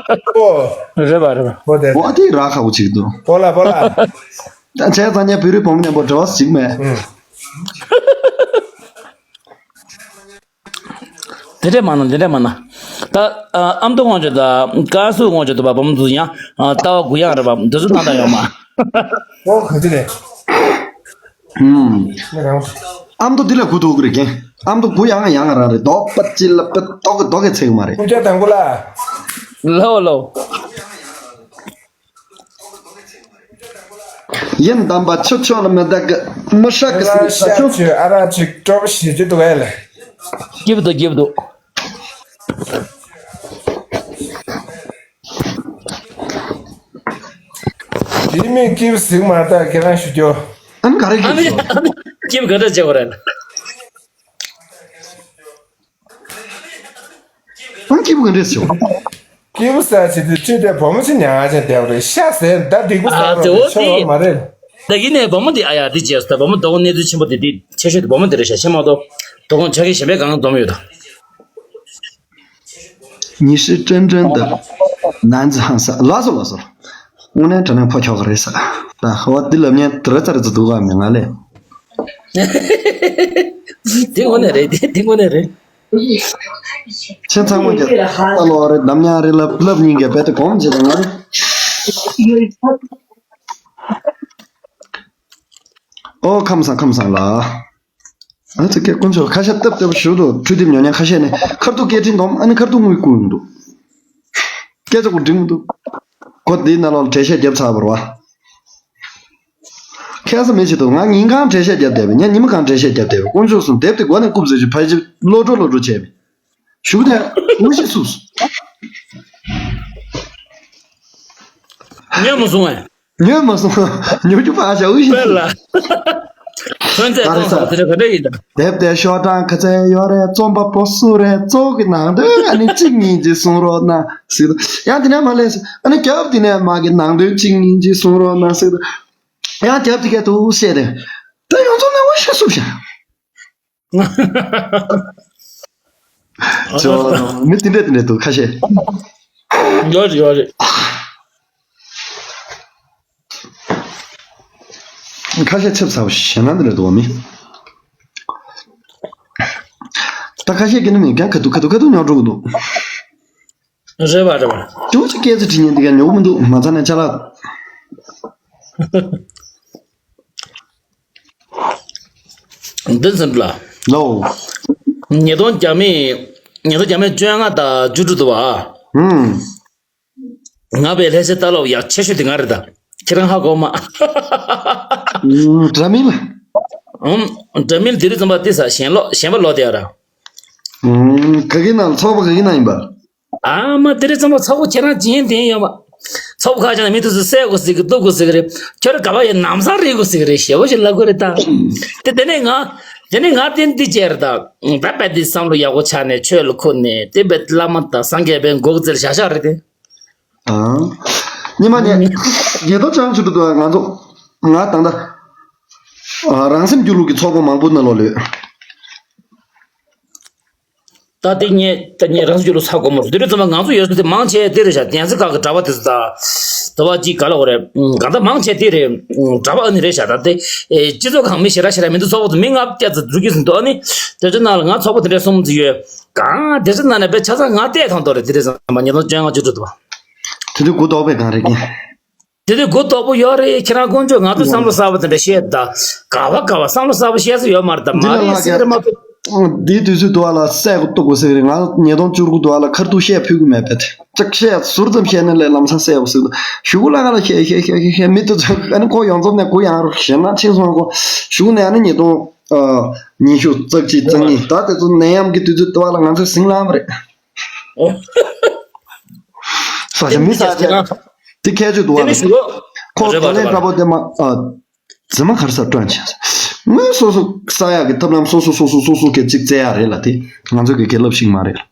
ཨོ། རེད་པ་རེད་པ། ཨོ་དེ་རག་ཁག་པོ་ཅིག་འདུག་ཨོ་ལ་པོ་ལ། ད་བྱས་ཙང་ངས་བོད་རིགས་བུ་མོ་མཉམ་པོ་འབྲེལ་བ་ཞིག་མེད། ཨུམ། དེ་འདྲས་མ་ན། དེ་འདྲས་མ་ན། ད་ཨ། ཨ་མདོ་དབང་ཕྱུག་དང་ཀན་སུའུ་དབང་ཕྱུག་དང་བ་བུ་མོ་ཚོ་ཡང་ཨ། ལྟ་བ་གུ་ཡངས་རེད་པ། འདི་ཚོ་སྣང་དག་ཡོད་མ། ཨོ་ག་ཚོད་རེད། ཨུམ། ཨ་མདོ་འདི་ལ་གུ་ཐུག་གི་རེད་རྒན། ཨ་མདོ་གུ་ཡངས་ཡངས་རང་རེད། རྡོག་པ་ཅི་ལ་པ་རྡོག་གི་རྡོག་གི་ཚད་གི་མ་རེད། ཀུན་ཁྱབ་དང་པོ་ལ། ལོ་ལོ། ཡིན་དམ་པ་ཆུ་ཆོག་ལ་མི་བདག་གི་མི་ཧྲག་གི་ཨ་ར་ཤ་ཆུ་ཨ་ར་ཅིག་སྤྲོ་པོ་ཞིག་ཅི་འདུག་ཨེ་ལ། སྐྱིད་པོ་འདུག་སྐྱིད་པོ་འདུག་དེ་མིན་སྐྱིད་པོ་ཟིག་མ་རེད་ད། ཁྱེད་རང་ཞུ་རྒྱུ། ཨ་ནི་ག་རེ། ཨ་ནི་སྐྱིད་པོ་ཨ་ནི་སྐྱིད་པོ་ག་འདྲ་བྱེད་དགོས་རེད། ཨ་ནི་སྐྱིད་པོ་ག་འདྲ་བྱེད་དགོས། སྐྱིད་པོ་ཟེར་བྱེད་དུས་ཆུ་དེ་བུ་མོ་ཆུ་ཉག་ཅན་བསྡད་པ་རེད། ཤ་ཟེར་ད་འགྲིག་པོ་ཟེར་བ་རེད། ཆོ་བ་མ་རེད། ད་ཡིན་ནའི་བུ་མོ་འདི་ཨ་ཡ་འདི་བྱས་སོ། ད་བུ་མོ་ལྟ་བུ་གནས་ཚུལ་ཆེན་པོ་འདི་འདི་ཆེ་ཤོས་འདི་བུ་མོ་འདི་རེད་ཤག་ཤེས་མ་གཏོགས། དོ་དགོང་ཆ་རྐྱེན་གཞན་པའི་གང་འཛོམས་ཡོད་ད། 你是真正的男子汉噻。 ལགས་སོ་ལགས་སོ། དངོས་གནས་དྲང་གནས་ཕོ་ཁྱོ་ག་རེད་ས། ད་ཧ་བ་འདི་ལབ་མཁན་དེ་ར་ཙ་ར་ཙ་འདུག་ག་མི་ང་ལས། དེ་དངོས་གནས་རེད། དེ་དེ་དངོས་གནས་རེད། ཁྱེད་ཚང་མ་གྱི་ལྟ་ལོག་རེད། འདམ་ཉག་རེད། ལབ་ལབ་སྙིང་གི་རྦད་དེ་གོམས་བྱེད་དང་ང་། ཨོ་ཁམས་བཟང་ཁམས་བཟང་ལ། ཨ་ཙི་ཀའི་དཀོན་མཆོག་ཁ་ཤས་སྟབས་བདེ་པོ་ཞུ་འདུག་འཕྲུལ་དེབ་ཉོ་མཁན་ཁ་ཤས་ནས་ཁ་ཐུག་སྐད་འཕྲིན་འདོམས། ཨ་ནི་ཁ་ཐུག་དངུལ་བསྐུར་འདུག་སྐད་ཆ་གོ་འགྲིག་མི་འདུག་ཁོ་འདིའི་ནང་ལོགས་ལ་འགྲེལ་བཤད་རྒྱབ་ཚར་བ་རེད་བ། ཁ་ས་མི་བྱེད་དོ། ང་ཉིན་གང་འགྲེལ་བཤད་རྒྱབ་བསྡད་པས། ངས་ཉི་མ་གང་འགྲེལ་བཤད་རྒྱབ་བསྡད་པས། དཀོན་མཆོག་གསུམ། དེབ་དེ་མགོ་ནས་རྐུབ་ཟེར་ཞིག་ཕལ་ཆེར་ལོ་འགྲོ་ལོ་འགྲོ་བྱས་པས། ཞུ་དེ་འུ་ཞིག་སུ། ཉོས་མ་སོང་ངས། ཉོས་མ་སོང་། ཉོ་རྒྱུ་ཕར་བཞག་འུ་ཞིག་སུ། དཔེ་ལ། ཐོན་རྫས་བཙོང་སོང་། དེ་འདྲ་ག་འདྲ་ཡིན་ད། དེབ་དེ་ཤོག་གྲངས་ག་ཚད་ཡོད་རེད། རྩོམ་པ་པོ་སུ་རེད། གཙོ་བོ་གི་ནང་དོན་ཨ་ནི་གཅིག་གཉིས་ཅིག་གསུང་རོགས་གནང་ཟེར་དུས། ཡང་དེ་ནས་མར་ལས་ཟེར། ཨ་ནི་རྒྱབ་དེ་ནས་མར་གི་ནང་དོན་གཅིག་གཉིས་ཅིག་གསུང་རོགས་གནང་ཟེར་དུས། ཡང་རྒྱབ་དེ་གས་དུ་བཤད་དེ། ད་ཡོངས་རྫོགས་ནས་འུ་ཞིག་སུ་བཞག་ཅོ། མི་དེ་འདྲས་དེ་འདྲས་འདུག་ཁ་ཤས། ཡོད་རེད་ཡོད་རེད། ཁ་ཤས་ཆབ་ཚ་བོ་ཞེད་སྣང་དེ་འདྲས་འདུག་བ་མི། ད་ཁ་ཤས་ཀྱི་ནི་མི་ཀྱང་ཁ་ཐུག་ཁ་ཐུག་ཁ་ཐུག་ཉོ་འགྲོ་གི་འདུག་རེད་པ་རེད་པ། ཏུ་ཅི་སྐད་ཆ་དྲི་ཉན་འདི་ག་ཉོ་གི་མི་འདུག་མ་ཚ་ནས་ཅ་ལག་འདི་ཟིན་པ་ལ། ལོ། ཉིས་སྟོང་བརྒྱ་མེད། ཉིས་སྟོང་བརྒྱ་མེད་བཅོ་ལྔ་དང་བཅུ་དྲུག་འདུག་བ། ཧུམ། ང་པའི་ལྷ་སའི་ལྟ་ལོག་ཡག་ཆེ་ཤོས་དེ་ང་རེད་ད། ཁྱེད་རང་ཧ་གོ་མ། ཧུམ། འདྲ་མིན་ལ། ཧུམ། འདྲ་མིན་དེ་རིང་ཙམ་པ་དེ་ས་གཞན་ལོག་གཞན་པ་ལོག་དེ་ཡ་ར། ཧུམ། ག་གི་ནང་ཚོགས་པ་ག་གི་ནང་ཡིན་པ། ཨ་མ་དེ་རིང་ཙམ་པ་ཚོགས་པ་ཁྱེད་རང་ཇི་ཡིན་དེ་ཡིན་ཡོད་མ། ཚོགས་པ་ཁག་ཅིག་ན་མི་དེ་ཚོ་བསད་དགོས་ཟེར་གི་གཏུབ་དགོས་ཟེར་གི་རེད། ཁྱོད་རང་ག་པ་ཡིན་ནམ་སང་རེད་དགོས་ཟེར་གི་རེད། ཞེ་པོ་ཞིག་ལབ་དགོས་རེད་ད། དེ་དེ་ནས་ང་། དེ་ནས་ང་དེ་འདི་བྱས་རེད་ད། ད་བས་དེ་བསམ་བློ་ཡག་པོ་ཆགས་ནས་ཆོས་ལ་འཁུར་ནས་དེ་བས་བླ་མ་དང་སངས་རྒྱས་པའི་མགོ་བོ་རྩེར་བཞག་བཞག་རེད་དེ། ཨང་། ཉི་མ་ནས་ཉེ་དོ་ཅང་ཆུ་ཏུ་ཏུ་ང་ཚོ་ང་དང་ད་རང་སེམས་རྒྱུད་ལུགས་ཀྱི་ཚོགས་པ་མང་པོ་ནང་ལོགས་ལོས། ད་དེ་ངས་ད་ངས་རང་སེམས་རྒྱུད་ལུགས་ཚ་དགོས་མོ་རེད། དེ་རིང་ཙམ་པ་ང་ཚོ་ཡོད་ས་དེ་མང་ཆེ་དེ་རེད་ཤག་དེང་སང་ཁག་གི་གྲྭ་པ་དེ་ཚོ་ད་དུ་བ་གཅིག་ག་ལ་འོ་རེད། གང་ལྟར་མང་ཆེ་དེ་རེད། གྲྭ་པ་ཨ་ནི་རེད་ཤག་ད་དེ་སྤྱི་ཚོགས་ཁང་མི་ཞེ་དྲག་ཞེ་དྲག་མི་འདུག་ཚོགས་པ་ཚོ་མི་ལྔ་བརྒྱ་ཙམ་འཛུལ་གྱི་ཟིན་འདུག་ཨ་ནི་དེ་ཚོ་ནང་ལ་ང་ཚོགས་པ་དེ་འདྲ་གསུམ་ཙམ་ཡོད། གང་དེ་ཚོ་ནང་ནས་དཔེ་ཆ་ཚང་ང་བལྟས་ཐང་དོ་རེད། དེ་རིང་ཙམ་པ་ཉིས་སྟོང་བཅོ་ལྔ་བཅུ་དྲུག་འདུག་བ། དེ་དུས་གུ་དོག་པའི་གང་རེད་ཀྱི། དེ་དུས་གུ་དོག་པོ་ཡོད་རེད། ཁྱེད་རང་དཀོན་མཆོག་ང་ཚོ་བསམ་བློ་གསར་པ་དེ་འདྲ་བཤད་ད། ག་བ་ག་བ་བསམ་བློ་གསར་པ་བཤད་ས་ཡོད་མ་རེད་ད། མ་རེད་ཟེར་རེད་མ་གཏོགས། འདིའི་དུས་ཚོད་དུ་བ་ལ་སྲས་གུ་གཏུག་དགོས་ཟེར་གི་རེད། ང་ཉིས་སྟོང་བཅུ་དགུ་དུ་བ་ལ་ཁར་ཐུག་བཤད་ཕོད་གི་མེད་པས། ཅིག་བཤད་ཟུར་ཙམ་བཤད་ན་ལས་ལམ་སང་སྲས་གུ་ཟེར་གི་འདུག་ཞུ་གུ་ལ་ག་ལ་བཤད་བཤད་བཤད་བཤད་མི་དུ་ཚོད་ཨ་ནི་ཁོ་ཡོངས་རྫོགས་ནས་གུ་ཡང་རུ་ཞེ་ན་ཆིང་སོང་ཁོ་ཞུ་གུ་ནས་ཨ་ནི་ཉིས་སྟོང་ཉི་ཤུ་རྩ་གཅིག་རྩ་གཉིས་ད་དེ་ཚོ་ནད་ཡམས་ཀྱི་དུས་ཚོད་དུ་བ་ལ་ང་ཚོས་ཟིང་ལངས་པ་རེད། ས་ཆ་མི་ས་ཆ་དེ་ཁྱད་ཆོས་འདུག་བ། ཁོ་རྒན་ལགས་འདྲ་པོ་དེ་མ་ཨ་རྫི་མ་གར་ས་སྤྲོད་བྱས། ངོས་སོ་སོ་ས་ཡག་གི་ཐབས་ལམ་སོ་སོ་སོ་སོ་སོ་སོ་གི་གཅིག་བཙལ་ཡག་རེད་ལ། དེ་ང་ཚོ་གི་དགེ་ལབ་ཞིག་མ་རེད། རེད་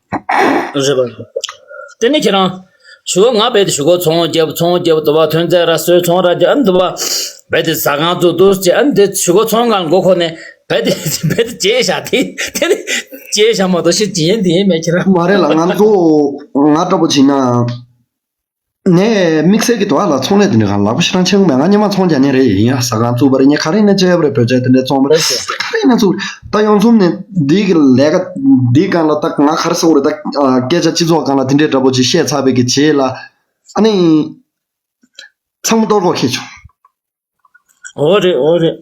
པ། དེ་ནས་ཁྱེད་རང་ཞུ་གོ་ང་བས་དེ་ཞུ་གོ་ཚོང་རྒྱབ་ཚོང་རྒྱབ་དུ་བ་ཐོན་རྫས་ར་སོའི་ཚོང་ར་རྒྱབ་ཨ་ནི་དུ་བ་བས་དེ་ཟ་ཁང་བཙུགས་འདུག་ཅེས་ཨ་ནི་དེ་ཞུ་གོ་ཚོང་ཁང་མགོ་ཁོ་ནས། བས་དེ་བས་དེ་བྱས་བཞག་དེ་དེ་ནི་བྱས་བཞག་མ་གཏོགས་ཤི་བྱེད་ཡན་དེ་ཡན་མེད་ཁྱེད་རང་། མ་རེད་ལ། ང་ཚོ་ང་འདྲ་པོ་བྱས་ན་ནས་དམིགས་བསལ་གྱི་དོ་ཨ་ལ་ཚོང་ལས་དེ་འདྲ་གང་ལག་པ་ཤི་རང་ཆེན་པོ་མེད། ང་སྔོན་མ་ཚོང་རྒྱག་མཁན་རེད་ཡིན་ཡ། ཟ་ཁང་བཙུགས་པ་རེད། ངས་ག་རེ་ཡིན་ན་བྱས་པ་རེད། བོད་ཆས་དེ་འདྲ་བཙོང་པ་རེད། ག་རེ་ཡིན་ན་བཙུགས་ད་ཡོང་ཚུམ་ནས་འདི་གི་ལས་ཀ་འདི་སྒང་ལ་ད་ང་ག་རེ་ཟེར་དགོས་རེད། ད་སྐད་ཆ་སྤྱི་ཚོགས་སྒང་ལ་དེ་འདྲའི་འདྲ་པོ་ཅིག་བཤད་ཚར་བའི་གི་རྗེས་ལ་ཨ་ནི་ཚང་མ་གཏོར་དགོས་ཁེལ་བྱུང་། འོ་རེད་འོ་རེད།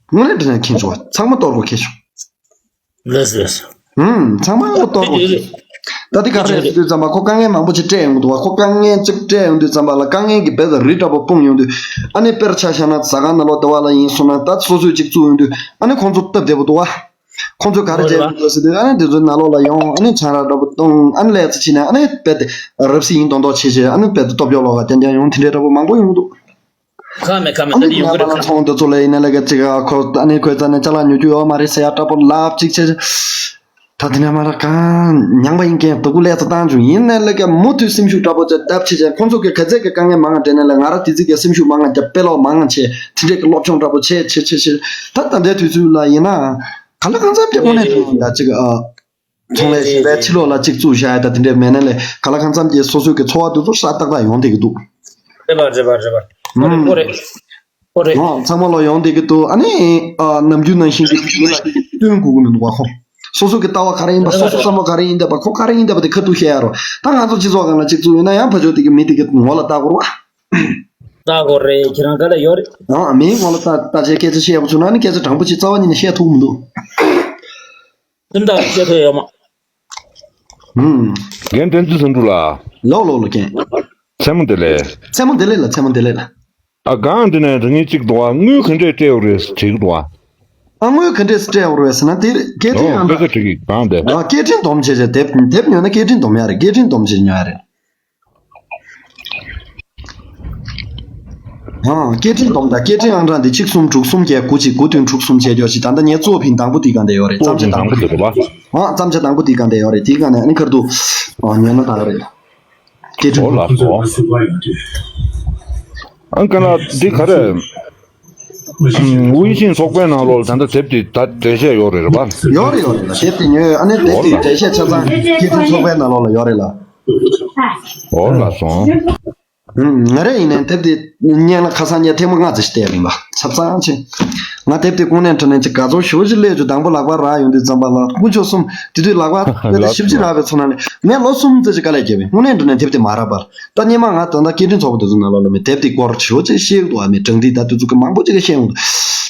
དངོས་གནས་དྲང་གནས་མཁྱེན་བྱུང་བ། ཚང་མ་གཏོར་དགོས་ཁེལ་བྱུང་། ལགས་སོ་ལགས་སོ། ཧུམ། ཚང་མ་གཏོར་དགོས་ཁེལ་བྱུང་། ད་འདི་ག་རེ་རེད་ཟེར་དུས་ཙམ་པ་ཁོ་དཀའ་ངལ་མང་པོ་ཅིག་སྤྲད་ཡོང་གི་འདུག་བ། ཁོ་དཀའ་ངལ་ཅིག་སྤྲད་ཡོང་དུས་ཙམ་པ་ལ་དཀའ་ངལ་གྱི་རྦད་དེ་རི་འདྲ་པོ་སྤུངས་ཡོང་དུས་ཨ་ནི་དཔེར་ཆ་བཞག་ན་ཟ་ཁང་ནང་ལོགས་ལྟ་བ་ལ་ཡིན་སོང་ན་ད་སོ་སོས་ཅིག་བཙུགས་ཡོང་དུས་ཨ་ནི་ཁོང་ཚོ་སྟབས་བདེ་པོ་འདུག་བ། ཁོང་ཚོས་ག་རེ་བྱས་མི་འདུག་ཟེར་དུས། ཨ་ནི་དེ་ཚོའི་ནང་ལོགས་ལ་ཡོང་། ཨ་ནི་ཆང་རག་འདྲ་པོ་བཏུང་། ཨ་ནི་ལས་ཚོ་བྱས་ནས། ཨ་ནི་རྦད་དེ་རབ་སྲིད་ཡིན་མདོག་མདོག་བྱས་བྱས། ཨ་ནི་རྦད་དེ་སྟོབས་ཡོད་ལོག་ག་རྐྱང་རྐྱང་ཡོང་། དེ་འདྲའི་འདྲ་པོ་མང་པོ་ཡོང་འདུག། ཁ་མེད་ཁ་མེད། ཨ་ད་ནི་དེ་ཡོང་གི་རེད། ཚོང་དེ་ཚོ་ལ་ཡིན་ན་ལས་ཀ་ཅིག་ཨ་ཁོ་ཨ་ནི་ཁོའི་རྩ་ནས་ཅ་ལག་ཉོ་རྒྱུ་ཡོད་མ་རེད་ཟེར་ཡ་འདྲ་པོ་ལབ་ཅིག་བྱས། ད་དེ་ནས་མ་ར་གང་ཉང་པ་ཡིན་མཁན་སྡུག་གུ་ལས་ཚོ་བཏང་བྱུང་། ཡིན་ནའི་ལས་ཀ་མུ་མཐུད་སེམས་ཤུགས་འདྲ་པོ་ཅིག་བརྡབ་བྱས་བྱས། ཁོང་ཚོ་གི་ག་ཚད་ཀྱི་དཀའ་ངལ་མང་ང་འདྲེན་ནའི་ལས། ང་ར་དེ་ཚིག་གི་སེམས་ཤུགས་མང་ང་རྒྱབ། དཔེ་ཀློག་མང་ང་བྱས། དེ་འདྲས་ཀྱི་སློབ་སྦྱོང་འདྲ་པོ་བྱས་བྱས་བྱས་བྱས། ད་ད་ལྟའི་དུས་ཚོད་ལ་ཡིན་ན་ག་ལ་གང་འཚམ་གྱི་དངོས་གནས་དྲང་གནས་ད་ཅིག་ཨ། ཚོང་ལས་གཞན་པའི་ཕྱི་ལོགས་ལ་གཅིག་བཙུགས་བཞག་ཡ་ད་དེ་འདྲས་མེད་ན་ལས། ག་ལ་གང་འཚམ་གྱི་སོ་སོའི་གི་འཚོ་བ་དེ་ཚོ་ཧྲ་ཏག་ཏག་ཡོང་བསྡད་ཀྱི་འདུག། རེད་པ་རེད་པ་རེད་པ། ཨོ་རེད་ཨོ་རེད་ཨོ་རེད། ཨོ་ཚང་མ་ལོ་ཡོང་བསྡད་ཀྱི་འདུག། ཨ་ནི་ཨ་ནམ་རྒྱུན་ནང་བཞིན་གྱི་དུས་ཡུན་ལ་སྟོན་དགོས་ཀྱི་མི་འདུག་པ། ཁོ་སོ་སོ་གི་ལྟ་བ་ག་རེ་ཡིན་པ། སོ་སོ་བསམ་བློ་ག་རེ་ཡིན་བསྡད་པ། ཁོ་ག་རེ་ཡིན་བསྡད་པ་དེ་ཁ་ཐུག་བཤད་ཡ་རོགས། ད་ང་ཚོ་སྤྱི་ཚོགས་སྒང་ལ་གཅིག་བཙུགས་ཡོད་ན་ཡང་ཕར་ཕྱོགས་དེ་གི་མི་དེ་གི་ངོ་ལ་ལྟ་དགོས་རེད་པ། ལྟ་དགོས་རེད། ཁྱེད་རང་ག་ལ་ཡོད་རེད། ཨ་མིའི་ངོ་ལ་ལྟ་ལྟ་བྱས་སྐད་ཆ་བཤད་པ་བྱུང་ན་ནི་སྐད་ཆ་དྲང་པོ་ཅིག་རྩ་བ་ཉིད་ནས་བཤད་ཐུབ་མི་འདུག། སེམས་ཐག་བཅད་ཐུབ་ཡོད་མ། ཧུམ། རྒན་བསྟན་འཛིན་བཟང་དྲུག་ལགས། ལོ་ལོ་ལོ་རྒན། མཚན་མོ་བདེ་ལེགས། མཚན་མོ་བདེ་ལེགས་ལགས། མཚན་མོ་བདེ་ལེགས་ལགས། ཨ་གང་འདི་ནས་རང་ཉིད་གཅིག་འདུག་པ། དངུལ་ག་འདྲས་སྤྲད་ཡོད་རེད་དྲིས་འདུག་པ། ཨ་དངུལ་ག་འདྲས་སྤྲད་ཡོད་རེད་ཟེར་ན། དེ་སྐད་འཕྲིན་ཨང་། ཨོ་དེ་ག་དྲིས་གི་གང་དེ། ཨ་སྐད་འཕྲིན་སྡོམ་བྱས་བྱས། དེབ་དེབ་ཉོས་ན་སྐད་འཕྲིན་སྡོམ་ཡ་རེད། སྐད་འཕྲིན་སྡོམ་བྱས་ཉོ་ཡ་རེད། ཨང་། སྐད་འཕྲིན་སྡོམ་དང་། སྐད་འཕྲིན་ཨང་གྲངས་འདི་གཅིག་གསུམ་དྲུག་གསུམ་བརྒྱད་དགུ་གཅིག་དགུ་བདུན་དྲུག་གསུམ་བྱས་ཀྱོག་ཅིག། ད་ལྟ་ངའི་གཙོ་ཕིང་དང་པོ་དེའི་སྒང་དེ་ཡོད་རེད། གཙོ་ཕིང་དང་པོ་དེ་རེད་པ། ཨང་། བརྩམས་བྱ་དང་པོ་དེའི་སྒང་དེ་ཡོད་རེད། དེའི་སྒང་ནས་ཨ་ནི་ཁར་དུ་ཨ་ཉོས་ན་ད་རེད། སྐད་འཕྲིན་སྡོམ། ཨང་། ཀ་ལ་འདི་ག་རེ། ཝི་ཤིང་ཚོགས་པའི་ནང་ལོགས་ལ་ད་ལྟ་དེབ་དེ་ད་འགྲེལ་བཤད་ཡོད་རེད་པ། ཡོད་རེད་ཡོད་རེད་ལགས། དེབ་དེ་ཉོས་ཡོད། ཨ་ནི་དེབ་དེ་འགྲེལ་བཤད་ཆ་ཚང་སྐད་འཕྲིན་ཚོགས་པའི་ནང་ལོགས་ལ་ཡོད་རེད་ལགས། འོ་ལགས་སོ། ང་རང་ཡིན་ནའི་དེབ་དེ་སྔོན་ལ་ཁ་སང་ཉིན་ཐེངས་མ་ལྔ་ཙམ་ཞིག་བལྟས་པ་ཡིན་པ། ཆ་ཚང་ཆེ། ང་དེབ་དེ་དངོས་གནས་དྲང་གནས་ཅིག་དགའ་ཚོར་ཞེ་པོ་ཅིག་སླེབས་བྱུང་། དང་པོ་ལག་པར་རག་ཡོང་དུས་ཙམ་པ་ལ་དཀོན་མཆོག་གསུམ། དེ་དུས་ལག་པར་དཔེ་ཞེ་པོ་ཅིག་རག་པའི་ཚོར་སྣང་ལས། ངས་ལོ་གསུམ་ཙམ་ཞིག་དཀའ་ལས་བརྒྱབ་པས་དངོས་གནས་དྲང་གནས་དེབ་དེ་མ་རག་པར། ད་སྔོན་མ་ང་ད་ལྟ་སྐད་འཕྲིན་ཚོགས་པ་དེ་ཚོ་ནང་ལོགས་ལ་མི་དེབ་དེའི་སྐོར་ཞེ་པོ་ཅིག་ཤེས་འདུག་པ། མི་དྲང་བདེན་ད་དེ་ཚོ་གི་མང་པོ་ཅིག་གིས་ཤེས་འོང་འདུག།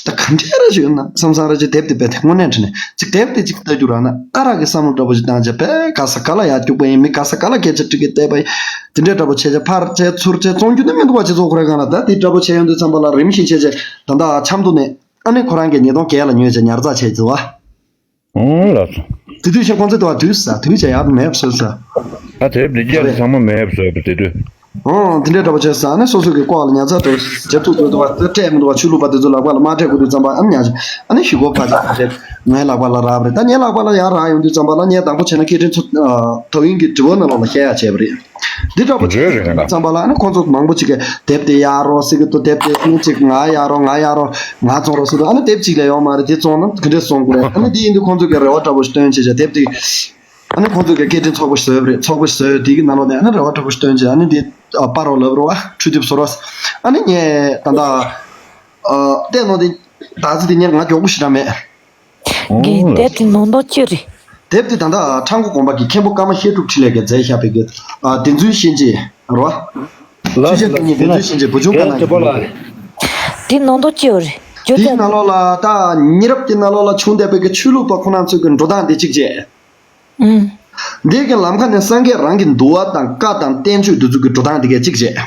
ད་ག་འདྲས་ར་ཞིག་ཡོད་ན་བསམ་བསམ་ར་ཅིག། དེབ་དེ་དཔེ་དེ་དངོས་གནས་དྲང་གནས་ཅིག་དེབ་དེ་ཅིག་ལྟ་རྒྱུ་རག་ན་ཨ་རག་གི་བསམ་བློ་འདྲ་པོ་ཞིག་བཏང་བྱས། དཔེ་ག་ས་ག་ལ་ཡར་རྒྱུག་པ་ཡིན། མི་ག་ས་ག་ལ་སྐད་ཆ་དྲི་གི་བསྡད་པ་ཡིན། དེ་འདྲས་འདྲ་པོ་བྱས་བྱས་ཕར་བྱས་ཚུར་བྱས་བཙོང་རྒྱུ་ནི་མི་འདུག་པ། སྤྱི་ཚོགས་ཁོ་རའི་སྒང་ལ། ད་དེ་འདྲ་པོ་བྱས་ཡོང་དུས་ཙམ་པ་ལ་རིམ་བཞིན་བྱས་བྱས་ད་ལྟ་ཆབ་མདོ་ནས་ཨ་ནི་ཁོ་རང་གིས་ཉིས་སྟོང་བརྒྱད་ལ་ཉོས་བྱས་ཉར་ཚགས་བྱས་བྱས་པ། ཨོ་ལགས་སོ། དེ་དུས་ཤིང་ཁོང་ཚོས་དུ་བ་དུས་ས་དུས་བྱས་ཡག་མེད་བཟོས་ས། ད་དེབ་འདི་རྒྱ་ཚང་མ་མེད་བཟོས་པ་དེ་དུས། ཨོ་དེ་འདྲས་འདྲ་པོ་བྱས་ས། ཨ་ནི་སོ་སོ་གི་ལྐོག་ལ་ཉར་ཚགས་དུ་བྱེད་ཐུབ་དགོས་འདུག་པ། དེ་སྤྲད་མི་འདུག་པ། ཆོས་ལུགས་པ་དེ་ཚོ་ལག་པ་ལ་མ་སྤྲད་དགོས་དུས་ཙམ་པ་ཨ་ནི་ཉར་བྱས། ཨ་ནི་ཞུ་སྒོ་ཕར་བྱས་ངའི་ལག་པ་ལ་རག་པ་རེད། ད་ངའི་ལག་པ་ལ་ཡར་རག་ཡོང་དུས་ཙམ་པ་ལ་ངས་དང་པོ་བྱས་ན་སྐད་འཕྲིན་ཚོགས་ཨ་དོ་དབྱིངས་ཀྱི་དྲི་བ་ནང་ལོགས་ལ་བཤད་ཡག་བྱས་པ་རེད། འདི་འདྲ་པོ་རེད་རེད་རེད། ཙམ་པ་ལ་ཨ་ནི་ཁོང་ཚོ་མང་པོ་ཅིག་གིས་དེབ་དེ་གཡར་རོགས་ཟེར་གི་འདུག། དེབ་དེ་ཨ་ནི་ཅིག་ང་གཡར་རོགས། ང་གཡར་རོགས། ང་བཙོང་རོགས་ཟེར་འདུག། ཨ་ནི་དེབ་གཅིག་ལས་ཡོད་མ་རེད། དེ་བཙོང་ན་ག་འདྲས་བཙོང་དགོས་རེད། ཨ་ནི་དེ་ཡིན་དུས་ཁོང་ཚོ་གིས་རེ་བ་འདྲ་པོ་ཞིག་བཏོན་བྱས་བྱས་དེབ་དེ། ཨ་ནི་ཁོང་ཚོ་གིས་སྐད་འཕྲིན་ཚོགས་པ་ཞིག་བཟོས་པ་རེད། ཚོགས་པ་ཞིག་བཟོས། དེ་གི་ནང་ལོགས་ནས་ཨ་ནི་རེ་བ་འདྲ་པོ་ཞིག་བཏོན་བྱས། ཨ་ནི་དེ་ཨ་པར་རོ་ལབ་རོགས། ཨ་འཕྲུལ་དེབ་བཟོ་རོགས། ཨ་ནི་ངས་ད་ལྟ་ཨ་བལྟས་ནོ་དེ་ད་ཚིག་དེ་ངས་ང་མགྱོགས་པོ་ཞེ་དྲག་མེད། རྒན་དེབ་དེ་ནང་དོན་ཅི་རེད། དེབ་དེ་ད་ལྟ་ཁྲ་འགུ་དགོན་པ་གི་མཁན་པོ་ཀརྨ་བཤད་སྒྲུབ་འཕྲིན་ལས་ཀྱིས་མཛད་བཞག་པའི་གི་ཨ་བདེན་རྫུན་ཤན་འབྱེད་རོ། ལགས་ཆོས་ཅན་བདག་ཉིད་བདེན་རྫུན་ཤན་འབྱེད་བུ་ཆུང་དཀར་ནག་གི། དེ་ནང་དོན་ཅི་ཡོད་རེད། བརྗོད་དེའི་ནང་ལོགས་ལ་ད་མི་རབས་ཀྱི་ནང་ལོགས་ལ་བྱུང་བསྡད་པའི་གི་ཆོས་ལུགས་པ་ཁོ་རང་ཚོའི་གི་འགྲོ་སྟངས་དེ་གཅིག་བྱས། ཨུམ། འདི་གི་ལམ་ཁ་ནས་སངས་རྒྱས་རང་གི་འདུལ་བ་དང་བཀའ་དང་བསྟན་བཅོས་འདི་ཚོ་གི་འགྲོ་སྟངས་དེ་གས་གཅིག་བྱས།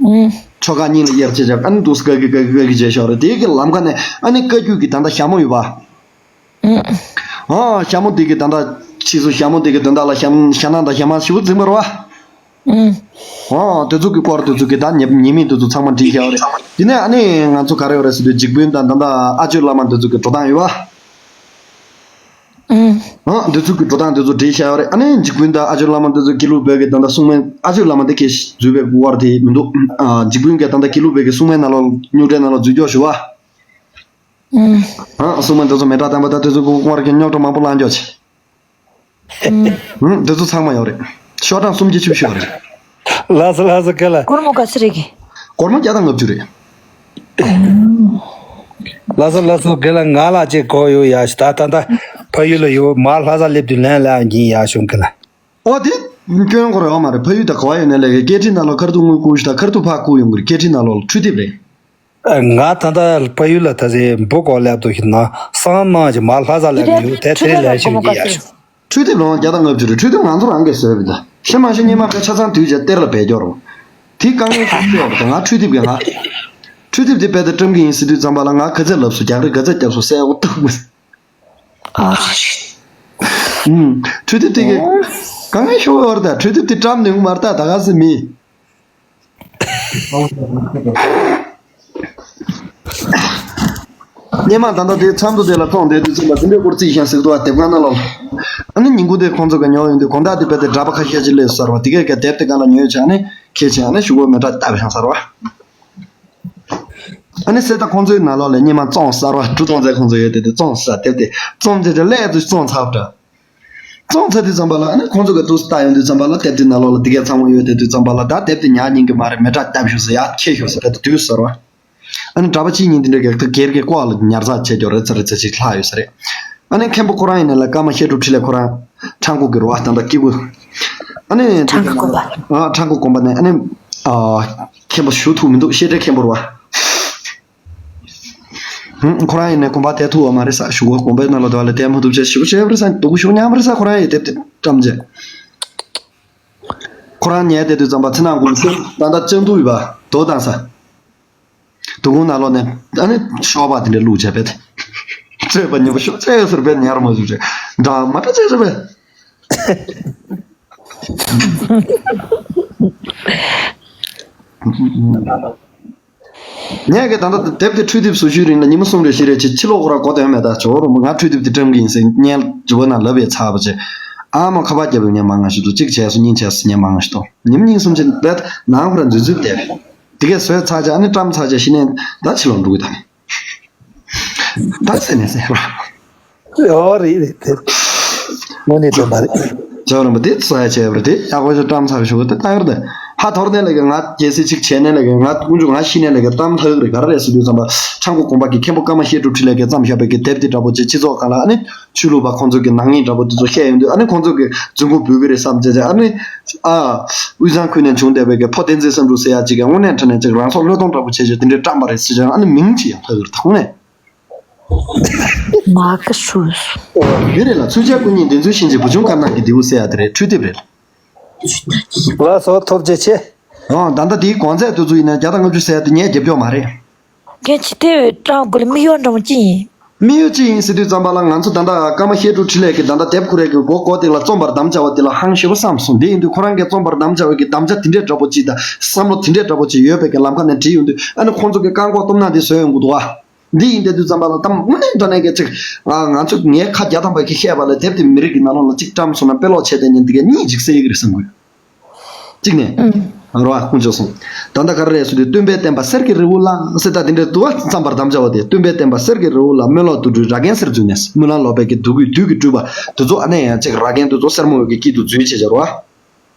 ཨུམ། ཆོ་ག་སྙིང་ལ་གཡར་བྱས་བྱས་ཨ་ནི་འདུག་སེ་བཀའ་བརྒྱུད་བཀའ་བརྒྱུད་བཀའ་བརྒྱུད་བྱས་ཤོག་རེད། དེ་གི་ལམ་ཁ་ནས་ཨ་ནི་བཀའ་བརྒྱུད་ཀྱི་ད་ལྟ་ཞྭ་མོ་ཡོད་པ། ཨུམ། ཨོ་ཞྭ་མོ་དེ་གི་ད་ལྟ་ཕྱིས་སུ་ཞྭ་མོ་དེ་གི་དོན་དག་ལ་ཞྭ་ཞྭ་ནག་དང་ཞྭ་དམར་ཞེ་པོ་འཛིང་པ་རེད་པ། ཨུམ། ཨོ་དེ་ཚོ་གི་སྐོར་དེ་ཚོ་གི་ད་ཉེ་ཉེས་དམིགས་དེ་ཚོ་ཚང་མ་བྲིས་བཞག་པ་རེད། དེ་ནས་ཨ་ནི་ང་ཚོ་ག་རེ་ཡོད་རེད་ཟེར་དུས་འཇིགས་དཔོན་དང་ད་ལྟ་ཨ་ཇོ་བླ་མ་དེ་ཚོ་གི་འགྲོ་སྟངས་ཡོད་པ། ཨང་། འདི་ཚོ་གི་འགྲོ་སྟངས་འདི་ཚོ་བྲིས་བཞག་ཡོད་རེད། ཨ་ནི་འཇིགས་དཔོན་དང་ཨ་ཇོ་བླ་མ་འདི་ཚོ་དགེ་ལུགས་པའི་གི་ད་ལྟ་སྲུང་མའི། ཨ་ཇོ་བླ་མ་འདི་གས་འཛུལ་བའི་དབར་དེ་མི་འདུག། ཨ་འཇིགས་དཔོན་གྱི་ད་ལྟ་དགེ་ལུགས་པའི་གི་སྲུང་མའི་ནང་ལོགས་རྙོག་དྲའི་ནང་ལོགས་འཛུལ་འགྱོག་ཞུ་བ། ཨང་། ཨ་སྲུང་མ་འདི་ཚོ་མེ་སྟག་བསྟན་པ་དང་དེ་ཚོ་གི་དབར་གྱི་རྙོག་དྲ་མང་པོ་ལངས་འགྱོག་བྱས། ཨང་། འདི་ཚོ་ཚང་མ་ཡོད་རེད། ཤོག་གྲངས་སུམ་བརྒྱ་བཅུ་བཞི་ཡོད་རེད། ལགས་སོ་ལགས་སོ་རྒན་ལགས། སྒོར་མོ་ག་ཚོད་རེད་གི། སྒོར་མོ་བརྒྱ་དང་ལྔ་བཅུ་རེད། ལགས་སོ་ལགས་སོ་རྒན་ལགས། ང་ལ་ཅིག་གོ་ཡོད་ཡ་ཞིག། ད་ད་ད་ཕ་ཡུལ་ལ་ཡོད། མར་ལྷ་ས་སླེབས་དུས་ལན་ལ་འགྱིན་ཡ་བྱུང་རྒན་ལགས། ཨོ་དེ་སྐྱོན་གོ་རེ་ཡོད་མ་རེད། ཕ་ཡུལ་ད་ག་བ་ཡོད་ནའི་ལས་ཀའི་སྐད་འཕྲིན་ནང་ལོགས་ཁ་ཐུག་དངུལ་བསྐུར་ཞིག་དང་ཁ་ཐུག་ཕར་བསྐུར་ཡོང་གི་རེད། སྐད་འཕྲིན་ནང་ལོགས་ལ་འཕྲུལ་དེབ་རེད། ང་ད་ལྟ་ཕ་ཡུལ་ལ་ད་ཟེ་འབུ་གོ་ལེབ་ཏོ་ཞིག་ན་སང་མང་ཞིག་མར་ལྷ་ས་ལ་ཡོད་དེ་དེ་ལས་ཤིང་གི་ཡ་ཞིག། འཕྲུལ་དེབ་ལོངས་བརྒྱ་དང་ལྔ་བཅུ་རེད། འཕྲུལ་དེབ་ང་ཚོ་རང་གིས་བཟོས་པ་རེད། ཤེས་མ་ཤེས་སྙན་མ་ཁ་ཆ་ཚང་དུས་བྱས་གཏེར་ལ་བེད་སྐྱོར་རོ། དེ་དཀའ་ངལ་ཞིག་སྤྲད་རོ། ང་འཕྲུལ་དེབ་ཀྱི་ང་། འཕྲུལ་དེབ་དེ་རྦད་དེ་བཀྲམ་གི་ཡིན་ཟེར་དུས་ཙམ་པ་ལ་ང་ག་ཚད་ལབ་སོང་། རྒྱག་རེས་ག་ཚད་བརྒྱབ་སོང་གསལ་པོ་བཏང་མི། ཨ། ཨུམ། འཕྲུལ་དེབ་དེ་གི་གང་ཡང་ཤོར་བ་རེད་ད། འཕྲུལ་དེབ་དེ་བཀྲམ་ནས་འོང་མ་རེད་ད། ད་ག་སེ་མི། སྔོན་མ་ད་ལྟ་དེ་མཚམས་དུ་དེ་ལ་གཏོང་བསྡད་དུས་ཙམ་པ་འདི་འདྲའི་སྐོར་རྩིས་ཤིང་ཟིག་འདུག་བ། དེབ་ཁང་ནང་ལ། ཨ་ནི་ཉིན་གུང་དེ་ཁོང་ཚོ་ག་ཉོ་ཡོང་དུས་དགོང་དག་དེ་དཔེ་དེ་འདྲ་པ་ཁ་ཤས་ཅིག་སླེབས་སོང་བ། དེ་གས་ཀྱི་དེབ་དེ་གང་ལ་ཉོས་བྱས་ཨ་ནི་ཁྱེར་བྱས་ཨ་ནི་གཞུག་གུ་མེ་ཏྲ་བཏབ་ཤིང་ཟེར་བ། ཨ་ནི་གསེར་རྟ་ཁོང་ཚོའི་ནང་ལོགས་ལ་སྔོན་མ་བཙོང་གསར་བ་གྲུ་གཏོང་རྩལ་ཁོང་ཚོ་ཡོད་དེ་དེ་བཙོང་གསར་དེབ་དེ་བཙོང་རྩལ་དེ་སླད་དུ་བཙོང་ཚར་བ་འདྲ། བཙོང་ཚར་དུས་ཙམ་པ་ལ་ཨ་ནི་ཁོང་ཚོ་གི་དུས་སུ་ལྟ་ཡོང་དུས་ཙམ་པ་ལ་དེབ་དེ་ནང་ལོགས་ལ་དེ་གས་ཚང་མ་ཡོད་དེ་དུས་ཙམ་པ་ལ་ད་དེབ་དེ་ཉར་ཉན་གི་མ་རེད། མེ་ཏྲ་བཏབ་ཤོག་ཟེར་ཡ་ཁྱེར་ཤོག་ཟེར་དེ་དུས་ཟེར་བ། ཨ་ནི་གྲྭ་པ་གཅིག་གཉིས་དེ་འདྲ་གི་སྒེར་གྱི་ལྐོག་ལ་ཉར་ཚགས་བྱས་ཀྱོག་རེད་ཚ་རེད་ཚ་ཅིག་ལྷག་ཡོད་ས་རེད། ཨ་ནི་མཁན་པོ་ཁོ་རང་ཡིན་ན་ལ་ཀརྨ་བཤད་སྒྲུབ་འཕྲིན་ལས་ཁོ་རང་ཁྲང་ཀོ་གི་རུ་བ་ད་ལྟ་སྐྱེ་དགུ། ཨ་ནི་ཁྲང་ཀོ་དགོན་པ། ཨ་ཁྲང་ཀོ་དགོན་པ་ནས་ཨ་ནི་ཨ་མཁན་པོ་ཞུ་ཐུབ་མི་འདུག་བཤད་སྒྲའི་མཁན་པོ་རུ་བ། ཧུམ། ཁོ་རང་ཡིན་ནས་དགོན་པ་དེ་ཐུག་བ་མ་རེད་ས། ཞུ་གོ་དགོན་པའི་ནང་ལ་དེ་བ་ལ་བསྡད་མ་ཐུབ་ཆེ་ཞུ་བྱས་པ་རེད་ས། སྡུག་གུ་ཞུ་ཉམས་རེད་ས། ཁོ་རང་ཡི་དེབ་དེ་བཀྲམ་རྗེས། ཁོ་རང་ཉལ་བསྡད་དུས་ཙམ་པ་ཚེ་ནང་དགུང་སེམས་ད་ལྟ་ལྕགས་འདུག་ཡོད་པ་དོ་དང་ས། དོ་དགོང་ནང་ལོགས་ནས་ཨ་ནི་ཤོག་པ་དེ་འདྲ་བླུགས་བྱས་པས། བཙོས་པ་ཉིན་པ་ཤོག་བཙོས་ཟེར་པས་ཉར་མ་བཟོ་བྱས་འདྲ་མ་འདྲ་བཙོས་ཟེར་པས། ངས་ཀྱི་ད་ལྟ་དེབ་དེ་འཕྲུལ་དེབ་བཟོ་ཤུལ་རིང་ལ་ཉི་མ་གསུམ་རེ་བཞི་རེ་ཅིག་ཕྱི་ལོགས་ཁོ་ར་གོ་དོན་མེད་ད་ཇོ་རུ་ང་འཕྲུལ་དེབ་དེ་བཀྲམ་གི་ཡིན་ཟེར་སྙན་འཇུ་བ་ན་ལབ་ཡས་ཚར་བ་ཅེ། ཨ་མ་ཁ་པར་རྒྱབ་ཡོད་ཉན་མ་ང་ཞིག་ཏུ་གཅིག་བྱས་སོ་གཉིས་བྱས་སོ་ཉན་མ་ང་ཞིག་ཏུ་ཉིན་གཉིས་གསུམ་ཅིག་བེད་ནང་ཁོ་ར་འཛུལ་འཛུལ་བསྡད། དེ་གས་བཟོས་ཚར་ཅེ་ཨ་ནི་བཀྲམ་ཚར་ཅེ་ཤི་ནས་ད་ཕྱི་ལོགས་འགྲོ་གི་ད། ད་ཟེར་ནས་ཟེར་ར། ཨོ་རེད་རེད་དེ། དངོས་གནས་དྲན་པ་རེད། ཇོ་རིན་པོ་དེ་ཚོ་ཡ་བྱས་པ་རེད་དེ་ཡག་པོ་ཞིག་བཀྲམ་ཚར་ཞུ་དེ་ལྟ་ཡོད་དེ། ཧ་ཐོར་ནས་ལས་ཀྱི་ང་རྒྱལ་སྲིད་ཅིག་བྱས་ནས་ལས་ཀྱི་ང་དཀོན་མཆོག་ང་ཤི་ནས་ལས་ཀྱི་གཏམ་ལྷག་རེད་ག་རེ་རེད་ཟེར་དུས་ཙམ་པ་ཁྲང་ཀོ་དགོན་པ་གི་མཁན་པོ་ཀརྨ་བཤད་སྒྲུབ་འཕྲིན་ལས་ཀྱིས་བརྩམས་བཞག་པའི་གི་དེབ་དེ་འདྲ་པོ་ཅིག་སྤྱི་ཚོགས་སྒང་ལ་ཨ་ནི་ཆོས་ལུགས་པ་ཁོང་ཚོ་གི་ནག་ཉེས་འདྲ་པོ་དེ་ཚོ་བཤད་ཡོང་དུས་ཨ་ནི་ཁོང་ཚོ་གི་རྫུན་གོ་འབུལ་གི་རེད་བསམ་བྱས་བྱས་ཨ་ནི་ཨ་དབུས་གཙང་ཁུལ་ནས་བྱུང་བསྡད་པའི་གི་ཕོ་བསྟན་འཛིན་བསམ་གྲུབ་ཟེར་ཡ་ཅིག་གི་དངོས་གནས་དྲང་གནས་ཅིག་རང་སྲོག་བློས་གཏོང་འདྲ་པོ་བྱས་བྱས་དེ་འདྲས་བཀྲམ་པ་རེད་ཟེར་བྱས་ཨ་ནི་མིང་ཅིག་ཡང་ལྷག་གི་རེད་ད་དངོས་གནས། མ་གི་སུ། འདི་རེད་ལ་ཚུལ་འཆལ་སྐུ་ཉིད་འདི་ཚོའི་གཤིན་རྗེ་བུ་ཆུང་དཀར་ནག་གི་རྡེའུ་ཟེར་ཡ་དེ་རེད་འཕྲུལ་དེབ་རེད། ལགས་སོ་ཐུགས་རྗེ་ཆེ། ཨང་ད་ལྟ་དེའི་གོང་ཚད་དུ་ཚུད་ཡིན་ན་བརྒྱ་དང་ལྔ་བཅུ་ཟེར་ཡ་དེ་ངས་རྒྱབ་སྐྱོར་མ་རེད། ངས་ཇི་ལྟར་བཀྲམ་དགོས་ལ་དམིགས་ཡུལ་འདྲ་མོ་ཅི་ཡིན། དམིགས་ཡུལ་ཅི་ཡིན་ཟེར་དུས་ཙམ་པ་ལ་ང་ཚོ་ད་ལྟ་ཀརྨ་བཤད་སྒྲུབ་འཕྲིན་ལས་ཀྱི་ད་ལྟ་དེབ་ཁོ་རའི་གི་མགོ་བསྐོར་དེ་ལ་རྩོམ་པར་དམ་བཅའ་བ་དེ་ལ་ཧང་ཞེ་པོ་བསམ་སོང་། དེ་ཡིན་དུས་ཁོ་རང་གིས་རྩོམ་པར་དམ་བཅའ་བའི་གི་དམ་བཅའ་དེ་འདྲས་འདྲ་པོ་ཅིག་དང་བསམ་བློ་དེ་འདྲས་འདྲ་པོ་ཅིག་ཡོད་པའི་གི་ལམ་ཁ་ནས་བྲིས་ཡོང་དུས་ཨ་ནི་ཁོང་ཚོ་གི་བཀག་འགོག་གཏོང་ན་དེ་བཟོས་ཡོང་གི་འདུག་ཨ། འདི་ཡིན་བསྡད་དུས་ཙམ་པ་ལ་གཏམ་དངོས་གནས་དྲང་གནས་ཀྱི་ཅིག་ང་ང་ཚོ་ངའི་ཁ་བརྒྱ་ཐམ་པ་གིས་བཤད་པ་ལ་དེབ་དེ་མི་རིགས་ཀྱི་ནང་ལོགས་ལ་ཅིག་བཀྲམ་སོང་ན་དཔེ་ཀློག་བྱས་བསྡད་མཁན་འདི་གས་གཉིས་ཅིག་གསད་ཡི་གི་རེད་བསམ་གི་ཡོད། གཅིག་ནས། ཨང་། རོ་ཨ་ཁོང་ཚོ་སོང་། ད་ལྟ་ག་རེ་རེད་ཟེར་དུས་སྟོན་པའི་བསྟན་པ་གསེར་གྱི་རི་བོ་ལ་ཟེར་ད་དེ་འདྲའི་དུ་བ་བརྩམ་པར་དམ་བཅའ་བ་དེ་སྟོན་པའི་བསྟན་པ་གསེར་གྱི་རི་བོ་ལ་སྨོན་ལམ་དུ་སྤྲུལ་ར་གན་གསེར་བརྫུས་ནས་སྨོན་ལམ་ལོག་པའི་གི་དུ་གུས་བདུད་ཀྱི་སྤྲུལ་པ་དེ་ཚོ་ཨ་ནེ་ཡང་ཅིག་ར་གན་དེ་ཚོ་སེར་མོ་བའི་གི་དཀྱིལ་དུ་འཛུལ་བྱེད་བྱ་རོ་ཨ།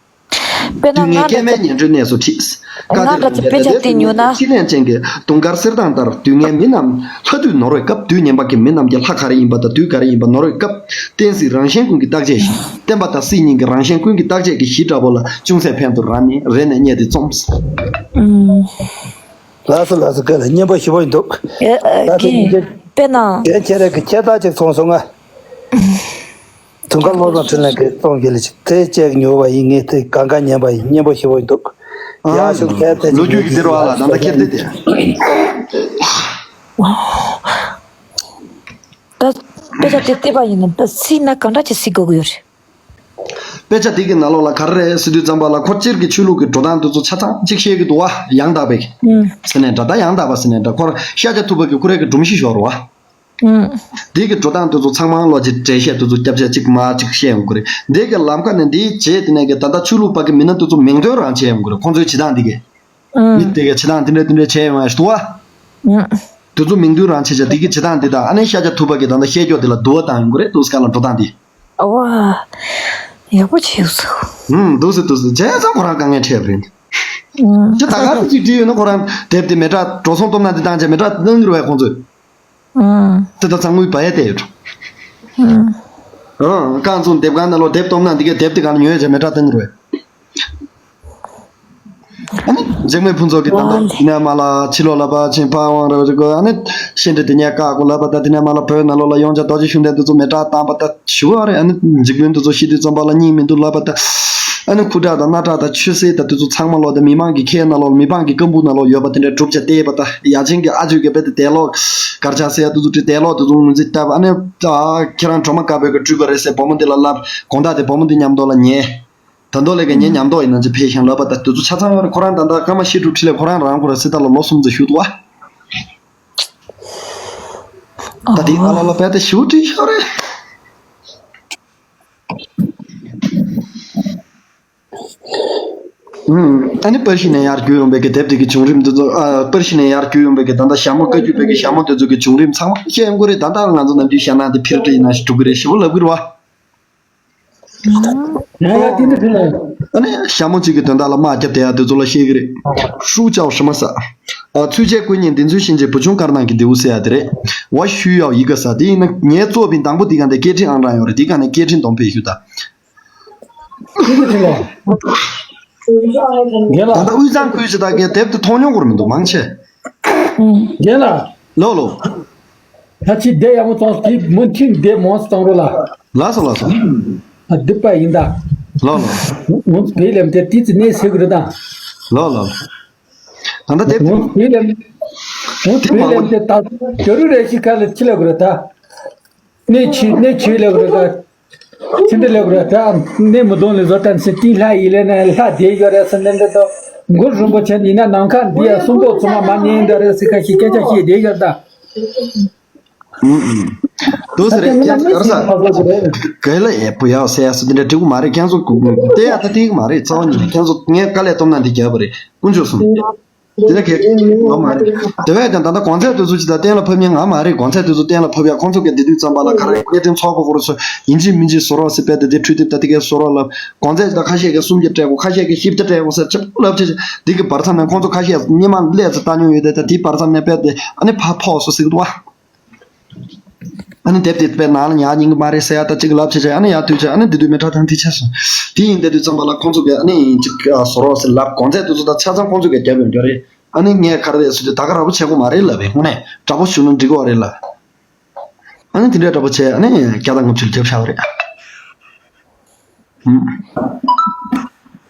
དཔེར་ན་དུས་ངན་ང་སྐྱེ་འདྲ་མེད་ཅིག་ཉན་འགྲོའི་གནས་སུ་ཁྲིད། ང་འདྲ་ཅིག་དཔེ་ཆ་དེ་ཉོས་ན། ཕྱི་ལན་ཅན་གྱི་དུང་དཀར་གསེར་ཐང་ལྟར་དུས་ངན་མི་རྣམས་ལྷ་དུས་ནོར་བའི་སྐབས་དུས་ངན་པ་གི་མི་རྣམས་ཀྱི་ལྷ་ག་རེ་ཡིན་པ་དང་དུས་ག་རེ་ཡིན་པ་ནོར་བའི་སྐབས་བསྟན་སྲིད་རང་གཞན་ཀུན་གྱི་བརྟག་དཔྱད་བཞིན་བསྟན་པ་དང་སྲིད་གཉིས་ཀྱི་རང་གཞན་ཀུན་གྱི་བརྟག་དཔྱད་ཀྱི་གཞི་འདྲ་པོ་ལ་ཅུང་ཟད་ཕན་ཐོགས་རང་ནི་རེ་ནས་རྙེད་དེ་རྩོམ། ཨུམ། ལགས་སོ་ལགས་སོ་སྐད་ལ་སྙན་པོ་ཞུ་བ་ཡིན་འདུག་ད་དེ་ཡིན་གྱི་དཔེར་ན། དེ་ཁྱེད་རང་གི་ཁྱད་རྟགས་ཅིག་མཐོང་སོང་ང་། དུང་དཀར་བློ་བཟང་འཕྲིན་ལས་ཀྱིས་གཏོང་གི་ལ་ཅིག་དེ་ཅེག་ཉོ་བ་ཡིན་ངས་དེ་གང་ག་ཉན་པ་ཡིན་སྙན་པོ་ཞེ་པོ་འདུག་ཡག་ཤོས་ཁྱད་དེ་ལོ་རྒྱུས་ཀྱི་འདིར་བ་ལ་ད་ལྟ་ཁྱེར་ཏེ་དེ། ད་དཔེ་ཆ་དེ་བལྟས་པ་ཡིན་ན་ད་སྲིད་ན་གང་འདྲ་ཅིག་སྲིད་དགོས་ཀྱི་ཡོད་རེད། དཔེ་ཆ་དེ་གི་ནང་ལོགས་ལ་ག་རེ་རེད་ཟེར་དུས་ཙམ་པ་ལ་ཁོ་སྤྱིར་གྱི་ཆོས་ལུགས་ཀྱི་འགྲོ་སྟངས་དེ་ཚོ་ཆ་ཚང་གཅིག་ཤེས་ཀྱི་འདུག་བ་ཡང་དག་པའི་ཟེར་ནས་འདྲ་ད་ཡང་དག་པ་ཟེར་ནས་འདྲ་ཁོར་ཤཱཀྱ་ཐུབ་པ་གི་ཁོ་རའི་གི་སྒྲོམ་གཞི་ཤོར་བ། ཨུམ། དེ་གི་འགྲོ་སྟངས་དེ་ཚོ་ཚང་མ་ལོ་རྒྱུས་འགྲེལ་བཤད་དེ་ཚོ་སྐྱབས་ཆ་གཅིག་མ་གཅིག་བཤད་ཡོང་གི་རེད། འདི་གི་ལམ་ཁ་ནས་འདིའི་རྗེས་དེ་ནས་གི་ད་ལྟ་ཆོས་ལུགས་པ་གི་མི་སྣ་དེ་ཚོ་མིང་འདོན་རང་བྱས་ཡོང་གི་རེད། ཁོང་ཚོའི་བྱེད་སྟངས་འདི་གི་ཨུམ། མི་དེ་གི་བྱེད་སྟངས་དེ་འདྲ་དེ་འདྲ་བྱས་ཡོང་ཡ་ཞིག་འདུག་བ། ཨུམ། དེ་ཚོ་མིང་འདོན་རང་བྱས་བྱས་དེ་གི་བྱེད་སྟངས་འདི་དང་ཨ་ནི་ཤཱཀྱ་ཐུབ་པ་གི་ད་ལྟ་བཤད་རྒྱུ་དེ་ལ་དུ་བ་བཏང་ཡོང་གི་རེད་འདུག་སེ་ག་ལ་འགྲོ་སྟངས་འདི། ཨ་བ། ཡག་པོ་བྱས་སོང་། ཨུམ། འདུག་སེ་འདུག་སེ་བྱས་ཙང་ཁོ་རང་དཀའ་ངལ་འཕྲད་པ་རེད། ཨུམ། ཅི་ད་ག་རེ་ཅིག་བྲིས་ཡོད་ན་ཁོ་རང་དེབ་དེ་མེ་དྲག་འགྲོ་སོང་སྟོབས་ན་འདི་བཏང་བྱས་མེ་དྲག་གནང་གི་རེད་བས་ཁོང་ཚོས། ཨང་། དེ་ད་ཚང་མའི་བ་ཡ་བལྟས་ཡོད། ཨང་། ཨང་། རྐང་བཙུགས་དེབ་ཁང་ནང་ལོགས་དེབ་སྟོབས་ན་འདི་གའི་དེབ་དེ་གང་ཉོས་བྱས་མེ་དྲག་བཏང་གི་རེད། ཨ་ནི་འཇིགས་མེད་ཕུན་ཚོགས་ཀྱི་ད་ལྟ་ཝ་ལེ། དེ་ནས་མ་ལ་ཕྱི་ལོགས་ལ་ཕར་ཕྱིན་ཕར་དབང་རེ་བ་ཅིག་དགོས། ཨ་ནི་ཤེས་འདྲེ་དེ་ཉལ་བཀག་དགོས་ལབ་པ་ད། དེ་ནས་མ་ལ་བོད་ནང་ལོགས་ལ་ཡོང་བྱས་རྡོ་རྗེ་ཤུགས་ལྡན་དེ་ཚོ་མེ་དྲག་བཏང་པ་ད་ཞུ་བ་རེད། ཨ་ནི་འཇིགས་མེད་དེ་ཚོ་ཤི་དུས་ཙམ་པ་ལ་སྙིང་མི་འདུག་ལབ་པ་ད། ཨ་ནི་ཁུ་ཁྲག་དང་རྣག་ཁྲག་དང་ཆུ་སེར་དང་དེ་ཚོ་ཚང་མ་ལོག་དེ་མི་མང་གི་ཁའི་ནང་ལོག་མི་མང་གི་རྐང་བུ་ནང་ལོག་ཡོད་པ་དེ་འདྲ་སྒྲུབ་བྱ་བལྟས་པ་ད་ཡ་ཆེན་གྱི་ཨ་ཇོ་གི་དཔེ་དེ་དེ་ལོག་གར་ཆགས་ཟེར་ཡ་དེ་ཚོ་དེ་དེ་ལོག་དེ་ཚོ་ངོས་འཛིན་བཏབ། ཨ་ནི་ད་ཁྱེད་རང་སྒྲོལ་མ་དཀར་པོའི་གི་སྤྲུལ་པ་རེད་ཟེར་བུ་མོ་དེ་ལ་ལབ། དགོང་དག་དེ་བུ་མོ་དེ་མཉམ་དུ་ལ་ཉལ། ད་མདོ་ལས་ཀ་ངའི་ཉམས་རྟོགས་ཡིན་ན་ཅི་ཕེ་ཤང་ལབ་པ་ད་དུས་ཚོད་ཆ་ཚང་ཡོད་རེད། ཁོ་རང་ད་ལྟ་སྐར་མ་བཞི་དྲུག་ཁྲི་ལས་ཁོ་རང་རང་ཁོ་ར་སི་ཏ་ལ་ལོ་གསུམ་ཙམ་བཞུགས་འདུག་བ། ད་དེ་ཨ་ལ་ལ་པད་ད་ཞུ་དྲི་ཤོག་རེད། ཨུམ། ཨ་ནི་པར་ཤི་ནས་ཡར་རྒྱུ་ཡོང་པའི་གི་དེབ་དེ་གི་བྱུང་རིམ་འདི་ཚོ་ཨ་པར་ཤི་ནས་ཡར་རྒྱུ་ཡོང་པའི་གི་ད་ལྟ་ཞྭ་མོ་བཀའ་བརྒྱུད་པའི་གི་ཞྭ་མོ་དེ་ཚོ་གི་བྱུང་རིམ་ཚང་མ་བཤད་ཡོང་གི་རེད། ད་ལྟ་ང་ཚོ་ནམ་རྒྱུན་བཤད་ན་དེ་ཕིར་ཏྲི་ཡིན་ན་ཞིག་འགྲོ་གི་རེད་ཞེ་པོ་ལབ་གི་རེད་བ། ཡ་ཡ་དེ་འདྲ་ཕི་ལ། ཨ་ནི་ཞྭ་མོ་གཅིག་གི་དོན་དག་ལ་དམག་རྒྱབ་བསྡད་ཡ་དེ་ཚོ་ལ་བཤད་གི་རེད། ཧྲུའུ་ཅའོ་ཧྲི་མ་ས། ཨ་ཚུལ་ཆད་ཀུན་ཉིད་བདེན་རྫུན་ཤན་འབྱེད་བུ་ཆུང་དཀར་ནག་གི་མདེའུ་ཟེར་ཡ་དེ་རེད། ཝ་ཞུས་ཡའོ་ཡི་ག་ས་དེ་ཡིན་ན་ངའི་གཙོ་བིན་དང་པོ་དེ་ག་ནས་སྐད་འཕྲིན་ཨང་གྲངས་ཡོད་རེད། དེ་ག་ནས་སྐད་འཕྲིན་སྡོམ་ཕེབས་ཞུ་ད། རྒན་ལགས། ད་ལྟ་དབུས་གཙང་ཁུལ་ཞིག་དག་གི་དེབ་དེ་མཐོང་མྱོང་གོ་མི་འདུག་མང་ཆེ། རྒན་ལགས། ལོ་ལོ། ད་ཅི་བསྡད་ཡག་པོ་བཙོང་དེ་མུ་མཐུད་བསྡད་མོ་བཙོང་རོགས་ལ། ལགས་སོ་ལགས་སོ། ཨ་སྡིག་པ་ཡིན་ད། ལོ་ལོ། ངོ་བོད་ལམ་དེ་ཏི་ཙི་གནས་ཟེར་གི་རེད་ད། ལོ་ལོ། ད་ལྟ་དེབ་དེ། ངོ་བོད་ལམ། ངོ་དེབ་བོད་མང་པོ། ལམ་དེ་ད་ཇོ་རུ་རེ་ཞིག་ག་ལ་ཕྱི་ལ་གི་རེད་ད། གནས་ཆི་གནས་ཆི་ལ་གི་རེད་ད། ཕྱི་འདི་ལ་གི་རེད་ད། གནས་མི་གདོང་ལ་བཟོ་ལྟ་ཟེར་ཏིང་ལྷ་ཡི་ལས་ན་ལྷ་བསྡད་ཡོད་རེད་ཟེར་འདི་འདི་དོ། མགོ་རིན་པོ་ཆེ་ཡིན་ན་ནམ་མཁའ་འདི་ཡ་གསུང་པོ་ཚང་མ་མ་ཉན་འདི་རེད་ཟེར་ཁ་ཞིག་སྐད་ཆ་བཤད་བསྡད་ཡོད་ད། ཨུམ་ཨུམ། དུ་ཟེར་རེད་ཀྱང་གར་ས། ག་ལ་ཨེ་པུ་ཡག་ཟེར་ཡ་སུ་འདི་འདྲ་འགྲིག་གི་མ་རེད། ཁྱེད་ཚོ་བལྟས་ཡ་ད་ཐིག་མ་རེད། རྩ་བ་ཉིད་ནས་ཁྱེད་ཚོ་ངས་དཀའ་ལས་སྟོབས་ན་འདི་རྒྱབ་པ་རེད་དཀོན་མཆོག་གསུམ། འདི་ལ་གལ་ང་མ་རེད། དེ་བས་ཀྱང་ད་ལྟ་གོང་ཚད་དེ་ཚོ་ཅི་ད་གཏན་ལ་ཕབ་མཁན་ང་མ་རེད། གོང་ཚད་དེ་ཚོ་གཏན་ལ་ཕབ་ཡ་ཁོང་ཚོ་གི་འདི་དུས་ཙམ་པ་ལ་ག་རེ་སྐད་འཕྲིན་ཚོགས་པ་ཁོ་ར་ཚོ་ཡིན་གཅིག་མིན་གཅིག་བཟོ་རོགས་ཟེར་པས་དེ་འཕྲུལ་དེབ་ད་དེ་གའི་བཟོ་རོགས་ལབ། གོང་ཚད་ད་ཁ་ཤས་ཀྱི་སུམ་བརྒྱ་སྤྲད་དགོས། ཁ་ཤས་ཀྱི་བཞི་བརྒྱ་སྤྲད་དགོས་ཟེར་ཆེ་པོ་ལབ་ཆེ་ཆེ་འདི་གི་བར་མཚམས་ནས་ཁོང་ཚོ་ཁ་ཤས་སྔོན་མ་སླད་ཙམ་ལྟ་མྱོང་ཡོད་དེ་ད་དེའི་བར་མཚམས་ནས་དཔེ་དེ་ཨ་ནི་ཕར་ཕོག་སོ་ཟེར་གི་འདུག་བ། ཨ་ནི་དེབ་དེ་དཔེ་ནང་ལ་ཉར་ཉན་གི་མ་རེད་ཟེར་ཡ་ད་གཅིག་ལབ་བྱས་བྱས་ཨ་ནི་ཡར་དུས་བྱས་ཨ་ནི་འདི་དུས་མི་ཁྲ་ཐང་དེ་ཆེ་སོང་། དེ་ཡིན་དེ་དུས་ཙམ་པ་ལ་ཁོང་ཚོ་གིས་ཨ་ནི་གཅིག་བཟོ་རོགས་ཟེར་ལབ། གོང་ཚད་དེ་ཚོ་ད་ཆ་ཚང་ཁོང་ཚོ་གིས་རྒྱབ་ཡོང་རྒྱུ་རེད། ཨ་ནི་ངས་ག་རེ་རེད་ཟེར་དུས་ད་ག་ར་པོ་བྱེད་དགོས་མ་རེད་ལབ་པས། དངོས་གནས་འདྲ་པོ་ཞུ་ན་འགྲིག་གི་རེད་ལབ། ཨ་ནི་དེ་འདྲ་འདྲ་པོ་བྱས་ཨ་ནི་བརྒྱ་དང་ལྔ་བཅུ་ལ་རྒྱབ་བཞག་པ་རེད།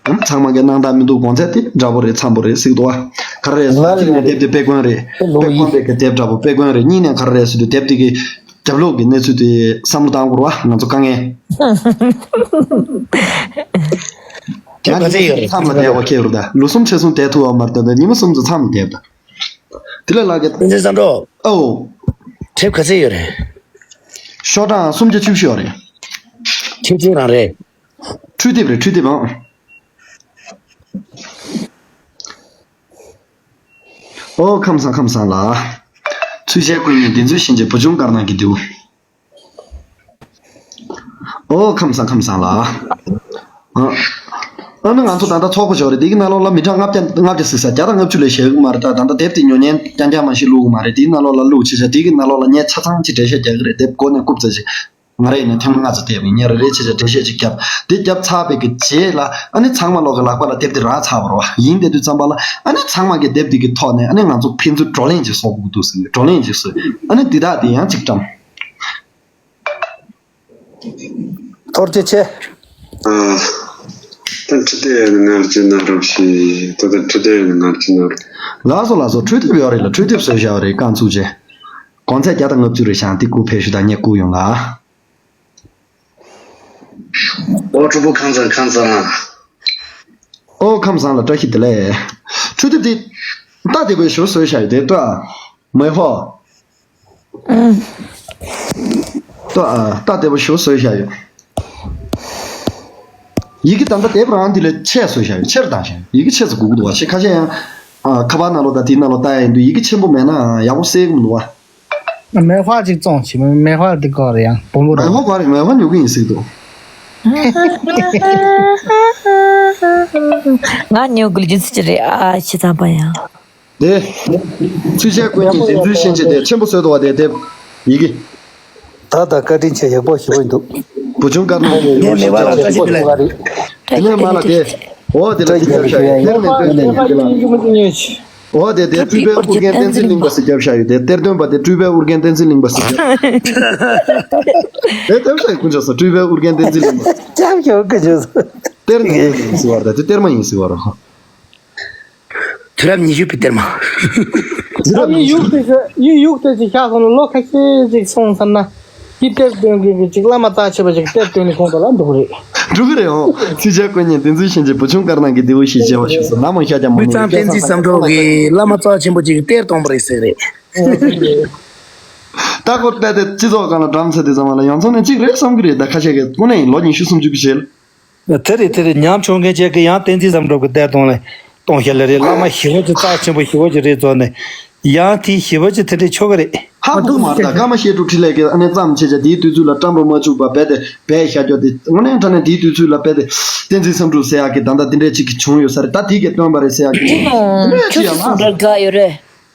ཨ་ཚང་མ་གི་སྣང་དག་མི་འདུག་གོང་ཚད་དེ་འདྲ་པོ་རེད། འཚམ་པོ་རེད་ཟེར་གི་འདུག་བ། ག་རེ་རེད་ཟེར་དུས་གཅིག་ནས་དེབ་དེ་དཔེ་དཀོན་རེད། དཔེ་དཀོན་པའི་གི་དེབ་འདྲ་པོ་དཔེ་དཀོན་རེད། གཉིས་ནས་ག་རེ་རེད་ཟེར་དུས་དེབ་དེ་གི་རྒྱབ་ལོགས་ཀྱི་གནས་ཚུལ་དེ་བསམ་བློ་བཏང་དགོས་རེད་བ། ང་ཚོ་དཀའ་ངལ། དེབ་ག་ཚད་ཡོད་རེད། མཚམས་ལ་བསྡད་པ་ཁེལ་རུ་ད་ལོ་གསུམ་ཕྱེད་གསུམ་བསྡད་ཐུབ་པ་མ་རེད། ད་ཉི་མ་གསུམ་ཙམ་མཚམས་ལ་བསྡད་ད། དེ་ལ་ལགས་ཀྱི། བསྟན་འཛིན་བསམ་གྲུབ། ཨོ། དེབ་ག་ཚད་ཡོད་རེད། ཤོག་གྲངས་སུམ་བརྒྱ་བཅུ་བཞི་ཡོད་རེད། ཁྱེད་ཚོའི་རང་རེད། འཕྲུལ་དེབ་རེད། འཕྲུལ་དེབ་ཨང་། ཨོ་ཁམས་བཟང་ཁམས་བཟང་ལགས། ཚུལ་བཞིན་ཀུན་ནས་བདེན་རྫུན་ཤན་འབྱེད་བུ་ཆུང་དཀར་ནག་གི་མདེའུ། ཨོ་ཁམས་བཟང་ཁམས་བཟང་ལགས། ཨ། ཨ་ནི་ང་ཚོ་ད་ལྟ་ཚོགས་པ་ཞིག་རེད། དེ་གི་ནང་ལོགས་ལ་མི་གྲངས་ལྔ་བརྒྱ་ལྔ་བརྒྱ་ཟིག་ས་བརྒྱ་དང་ལྔ་བཅུ་ལས་བཞེས་གི་མ་རེད། ད་ད་ལྟ་དེབ་དེ་ཉོ་མཁན་རྐྱང་རྐྱང་མ་ཞིག་བླུག་གི་མ་རེད། དེའི་ནང་ལོགས་ལ་བླུག་བྱས་བྱས་དེ་གི་ནང་ལོགས་ལ་ངས་ཆ་ཚང་གི་འགྲེལ་བཤད་རྒྱག་གི་རེད། དེབ་མགོ་ནས་རྐུབ་ཙམ་ཞིག་ང་རང་ཡིན་ན་ཐེངས་མ་ལྔ་ཙམ་བལྟས་པ་ཡིན། ངས་རེ་རེ་བྱས་བྱས་འགྲེལ་བཤད་ཅིག་བརྒྱབ། དེ་བརྒྱབ་ཚར་བའི་གི་རྗེས་ལ་ཨ་ནི་ཚང་མ་ལོག་གི་ལག་པ་ལ་དེབ་དེ་རག་ཚར་བ་རེད་བ། ཡིན་དེ་དུས་ཙམ་པ་ལ་ཨ་ནི་ཚང་མ་གི་དེབ་དེ་གི་ཐོག་ནས་ཨ་ནི་ང་ཚོ་ཕན་ཚུན་བགྲོ་གླེང་ཅིག་བཟོ་དགོས་འདུག་ཟེར་ནས་བགྲོ་གླེང་ཅིག་བཟོས། ཨ་ནི་འདི་དག་དེ་ཡང་ཅིག་བཀྲམ། ཐུགས་རྗེ་ཆེ། ཨ། ད་འཕྲུལ་དེབ་ཡོད་ན་ངར་གྱི་ན་རོགས་ཤིག་ད་ད་འཕྲུལ་དེབ་ཡོད་ན་ངར་གྱི་ན་རོགས། ལགས་སོ་ལགས་སོ། འཕྲུལ་དེབ་ཡོད་རེད་ལ། འཕྲུལ་དེབ་བཟོས་བཞག་རེད། རྐང་བཙུགས་བྱས། གོང་ཚད་བརྒྱ་དང་ལྔ་བཅུ་རེད་བཞག་འདི་སྐུ་ཕེབས་ཞུ་དང་ངས་སྐུ་ཡོང་ལ། ཨོ་ཕྲུ་གུ་ཁམས་བཟང་ཁམས་བཟང་། ཨོ་ཁམས་བཟང་ལ་བཀྲ་ཤིས་བདེ་ལེགས། འཕྲུལ་དེབ་འདི་ལྟ་བདེ་པོ་ཞིག་བཟོས་བཞག་ཡོད་དེ་ལྟ། མེ་ཧོ། ལྟ་ཨ་ལྟ་བདེ་པོ་ཞིག་བཟོས་བཞག་ཡོད། ཡི་གེ་ད་ལྟ་དེབ་རང་འདི་ལས་ཆེ་བཟོས་བཞག་ཡོད། ཆེར་བཏང་བཞག་ཡོད། ཡི་གེ་ཆེ་ཙམ་དགོས་ཀྱི་འདུག་བ། ཞེ་ཁ་ཤས་ཡང་ཨ་ཁ་པར་ནང་ལོགས་དང་དེའི་ནང་ལོགས་ལྟ་ཡ་ཡིན་དུས་ཡི་གེ་ཆེན་པོ་མེད་ན་ཡག་པོ་གསལ་གྱི་མི་འདུག་བ། མེ་ཧོ་ཅིག་བཙོང་བྱེད། མེ་ཧོ་འདི་གོ་རེད་ཡང་བུ་མོ་མེ་རང་ཧོ་གོ་རེད། མེ་ཧོ་ཉོ་གི་ཡིན་ཟེར་གྱི་འདུག་ང་ཉོ་དགོས་རྒྱུ་ཚིག་ཅི་རེད་ཨ་ཆི་ཚང་པ་ཡང་། དེ། ཚུལ་བཞིན་ཀུན་གྱི་བདེན་རྫུན་ཤན་འབྱེད་དེ་ཆེན་པོ་བཟོས་འདུག་བ། དེ་དེབ་ཡི་གེ། ད་ད་བཀའ་དྲིན་ཆེ། ཡག་པོ་ཞེ་པོ་འདུག་བུ་ཆུང་དཀར་ནག་ངས་མེད་པ་ལ་བཀྲ་ཤིས་བདེ་ལེགས། དེ་ནས་མ་ལ་དེ། འོ་དེ་ལ་ཅི་བརྒྱབ་ཤག་ཡོད། དེར་མེད་དོན་ནས་ཡིན་གྱི་ལ། འོ་དེ་དེ་སྤྲུལ་པའི་ཨུ་རྒྱན་བསྟན་འཛིན་གླིང་པ་ཟེར་བརྒྱབ་ཤག་ཡོད། དེ་གཏེར་སྟོན་པ་དེ་སྤྲུལ་པའི་ཨུ་རྒྱན་བསྟན་འཛིན་གླིང་པ་ཟེར་བརྒྱབ། དེ་བརྒྱབ་ཤག་ཡོད། ཀུན་ཆོག་སོ་སྤྲུལ་པའི་ཨུ་རྒྱན་བསྟན་འཛིན་གླིང་པ། ཅག་ཞོག་ཀུན་ཆོག་སོ། གཏེར་ནི་ཡིན་ཟེར་བ་རེད། དེ་གཏེར་མ་ཡིན་ཟེར་བ་རེད། དུས་རབས་ཉི་ཤུ་པའི་གཏེར་མ། ཨ་ནི་ཡུག་དེ་ཚོ་ཡུག་ཡུག་དེ་ཅིག་བཞག་སོང་ན་ལོ་ཁ་ཤས་ཅིག་སོང་ཙམ་ན། དེ་གཏེར་སྟོན་མཁན་གྱི་ཅིག་བླ་མ་རྩ་ཆེ་བ་ཅིག་གཏེར་སྟོན་ནས་ཁོང་ཚོ་ལ་འགྲོ་གི་རེད། འགྲོ་གི་རེད་འོང་། ཚིག་བྱ་ཀུན་ཉན་བདེན་རྫུན་ཤན་འབྱེད་བུ་ཆུང་དཀར་ནག་གི་རྡེའུ་ཞེས་བྱ་བ་ཞུ་སོ་ན་མོ་ཤ་རྒྱ་མོ་ནི་བླ་མ་བསྟན་འཛིན་བསམ་གྲུབ་ཀྱིས་བླ་མ་རྩ་ཆེན་པོ་ཅིག་གཏེར་གཏོང་བ་རེད་ཟེར་རེད། ད་ཁོ་རྦད་དེ་སྤྱི་ཚོགས་སྒང་ལ་འགྲམ་ཚ་དེ་ཚང་མ་ལ་ཡོང་ཚོང་ནས་གཅིག་རེད་བསམ་གི་རེད། ད་ཁ་ཤས་ཀྱིས་དངོས་གནས་ཡིན་ལོ་ཉི་ཤུ་སུམ་ཅུ་གི་རྗེས་ལ། དེ་རེད་དེ་རེད། ཉམ་ཆུང་མཁན་ཅིག་གིས་ཡང་བསྟན་འཛིན་བསམ་གྲུབ་ཀྱི་གཏེར་གཏོང་ལ་གཏོང་བཤད་ལེ་རེད། བླ་མ་ཞི་བ་ཅིག་རྩ་ཆེན་པོ་ཞི་བ་ཅིག་རེད་ཚོ་ནས་ཡང་དེའི་ཞི་བ་ཅིག་དེ་འདྲས་ཆོག་གི་རེད། ཧ་གོ་མ་རེད། ད་ཀརྨ་བཤད་སྒྲུབ་འཕྲིན་ལས་ཀྱིས་ཨ་ནེ་བརྩམས་བྱས་བྱས་དེའི་དུས་ཚོད་ལ་བཀྲམ་པ་མ་བཅུག་པ་རྦད་དེ་རྦད་བཞག་རྒྱུ་དེ་དངོས་གནས་དྲང་གནས་དེའི་དུས་ཚོད་ལ་རྦད་དེ་བསྟན་འཛིན་བསམ་གྲུབ་ཟེར་ཡག་གི་ད་ལྟ་དེ་འདྲས་ཅིག་གི་བྱུང་ཡོད་ས་རེད། ད་དེ་གའི་སྟོན་པ་རེད་ཟེར་ཡག་གི་དེ་ནོ་ཆུ་སྲིན་ཟུང་འབྲེལ་དགག་ཡོད་རེད།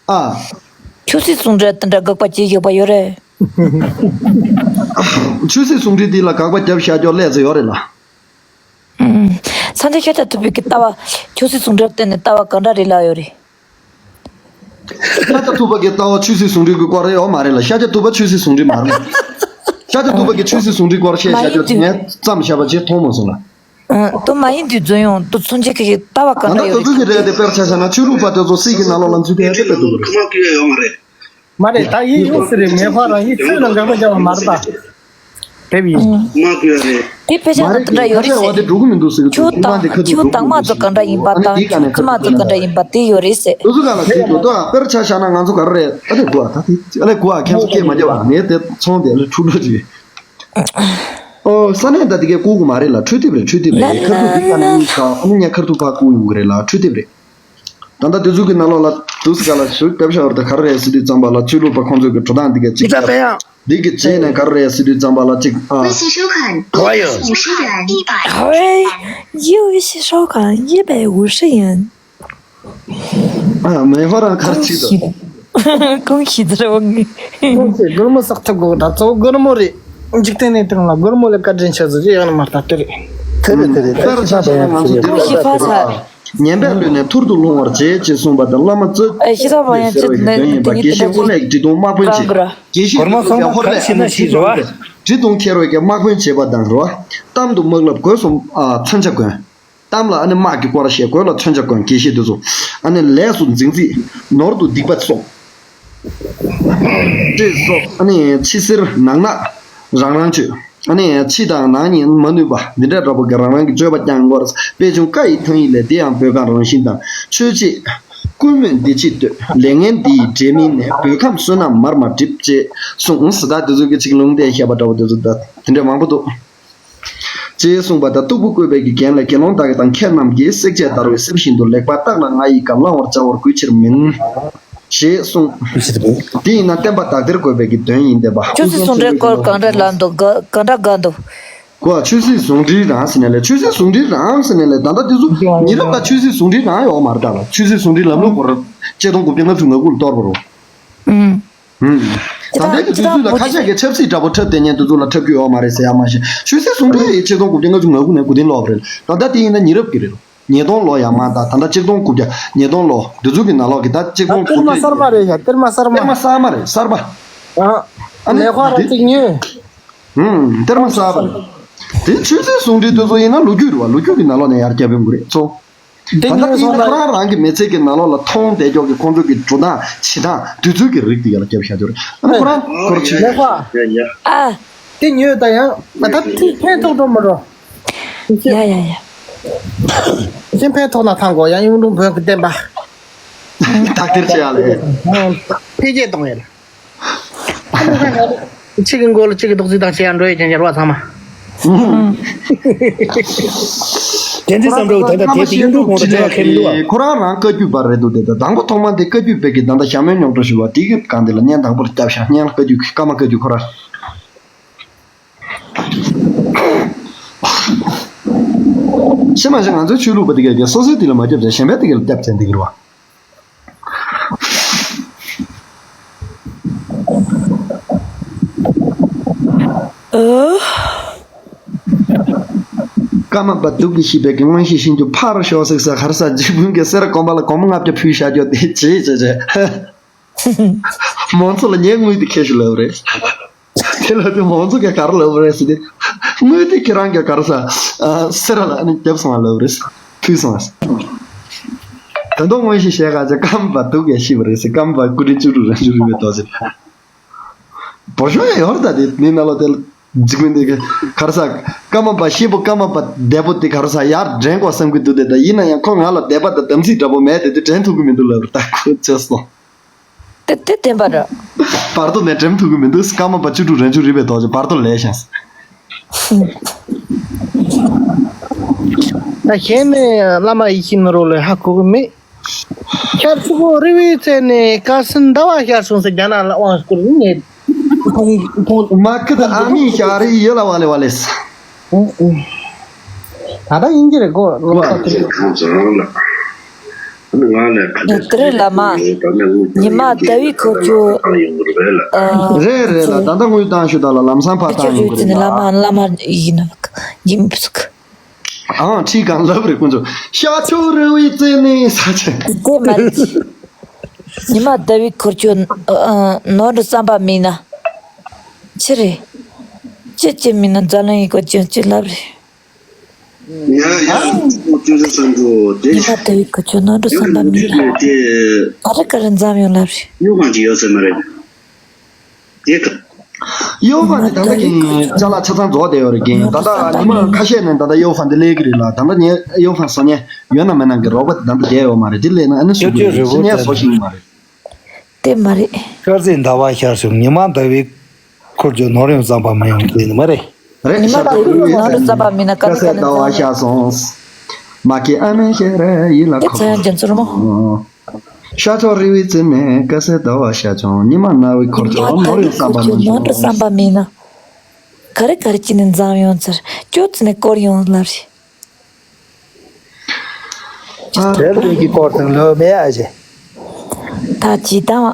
ཨ། ཆུ་སྲིན་ཟུང་འབྲེལ་དེ་འདྲ་དགག་པ་བྱེད་ཡོད་པ་ཡོད་རེད། ཆུ་སྲིན་ཟུང་འབྲེལ་འདི་ལ་དགག་པ་རྒྱབ་བཞག་རྒྱུ་ལས་ཚོད་ཡོད་རེད་ལ། ཨུམ། སངས་རྒྱས་ཤཱཀྱ་ཐུབ་པའི་གི་ལྟ་བ་ཆུ་སྲིན་ཟུང་འབྲེལ་བསྟན་ནས་ལྟ་བ་ག་འདྲ་རེད་ལབ་ཡོད་རེད། ཤཱཀྱ་ཐུབ་པ་གི་ལྟ་བ་ཆུ་སྲིན་ཟུང་འབྲེལ་གྱི་སྐོར་རེད་ཡོད་མ་རེད་ལ། ཤཱཀྱ་ཐུབ་པ་ཆུ་སྲིན་ཟུང་འབྲེལ་མ་རེད། ཤཱཀྱ་ཐུབ་པ་གི་ཆུ་སྲིན་ཟུང་འབྲེལ་སྐོར་བཤད་བཞག་རྒྱུ་དེ་ངས་བརྩམས་བཞག་པ་ཅིག་མཐོང་མ་སོང་ལ། ཨ། དུ་མ་ཡིན་དུས་རྫུན་ཡོང་དུ་མཚོན་ཆེ་ཁ་ཤས་ལྟ་བ་ག་ད་འདྲ་ལྟ་ཡོད་དུ་རེད་ཚུལ་གྱི་རེད་དེ། དཔེར་ཆ་བཞག་ན་ཆོས་ལུགས་པ་དེ་ཚོ་སྲིད་ཀྱི་ནང་ལོགས་ལ་འཛུལ་བསྡད་ཡ་དེ་ལྟ་དུ་རེད། མ་རེད། ད་ཡིན་ཡོད་ཟེར་རེད། ངས་ཁོ་རང་ཡིན་ཚུལ་ལ་འགག་པ་རྒྱབ་པ་མ་རེད་ད། དེབ་ཡིན། དེ་དཔེ་ཆ་མ་ལ་རེད། དེ་འདྲ་ཡོད་ཁ་རེད་ཆེ་བ་དེ་ཟེར། འགྲོ་གི་མི་འདུག་ཟེར་གི་ཆུ་འདུག་དང་ཆུ་དྭངས་མ་ཚོ་ག་འདྲ་ཡིན་པ་དང་ཆུ་ཚི་མ་ཚོ་ག་འདྲ་ཡིན་པ་དེ་ཡོད་རེད་ཟེར། དུ་སུ་ག་ལ་ཟེར་དུ་དོ་དཔེར་ཆ་བཞག་ན་ང་ཚོ་ག་རེ་རེད། ཨ་ལེ་གོ་ཨ་ད་དེ་ཨ་ལེ་གོ་ཨ་ཁྱེད་ཚོ་སྐད་མ་རྒྱབ་ཨ། ངས་དེ་ཚོང་དེ་ཨ་ལེ་འཁྲུག་ལོ་ཅིག་ཨོ་ས་གནས་ད་དེ་གའི་བཀུག་གི་མ་རེད་ལ། འཕྲུལ་དེབ་རེད། འཕྲུལ་དེབ་རེད། ཁ་ཐུག་དེ་ཁ་ནས་ཡིན་ཤག་ཨ་ནི་ངས་ཁ་ཐུག་ཕར་བཀུག་ཡོང་གི་རེད་ལ། འཕྲུལ་དེབ་རེད། ད་ལྟ་དེ་ཚོ་གི་ནང་ལོགས་ལ་དུས་སྐབས་ལ་ཞུ་སྐྱབས་ཤོར་དེ་ག་རེ་རེད་ཟེར་དུས་ཙམ་པ་ལ་ཆོས་ལུགས་པ་ཁོང་ཚོ་གི་འགྲོ་སྟངས་འདི་ག་ཅིག་འདི་གི་རྗེས་ནས་ག་རེ་རེད་ཟེར་དུས་ཙམ་པ་ལ་ཅིག་ཨ། 微信收看，好友。五十元一百。好友，微信收看一百五十元。 ཨ། མེ་ཧོ་རང་ཁར་ཆིག་ཏུ། 恭喜的我。 ཁོང་ཚོས་སྒོར་མོ་བསགས་ཐུབ་དགོས་ད། གཙོ་བོ་སྒོར་མོ་རེད། འཇིག་རྟེན་གནས་སྟངས་ལ་སྒོར་མོ་ལས་བཀའ་དྲིན་ཆེ་ཟེར་གྱི་ཡོད་ན་མ་ལྟ་དེ་རེད། དེ་རེད་དེ་རེད། དཔེར་ཆ་བཞག་ན་ང་ཚོ་འདིར་ཁོང་ཞིག་ཕ་ཚ། ཉན་པས་ལུས་ནས་ཐུར་དུ་ལྷུང་བར་བྱེད་ཅེས་གསུངས་པ་དང་། བླ་མ་རྩ་ཨེ་ཤི་ར་བ་ཡང་ཟེར་བའི་གདོན་ཡིན་པ། དགེ་བཤེས་ཧོར་ལས་ཀྱི་འབྲི་དུང་དམག་དཔོན་བྱེད། དགེ་བཤེས་ཀྱི་ཧོར་ལས་ཀྱི་འབྲི་དུང་ཁྱེར་བའི་གི་དམག་དཔོན་བྱེད་པ་དང་རེད་བ། གཏམ་དུ་དམག་སློབ་གོས་གསུམ་ཨ་མཚོན་ཆ་གོན། གཏམ་ལ་ཨ་ནི་དམག་གི་སྐོར་བཤད། གོས་ལ་མཚོན་ཆ་གོན། དགེ་བཤེས་དེ་ཚོ་ཨ་ནི་ལས་སུ་འཛིང་རྩིས། ནོར་དུ་སྡིག་པ་སོགས། ཅེས་སོགས་ཨ་ནི་ཕྱི་གསེར་ནང་ནག་རང་རང་སྤྱོད། ཨ་ནི་ཕྱི་དང་ནང་གཉིས་མ་ནུས་པ་འདི་འདྲ་འདྲ་པོ་གི་རང་རང་གི་སྤྱོད་པ་རྐྱང་དགོས། དཔེ་ཆུང་བཀའ་ཡི་ཐང་ཡིག་ལས། དེ་ཡང་བོད་གངས་རང་བཞིན་དང་། ཆོས་བྱེད་ཀུན་སྨོན་བདེ་སྐྱིད་འདོད། ལས་ངན་འདི་ཡི་འབྲས་མིན་ནས། བོད་ཁམས་བསོད་ནམས་མར་མ་འགྲིབ། ཅེས་གསུངས་སུ་ད་དེ་ཚོ་གི་ཅིག་ལུང་བསྟན་བཤད་པ་འདྲ་པོ་དེ་ཚོ་ད་དེ་འདྲ་མང་པོ་འདུག་ཅེས་གསུངས་པ་དང་། སྟུག་པོ་བཀོད་པའི་གི་རྒྱན་ལས། དགེ་སློང་དག་དང་མཁས་རྣམས་ཀྱིས། བསྲེག་བཅད་བརྡར་བའི་གསེར་བཞིན་དུ། ལེགས་པར་བརྟགས་ལ་ང་ཡི་བཀའ། བླང་བར་བྱ་བར་གུས་ཕྱིར་མིན། ཞེས་གསུངས། དེ་ཡིན་ན་བསྟན་པ་དག་སྟེར་དགོས་པའི་གི་དོན་ཡིན་བསྟན་པ། ཆུ་སྲིན་ཟུང་འབྲེལ་སྐོར་གང་འདྲ་ལབ་འདུག་ག་གང་འདྲ་དགའ་འདུག་གོ་ཆུ་སྲིན་ཟུང་འབྲེལ་རང་ཟེར་ནས་ལས། ཆུ་སྲིན་ཟུང་འབྲེལ་རང་ཟེར་ནས་ལས། ད་ལྟ་དེ་ཚོ་ཉེ་རབས་ལ་ཆུ་སྲིན་ཟུང་འབྲེལ་རང་ཡོད་མ་རེད་ད་ལ། ཆུ་སྲིན་ཟུང་འབྲེལ་ལམ་ལུགས་སྐོར་ཆིག་སྟོང་དགུ་བརྒྱ་ལྔ་བཅུ་ང་དགུ་ལ་གཏོར་བ་རེད། ཨུམ། ད་ལྟའི་གི་དུས་ཚོད་ལ་ཁ་ཤས་ཀྱིས་ཆབ་སྲིད་འདྲ་པོ་འཁྲབ་བསྡད་མཁན་དེ་ཚོ་ལ་འཁྲབ་རྒྱུ་ཡོད་མ་རེད་ཟེར་ཡ་མ་གཞི། ཆུ་སྲིན་ཟུང་འབྲེལ་ཡིས་ཆིག་སྟོང་དགུ་བརྒྱ་ལྔ་བཅུ་ང་དགུ་ནས་དགུ་སྟེང་ལོག་པ་རེད། ད་ལྟ་དེ་ཡིན་ན་ཉེ་རབས་ཀྱི་རེད། ཉིས་སྟོང་ལོ་ཡར་མར་ད་ད་ལྟ་ཆིག་སྟོང་དགུ་བརྒྱ་ཉིས་སྟོང་ལོ་དེ་ཚོ་གི་ནང་ལོགས་ཀྱི་ད་ཆིག་སྟོང་དགུ་བརྒྱ། གཏེར་མ་གསར་པ་རེད་ཡ། གཏེར་མ་གསར་པ། གཏེར་མ་གསར་མ་རེད་གསར་པ། ཨ་ནི་ལས་ཁོ་ར་འདི་གཅིག་ཉོས། ཧུམ། གཏེར་མ་གསར་པ་རེད། དེ་ཆུ་སྲིན་ཟུང་འབྲེལ་དེ་ཚོ་ཡིན་ན་ལོ་རྒྱུས་རེད་བ། ལོ་རྒྱུས་ཀྱི་ནང་ལོགས་ནས་ཡར་རྒྱབ་ཡོང་གི་རེད་ཚོ། འདི་ད་ལྟ་ཉོས་དེ་སོང་ན་ཁོ་རང་རང་གི་མི་ཚེ་གི་ནང་ལོགས་ལ་མཐོང་བསྡད་ཀྱོག་གི་ཁོང་ཚོ་གི་འགྲོ་སྟངས་བྱེད་སྟངས་དུས་ཚོད་ཀྱི་རིགས་དེ་ཡར་ལ་རྒྱབ་བཞག་རྒྱུ་རེད། ཨ་ནི་ཁོ་རང་སྐོར་ཆུ་ལས་ཁ་ཡ་ཡ། ཨ། དེ་ཉོས་ད་ཡང་ང་ད་ཐིག་ཕན་ཐོགས་འགྲོ་མི་འགྲོ། ཡ་ཡ་ཡ། ཤིན་ཕན་ཐོགས་ན་ཐང་གོ་ཡང་གཡུང་དྲུང་བོན་གྱི་བསྟན་པ། དག་ཐེར་བྱེད་ཡ་ལས། འཕེལ་རྒྱས་གཏོང་ཡ་ལ། ཆིག་གི་མགོ་ལ་གཅིག་གི་རྡོག་རྩིས་དང་བྱེད་ཡ་འགྲོ་ཡ་ཅན་ཡར་བ་ཚང་མ། བསྟན་འཛིན་བསམ་གྲུབ་ད་ལྟ་དེ་དེ་གཡུང་དྲུང་བོན་དང་འབྲེལ་བ་ཁེལ་མི་འདུག་བ། ཁོ་རང་རང་བཀའ་བརྒྱུད་པ་རེད་འདུག་དེ་ད་དང་པོ་ཐོག་མ་དེ་བཀའ་བརྒྱུད་པའི་གི་ད་ལྟ་ཞྭ་མོའི་རྙོག་དྲ་ཞུ་བ་དེ་གི་སྒང་དེ་ལ་བརྙན་དང་པོ་ལ་བརྒྱབ་ཤག་བརྙན་ལ་བཀའ་བརྒྱུད་ཀྱི་ཀརྨ་བཀའ་བརྒྱུད་ཁོ་རང་། ཤེས་མ་ཤེས། ང་ཚོའི་ཆོས་ལུགས་པ་དེ་གས་ཀྱི་སོ་སོའི་དེ་ལ་མ་རྒྱབ་བྱས་གཞན་པའི་དེ་གས་ལ་རྒྱབ་བྱས་འདི་གི་རེད་བ། ཨ། ཀརྨ་པ་དུག་གིས་བཤིག་པའི་གི་མངོན་ཤེས་ཤིན་ཏུ་ཕར་ཞོག་ཟིག་ས་ཁར་ས་འཇིགས་ཕུན་གྱི་སེར་གོམ་པ་ལ་གོམ་ལྔ་བརྒྱ་ཕུལ་བཞག་རྒྱུ་དེ་ཇེ་ཇེ་ཇེ། མང་ཚོགས་ལ་ངའི་དངུལ་དེ་ཁྱེར་ཤོག་ལབ་རེད། དེ་ལ་དེ་མང་ཚོགས་ཀྱིས་ག་རེ་ལབ་རེད་ཟེར་ཏེ། དངུལ་དེ་ཁྱེད་རང་གི་ག་རེ་ཟ། ཨ། སེ་ར་ལ་ཨ་ནི་རྒྱབ་སོང་བ་ལབ་རེད། ཕུལ་སོང་བ། ད་དུང་དངོས་གཞི་བཤད་ག་ཅེ་སྐར་མ་པ་སྡུག་གས་ཤི་བ་རེད་ཟེར། སྐར་མ་པ་སྐུ་ཕྲེང་བཅུ་དྲུག་རང་བྱུང་རིག་པའི་རྡོ་རྗེ། བོ་ཤོ་ཡ་ཡོར་ད་དེ་ནི་ན་ལོ་དེ་འཇིགས་མི་འདུག་ག་རེ་ཟ། སྐར་མ་པ་ཤི་བོ་སྐར་མ་པ་བདེ་པོ་དེ་ག་རེ་ཟ་ཡར་འདྲེན་དགོས་བསམ་གི་འདུག་དེ། ད་ཡིན་ན་ཡང་ཁོ་ང་ལ་དད་པ་དང་དམ་ཚིག་འདྲ་པོ་མེད་དེ། དེ་འདྲེན་ཐུབ་གི་མི་འདུག་ལབ་རེད། ད་ཁོ་ཚོས་སོང་། དེ་དེ་བདེན་པ་རེད། བར་དོ་ནས་འགྲེམ་ཐུབ་ཀྱི་མི་འདུག་སྐར་མ་པ་བཅུ་དྲུག་རང་བྱུང་རིག་པའི་རྡོ་རྗེ་བར་དོ་ལས་ཤག་ད་གཞན་ནས་བླ་མ་ཡིད་བཞིན་ནོར་བུ་ལ་ཧ་གོ་གི་མེད། ཤར་ཕྱོགས་རི་བོའི་རྩེ་ནས་དཀར་སེར་ཟླ་བ་ཤར་བྱུང་ཟེར། རྒྱ་ནག་ལ་དབང་བསྐུར་ནས་མཐོང་མཐོང་། མ་ཁི་ད་ཨ་མི་ཤ་རི་ཡོད་ལ་བ་ལེ་བ་ལེ། ད་ལྟ་ཡིན་གྱི་རེད་གོ། ལོ་ལོ་ཁ་ཐུག་ང་ལ་ཁ་དེ་རེད་བླ་མ། ཉི་མ་ཟླ་བའི་འཁོར་ཆོ། ཨ། རེད་རེད་ལ། ད་ལྟ་དངུལ་བཏང་ཞུ་དང་ལ་ལམ་སང་ཕར་བཏང་ཡོང་གི་རེད་ལ། བླ་མ་བླ་མ་ཡིན་ནོ་ཡིན་མི་སུག་ཨང་ཁྲིད་གང་ལབ་རེད་ཁོང་ཚོ། ཤར་ཕྱོགས་རི་བོའི་རྩེ་ནས་ས་ཆེན། དེ་མ་རེད། ཉི་མ་ཟླ་བའི་འཁོར་ཆོ། ཨ། ནོར་འགྲོ་བསམ་པ་མིན་ན། ཅི་རེད། ཅི་ཅི་མིན་ན་འཛམ་གླིང་ཡི་གོ་ཅི་ཅི་ལབ་རེད། ཡ་ཡ། ཨ། ཁོ་ཅུང་ཟད་བསམ་འགྲོ་དེ། ཉི་མ་ཟླ་བའི་འཁོར་ཆོ་ནོར་འགྲོ་བསམ་པ་མིན་ན། དེ་ག་རེ་ག་རེ་འཛམ་ཡོང་ལབ་རེད། སྨྱུག་ཁང་ཅིག་ཡོད་ཟེར་མ་རེད། དེ་ག་གཡོག་པ་ནི་ད་ལྟ་གིན་ཅ་ལག་ཆ་ཚང་རྫོགས་བསྡད་ཡོད་རེད་གིན། ད་ལྟ་ཉི་མ་ཁ་ཤས་ནས་ད་ལྟ་གཡོག་པ་འདི་སླེབས་ཀྱི་རེད་ལ། ད་ལྟ་ངས་གཡོག་པ་བཟོ་མཁན་ཡོད་ན་མེད་ན་གི་རོགས་པ་དེ་ད་ལྟ་བསྡད་ཡོད་མ་རེད། དེ་སླེབས་ན་ཨ་ནི་བཟོ་གི་རེད། ངས་བཟོ་ཤེས་ཀྱི་མ་རེད། དེ་མ་རེད། ཤར་གཟིགས་ཟླ་བ་ཤར་བྱུང་། ཉི་མ་ཟླ་བའི་འཁོར་ཆོ་ནོར་ཡོང་བསམ་པ་མི་ཡོང་དེ་ནི་མ་རེད། རེད། ཉི་མ་ཤར་ཟླ་བའི་འཁོར་ཆོ་ནོར་བསམ་པ་མིན་ན་དཀར་ཟས་ཟླ་བ་ཤར་སོང་། མ་སྐྱེས་ཨ་མའི་ཤེས་རེ་ཡིད་ལ་དེ་ཚོ་ཡང་རྒྱ་མཚོ་རི་མོ། ཤར་ཕྱོགས་རི་བོའི་རྩེ་ནས་དཀར་ཟས་ཟླ་བ་ཤར་བྱུང་། ཉི་མ་ཟླ་བའི་འཁོར་ཆོ་ནོར་ཡོང་བསམ་པ་མི་ཡོང་། ནོར་བསམ་པ་མིན་ན། ག་རེ་ག་རེ་བྱས་ནས་འཛམ་ཡོང་ཚར། ཁྱོད་ཚོ་ནས་སྐོར་ཡོང་ལབ་རེད། དེབ་ཀྱི་སྐོར་དང་ལོ་མེ་ཨ་ཅེ། ད་ཇི་ལྟ་བ།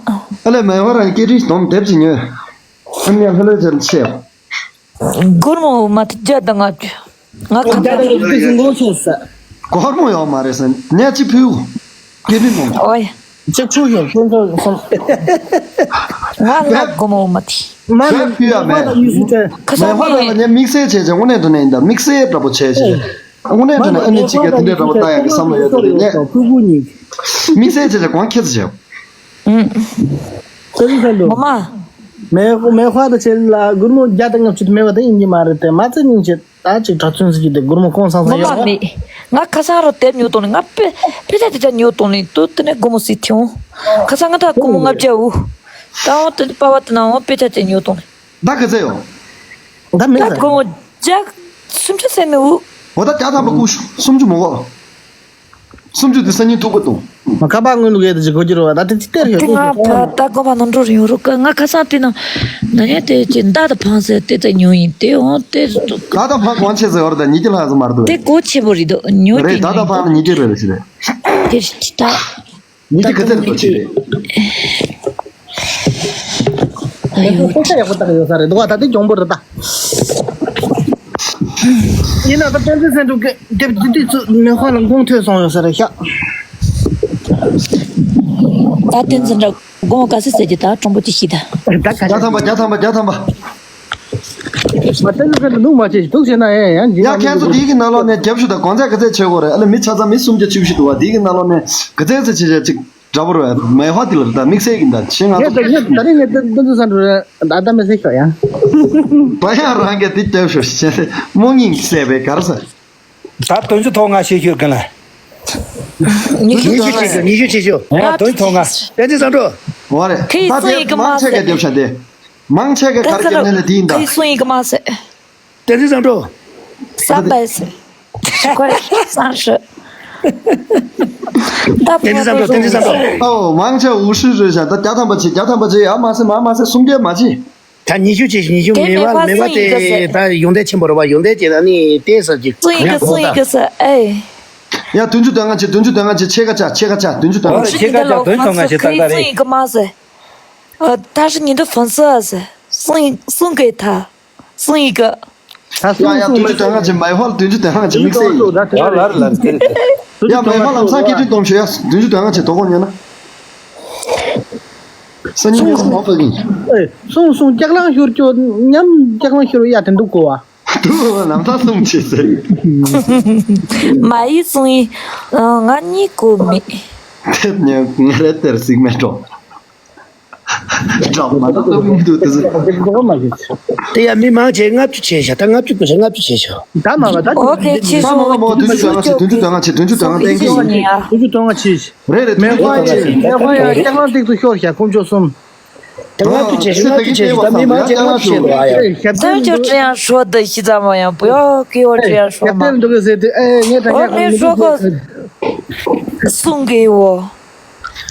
ཨ་ལས་མེ་ཧོ་རང་སྐད་འཕྲིན་སྡོམ་དེབ་ཅིག་ཉོས། ཨ་ནི་ལྷོད་ལྷོད་བྱས་ཆེ། སྒོར་མོ་མ་ཐུབ་བརྒྱ་དང་ལྔ་བཅུ། ང་ཁ་ཁ་ཁ་ཁ་ཁ་ཁ་ཁ་ཁ། སྒོར་མོ་ཡོད་མ་རེད་ཟེར། ངས་ཅི་ཕུལ། སྐད་འཕྲིན་སྡོམ། ཨོའི། ཅིག་ཆུ་ཡོད་ཁྱོད་ཚོ་སོང་། ང་ལ་སྒོར་མོ་མ་ཐུབ། ང་ལ་བོད་ཕུལ་ཡ་མེད། ཁ་སང་མེ་ཧོ་རང་ལ་ངས་དམིགས་བསལ་བྱས་བྱས་དངོས་གནས་དྲང་གནས་ཡིན་ད། དམིགས་བསལ་འདྲ་པོ་བྱས་བྱས། དངོས་གནས་དྲང་གནས་ཨ་ནི་གཅིག་ག་དེ་འདྲའི་འདྲ་པོ་ལྟ་ཡག་གི་བསམ་བློ་ཡོད་ད་རེད་ངས། དམིགས་བསལ་བྱས་བྱས་གོང་ཁྱེད་ཚོ་བྱས། ཨུམ། ངོ་མ། མེ་མེ་ཧོ་དང་ཆེ་ལ་སྒོར་མོ་བརྒྱ་དང་ལྔ་བཅུ་དེ་མེད་པ་དེ་ཡིན་གྱི་མ་རེད་དེ། མ་ཚད་སྙིང་རྗེ་ད་ཅིག་གྲྭ་བཙུན་ཟེར་གྱི་དེ་སྒོར་མོ་གོང་སང་སང་ཡོད་མ་མེད། ང་ཁ་སང་རུ་དེབ་ཉོ་དོང་ནི་ང་དཔེ་དཔེ་ཆ་དེ་ཆ་ཉོ་དོང་ནི་དུ་དེ་ནས་སྒོར་མོ་སི་ཐིའོ། ཁ་སང་ང་ད་སྒོར་མོ་ལྔ་བརྒྱ་འུ། ད་འོང་དེ་པ་བ་དེ་ན་འོང་དཔེ་ཆ་དེ་ཉོ་དོང་ནི། ད་ག་ཚད་ཡོད། ད་མེད་ད་ཟེར། སྒོར་མོ་བརྒྱ་སུམ་ཅུ་ཟེར་ནི་འུ། འོ་ད་བརྒྱ་ཐམ་པ་ཀུ་ཤུ་སུམ་ཅུ་མོ་གོ། སུམ་ཅུ་དེ་སང་ཉིན་ཐུག་གི་འདུག་མ་ཁ་པར་དངུལ་ལུག་ཡས་དེ་ཅིག་གོ་རྒྱུ་རེད་བ། ད་དེ་ཅི་སྟེར་ཡོད་དེ་ང་ད་སྒོ་ཕ་ནང་འགྲོ་རིང་རུ་ཀ། ང་ཁ་སང་དེ་ན་ན་ཡ་དེ་ཅི་མདའ་དང་འཕང་ཟེར་དེ་ད་ཉོ་ཡིན་དེ་འོང་དེ། ད་ད་ཕང་གོང་ཆེ་ཟེར་བར་ད་ཉིས་ཀྱི་ལྷག་ཙམ་མར་འདུག་དེ་གོ་ཆེ་པོ་རེད་འདུག་ཉོ་རེད། གི་ད་ད་ཕང་ཉིས་ཀྱི་རེད་རེད་ཞེས་རེད། དེ་ཅི་ད། ཉིས་ཀྱི་ག་ཚད་རེད་པ་ཅི་རེད། ཨ་ཡོ། ཁོ་ཚ་ཡག་པོ་བཏགས་ཡོད་ས་རེད་འདུག་བ། ད་དེ་གྱོང་པོ་རེད་ད། ཡིན་ན་ད་བསྟན་འཛིན་སེང་འབྲུག་གི་དེབ་འདི་འདི་ཚོ་མེ་ཧོ་ལ་དགོངས་ཐོས་སོང་ཡོད་ས་རེད་ཤག་ད་བསྟན་འཛིན་འདྲ་དགོངས་ག་སེ་ཟེར་གྱི་ད་གྲོང་པོ་ཅི་ཤི་ད། ད་ག་བརྒྱ་ཐམ་པ་བརྒྱ་ཐམ་པ་བརྒྱ་ཐམ་པ། མ་བསྟན་འཛིན་སེང་འབྲུག་མ་བྱེད་ཞིག་འདུག་བྱས་ན་ཡང་ཡང་ཡ་ཁྱེད་ཚོ་འདི་གི་ནང་ལོགས་ནས་རྒྱབ་ཤུ་ད་གོང་ཚད་ག་ཚད་ཆེ་གོ་རེད། ཨ་ལེ་མི་ཆ་ཚང་མི་སུམ་བརྒྱ་བཅུ་བཞི་འདུག་བ། འདི་གི་ནང་ལོགས་ནས་ག་ཚད་ཚད་ཆེ་ཆེ་ཅིག་འདྲ་པོ་རེད། མེ་ཧོ་དེ་ལ་ད་དམིགས་བསལ་གྱི་ད་ཤིང་ང་ཚོ་ད་རིང་ངས་ད་ད་ཚོ་ས་འགྲོ་རེད། ད་ད་མི་ཟེར་ཤོག་ཡ། བ་ཡང་རང་གིས་དེ་རྒྱབ་ཤོག་ཞེས་མོ་སྙིང་གི་སད་པའི་གར་ས། ད་དོན་ཚོ་ཐོག་ང་ཤེས་ཤོད་ག་ལ། ཉི་ཤུ་ཆེ་ཤོས་ཉི་ཤུ་ཆེ་ཤོས། ཡ་དོན་ཚོ་ཐོག་ང་བསྟན་འཛིན་བཟང་གྲོགས། འོ་རེད། ཁི་ད་སུ་ཡི་དེ་གི་མ་མང་ཆེ་ག་ཟེར། རྒྱབ་ཤ་དེ། མང་ཆེ་ག་གར་རྒྱབ་ནས་ལ་དེ་ཡིན་ད། ཁི་སུ་ཡི་གི་མ་ཟེར། བསྟན་འཛིན་བཟང་གྲོགས། བསམ་པས་བསམ་ཤེས། ད་བསྟན་འཛིན་བཟང་གྲོགས། བསྟན་འཛིན་བཟང་གྲོགས། ཨོ་མང་ཆེ་འུ་ཧྲི་རེད་ཤག་ད་བརྒྱ་ཐམ་པ་ཅིག་བརྒྱ་ཐམ་པ་ཅིག་ཡ་མ་ཟེར་མ་མ་ཟེར་སུམ་བརྒྱ་མ་ཅིག་ད་ཉི་ཤུ་ཅིག་ཉི་ཤུ་དེ་མེད་མེད་པ་པ་མེད་པ་སུ་ཡིན་ག་དེ་ཟེར། ད་ཡོན་ཏན་ཆེན་པོ་རེད་པ། ཡོན་ཏན་ཅིག་ད་ནི་ལྟས་ཟེར་ཅིག་སུ་ཡིན་ག་སུ་ཡིན་ག་ཟེར་ཨེ། ཡ་བདུན་ཅུ་དོན་ལྔ་ཅིག་བདུན་ཅུ་དོན་ལྔ་ཅིག་ཕྱེད་ཀ་ཆ་ཕྱེད་ཀ་ཆ་བདུན་ཅུ་དོན་ལྔ་ཅིག་ཕྱེད་ཀ་ཆ་བདུན་ཅུ་དོན་ལྔ་ཅིག་ད་ད་རེད། སུ་ཡིན་ག་མ་ཟེར། ཨ་ད་ཧྲི་ཉི་ཏུ་ཧྥོན་སི་ཨ་ཟེར། སུ་ཡིན་སུ་ག་ད། སུ་ཡིན་ག་ད་ཡ་ཡ་སུ་བདུན་ཅུ་དོན་ལྔ་ཅིག་མེ་ཧོ་ལ་བདུན་ཅུ་དོན་ལྔ་ཅིག་དམིགས་བསལ་ཡིན། ཡ་ལར་ལར་ཟེར་ཟེར། ཡ་མེ་ཧོ་ལམ་སང་སྐད་འཕྲིན་གཏོང་ཤོག་ཡ་བདུན་ཅུ་དོན་ལྔ་ཅིག་དོ་དགོང་ཉོས་ན། སང་ཉིན་ཉོས་སོང་མ་ཕ་གིན། ཨེ་སོང་སོང་ལྕགས་གླང་ཤོར་ཅོ་མཉམ་ལྕགས་གླང་ཤོར་ཡ་དེ་འདུག་གོ་བ། དུ་ལམ་ཐག་གསུམ་བྱེད་ཟེར། མ་ཡིག་གསུང་ཡིན། ང་གཉིས་གོ་མེད། དེབ་ཉན་ངས་རེད་དེར་གཟིགས་མེད་འགྲོ། འགྲོ་མ་ཐག་ཏུ་མི་འདུག་དེ་ཚོ། དེ་ཡང་མི་མང་ཆེ་ལྔ་བཅུ་བྱས་ཤག་ད་ལྔ་བཅུ་དགོས་ཤག་ལྔ་བཅུ་བྱས་ཤག་ད་མ་བ་ད་ཨོ་ཁེ་ཆེ་ད་མ་ཤོག་བ་མོ་བདུན་ཅུ་དོན་ལྔ་བྱས། བདུན་ཅུ་དོན་ལྔ་བྱས། བདུན་ཅུ་དོན་ལྔ་ཏན་ཏན་ཤོག་ནི་ཡ། བདུན་ཅུ་དོན་ལྔ་བྱས། རེད་རེད། མེ་དགུན་ཅུ་ཁོ་དོན་ལྔ་ཡ་བྱས། མེ་དགུན་ཡ་ལྕགས་ལམ་སྟེགས་སུ་ཤོར་ཤག་དཀོན་མཆོག་གསུམ། དེ་ལྔ་བཅུ་བྱས་ཤག་ལྔ་བཅུ་བྱས་ཤག་ད་མི་མང་ཆེ་ལྔ་བཅུ་བྱས་འདུག་ཨ་ཡ། ད་ཅོ་ཅི་ཡང་ཧྲོ་ད་ཤི་ཙམ་མ་ཡང་བུ་ཡོ་ཀི་ཡོ་ཅི་ཡང་ཧྲོ་མ། འདུག་གི་ཟེར་དུས་ཨེ་ངས་ད་ངས་ཨོ་ཁེ་ཧྲོ་གོ་གསུང་གི་ཡོ།